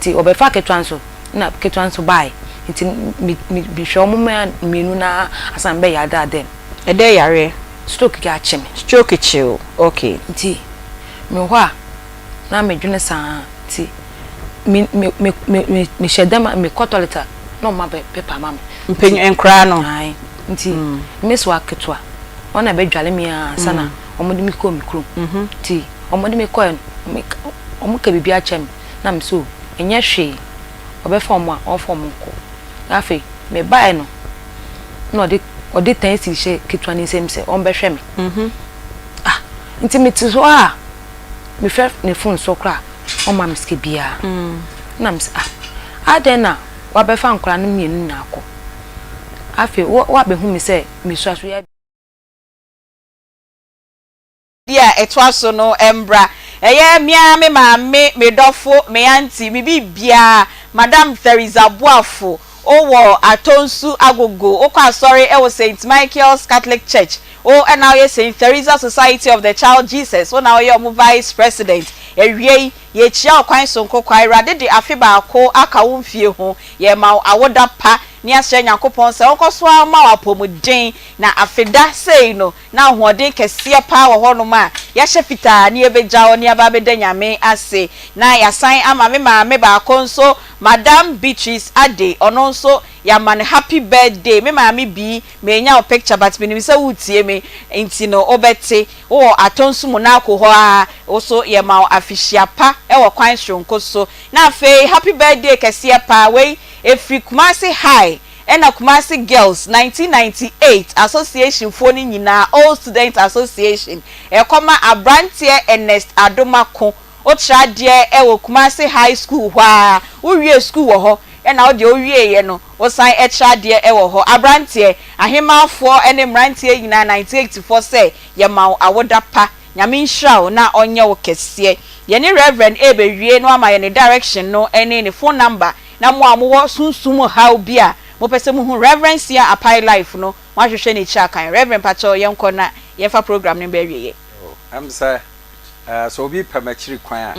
nti ɔbɛfa ketewa nso na ketewa nso baeɛ nti me me mehwɛ wɔn mmaa mmienu no ara asan bɛyɛ ada dɛm. Ɛdɛ yareɛ? Stroke kɛ akye me. Stroke kye wo okay. Nti mewɔ hɔ a na medwene saa nti me me me me mehyɛ dɛm a mekɔ toilet a na wɔn abɛ pepa ama me. Mpanyin nkoraa no. Ae nti me soa ketewa wɔn na bɛdwale me ara ansa na wɔde me kɔɔ me kurom nti. Wɔde me kɔɛ no, wɔka biribi akyerɛ me na me se o, ɛnyɛ hwee, ɔbɛfa wɔn a, ɔmfa wɔn nkɔ. Na afei mebaeɛ no, na ɔde ɔde ten cedis hyɛ ketewa no nsam sɛ ɔmbɛhwɛ me. Ah, nti mete hɔ a, mefrɛ ne phone so koraa a, ɔmma me sika biara. Na mese ah, adɛn na wabɛfa nkwadaa no mmienu nyinaa akɔ? Afei woabɛhu me sɛ mesua so yɛ. Di a ɛtoa so no mbra. Ɛyɛ me ara me maame, me dɔfo, me aunty, me biribiara, Madam Theresa Boafo, wo wɔ Atonsu Agogo, wo kɔ asɔre wɔ Saint Michael's Catholic Church, wo na woyɛ Saint Theresa Society of the Child Jesus, wo na woyɛ wɔn Vice President. Awiei, yɛrekyia wo kwan sononko kwa, Awurade de afe baako aka wo mfie ho, yɛrema wo awoda pa, ne yɛasrɛ Nyankopɔn sɛ ɔnkɔ so ara mma wo apɔmuden, na afeda sei no, na ahoɔden kɛseɛ paa wɔ hɔnom a yɛahyɛ fitaa ne yɛbɛgya hɔ ne yɛaba abɛda Nyame ase. Na yɛasan ama me maame baako nso, Madam Beatrice Adey, ɔno nso yɛama no happy birthday. Me maame Bee, mannya wo picture but menim sɛ woretie me nti no wobɛte. Wowɔ Atonsu Monaco hɔ ara, wo nso yɛma wo afehyia pa wɔ kwan soronko so. Na afei happy birthday kɛseɛ paa, wei ɛfiri Kumasi High Ɛna Kumasi Girls 1998 Association foɔ no nyinaa, Old Student Association, ɛkɔma abranteɛ Ernest Adomako. Wotra adeɛ wɔ Kumasi High School hɔ ara, wowie sukuu wɔ hɔ, ɛna wo deɛ wowieɛ no, wosan tra adeɛ wɔ hɔ. Abranteɛ, ahemaafoɔ ne mmeranteɛ nyinaa 98 foɔ sɛ yɛma wo awoda pa. Nyame nhyira wo na ɔnyɛ wo kɛseɛ. Yɛne Reverend ɛrebɛwie na wama yɛn ne direction no ne ne phone number Na mo a mowɔ sunsum mu haw bi a mopɛ sɛ muhu Rev. Sia Apai Life no, moahwehwɛ no akyiri akan. Rev. Mpakyɛw yɛnkɔ na yɛmfa program no mba awieɛ. Oh, ɛm sɛ eh, sɛ obi pɛ m'akyiri kwan a,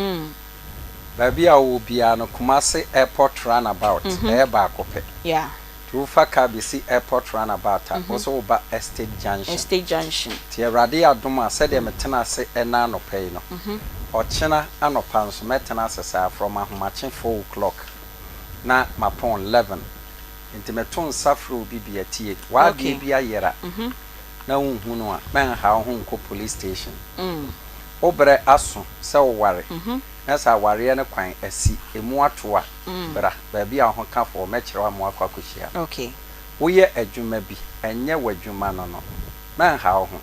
baabi a wowɔ biara no, Kumasi Airport Runabout, ɛyɛ baako pɛ. Yeah. Nti wofa car bɛsi Airport Runabout a, wo nso woba Estate Junction. Estate Junction. Nti Awurade yɛ adom a, sɛdeɛ metena ase ɛnnɛ anɔpa yi no, ɔkyena anɔpa nso mɛtena ase saa from ahomakye four o'clock na mapɔn 11. Nti meto nsa frɛ obi bia, tie, w'adeɛ bi ayera na wonhu no a, mɛnha wo ho nkɔ police station. Wo berɛ aso sɛ woware, na sɛ awareɛ no kwan asi, ɛmu ato a, bra baabi a wo ho ka foɔ, mɛkyerɛ wo ama woakɔ akɔhyia no. Woyɛ adwuma bi, ɛnyɛ w'adwuma no no, mɛnha wo ho.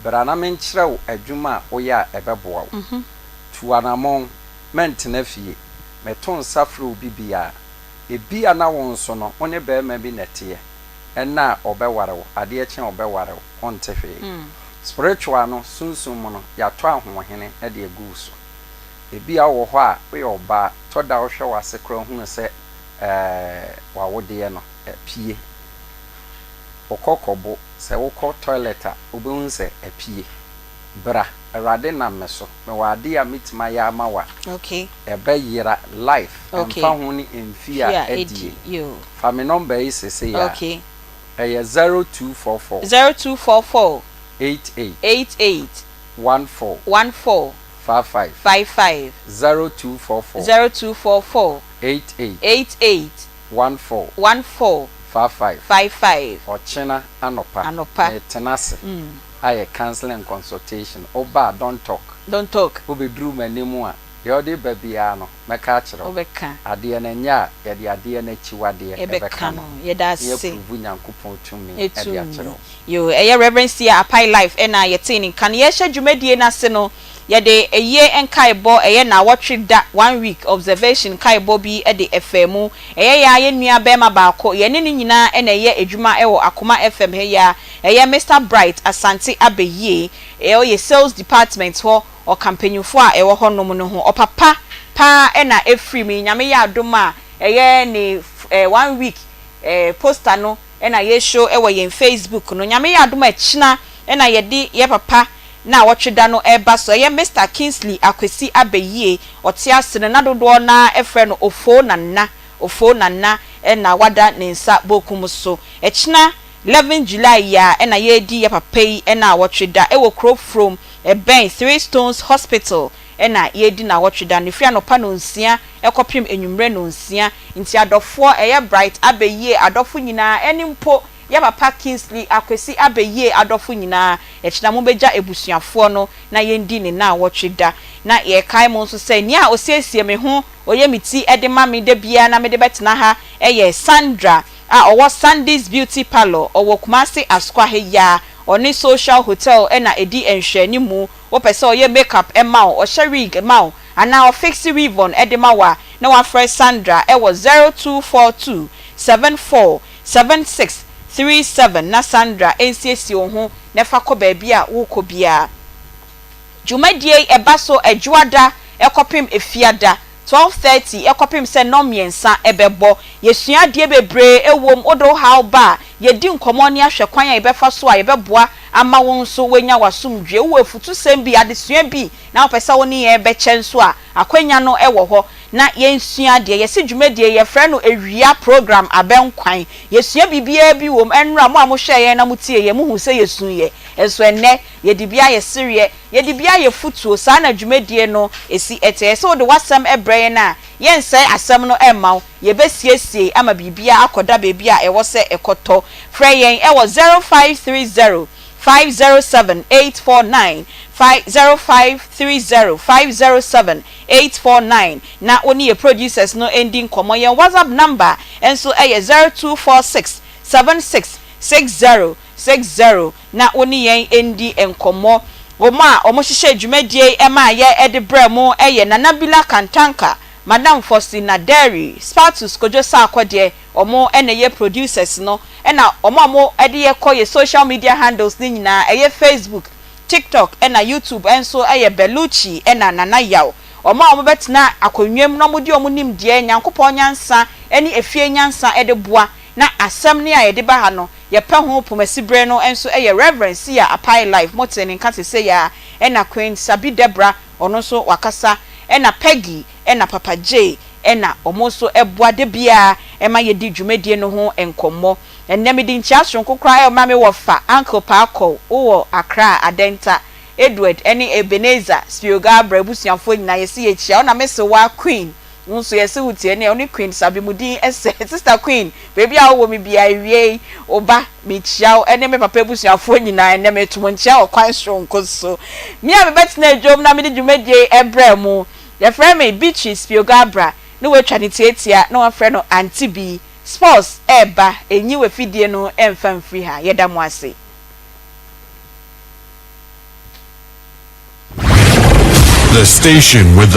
Bra na menkyerɛ wo adwuma a woyɛ a ɛbɛboa wo. Tu anammɔn, mɛntena fie. Meto nsa frɛ obi biara. Ebia na wo nso no, wo ne barima bi na ɛteɛ. Ɛnnɛ a ɔbɛware wo, adeɛ kye a ɔbɛware wo, wonte hwee. Spiritual no, sunsum mu no, yɛatɔ ahoɔhene de agu wo so. Ebia wowɔ hɔ a, woyɛ ɔbaa, tɔ da a wohwɛ w'ase koraa hunu sɛ ɛɛ w'awodeɛ no apue. Wokɔ kɔbo, sɛ wokɔ toilet a, wobɛhu sɛ apue. Bra, Awurade nam me so, mewɔ adeɛ a mɛtumi ayɛ ama wo a, ɛbɛyera life, ɛmfa ho ne mfie a adie. Fa me nɔmba yi sesei ara, ɛyɛ 0244. 0244. 88. 88. 14. 14. 55. 55. 0244. 0244. 88. 88. 14. 14. 55. 55. Ɔkyena anɔpa. Anɔpa. Meretena ase ayɛ counseling and consultation. Woba a, don't talk. Don't talk. Wobɛduru m'anim a, deɛ wode ba biara no, mɛka akyerɛ wo. Wobɛka. Adeɛ no ɛnyɛ a, yɛde adeɛ no akyiwadeɛ ɛbɛka no. no. Yɛda Na ase. yɛaprovu Nyankopɔn tumi de akyerɛ wo. Yoo, ɛyɛ Rev. Sia Apai Life ɛna yɛtee ne nka no. Yɛrehyɛ dwumadie no ase no, yɛde ayie nkaebɔ, ɛyɛ naawɔtwe da, one week observation nkaebɔ bi de ɛfaa mu. Ɛyɛ yɛn ara yɛn nua barima baako, yɛne no nyinaa na ɛyɛ adwuma wɔ Akoma FM ha yi ara, ɛyɛ Mister Bright Asante Abeyie, ɔyɛ sales department hɔ, ɔka mpanyinfoɔ a ɛwɔ hɔ nom no ho. Ɔpapa paa na ɛfiri mu yi, Nyame yɛ adom a, ɛyɛ ne one week poster no na yɛ show wɔ yɛn Facebook no. Nyame yɛ adom a ɛkyena na yɛde yɛ papa naawɔtwe da no reba so. Ɛyɛ Mister Kingsley Akwasi Abeyie, ɔte ase no na dodoɔ no ara frɛ no Ofoo Nana, Ofoo Nana na wada ne nsa bokum so. Ɛkyena 11 July yi ara na yɛredi yɛ papa yi naawɔtwe da wɔ kuro From, ɛbɛn Three Stones Hospital na yɛredi naawɔtwe da no, ɛfiri anɔpa nonsia kɔpem anwummerɛ nonsia. Nti adɔfoɔ, ɛyɛ Bright Abeyie adɔfo nyinaa ɛne mpo. Yɛ papa Kingsley Akwasi Abeyie adɔfo nyinaa, ɛkyena mobɛgya abusuafoɔ no na yɛndi ne naawɔtwe da. Na yɛrekae mo nso sɛ nea ɔsiesie me ho, ɔyɛ me ti de ma me da biara na mede bɛtena ha yɛ Sandra a ɔwɔ Sandy's Beauty Parlour, ɔwɔ Kumasi Asokwa ha yi ara. Ɔne Social Hotel na ɛdi nhwɛanimu. Wopɛ sɛ ɔyɛ make up ma wo, ɔhyɛ wig ma wo, anaa ɔfixe weave-on de ma wo a, na woafrɛ Sandra wɔ 0242 74 7637 na Sandra nsiesie wo ho na fa kɔ baabi a worekɔ biara. Dwumadie yi ɛba so Ɛdwoada kɔpem Efiada, 12:30 kɔpem sɛ nnɔnmiɛnsa bɛbɔ. Yɛsua adeɛ bebree wom, wode wo haw ba a, yɛdi nkɔmmɔ ne ahwɛ kwan a yɛbɛfa so a yɛbɛboa ama wo nso woanya w'asomdwoeɛ. Wowɔ afutusɛm bi, adesua bi na wopɛ sɛ wo ne yɛn bɛkyɛ nso a, akwanya no wɔ hɔ na yɛnsua adeɛ. Yɛse dwumadie yi yɛfrɛ no awia program abɛnkwan. Yɛsua biribiara bi wɔ mu. Ɛnnora mo a mohwɛɛ yɛn na motiee yɛn, mohuu sɛ yɛsuiɛ. Nso ɛnnɛ yɛde bi ayɛ sereɛ, yɛde bi ayɛ fotuo. Saa na dwumadie no si teɛ. Sɛ wode w'asɛm brɛ yɛn a, yɛnsɛe asɛm no mma wo. Yɛbɛsiesie ama biribiara akɔda baabi a ɛwɔ sɛ ɛkɔtɔ. Frɛ yɛn wɔ 0530 507 849, 0530 507 849 na wo ne yɛn producers no ndi nkɔmmɔ. Yɛn WhatsApp number nso yɛ 0246 76 60 60 na wo ne yɛn ndi nkɔmmɔ. Wɔn a wɔhyehyɛɛ dwumadie yi maa yɛde brɛɛ mo yɛ Nana Bila Kantanka, Madam Faustina Derry, Spatus Kojo Sarkodie, wɔn na ɛyɛ producers no, ɛna wɔn a wɔde yɛ kɔ yɛ social media handles no nyinaa, ɛyɛ Facebook, TikTok ɛna YouTube nso yɛ Bellucci ɛna Nana Yaw. Wɔn a wɔbɛtena akonnwa mu na wɔde wɔn nimdeɛ, Nyankopɔn nyansa ne efie nyansa de boa na asɛm no a yɛde ba ha no yɛpɛ ho pomasiberɛ no nso yɛ Rev. Sia Apai Life, motee ne nka sesei ara, ɛna Queen Sabi Deborah ɔno nso wakasa, ɛna Peggy ɛna Papa Jay ɛna wɔn nso boa da biara ma yɛdi dwumadie no ho nkɔmmɔ. Ɛnnɛ mede nkyia soronko koraa rema me wɔfa Uncle Paakɔw wowɔ Accra Adenta, Edward ɛne Ebenezer Spio-Garbrah abusuafoɔ nyinaa yɛse yɛkyia wo na me sewaa Queen wo nso yɛse wo tie ɛneɛ wo ne Queen Sabimudin sɛ Sister Queen baabi a wowɔ me biara awiei wo ba mekyia wo ɛne me papa abusuafoɔ nyinaa ɛnnɛ meto mo nkyia wɔ kwan soronko so. Me a mebɛtena dwom na mede dwumadie yi ɛbrɛɛ mo Yɛfrɛ me Beatrice Piogabrah ne watwa ne tiatia na wafrɛ no Auntie Bee. Sports ɛɛba, ɛnyi w'afidie no ɛmfa mfiri ha. Yɛda mo ase. The station with the.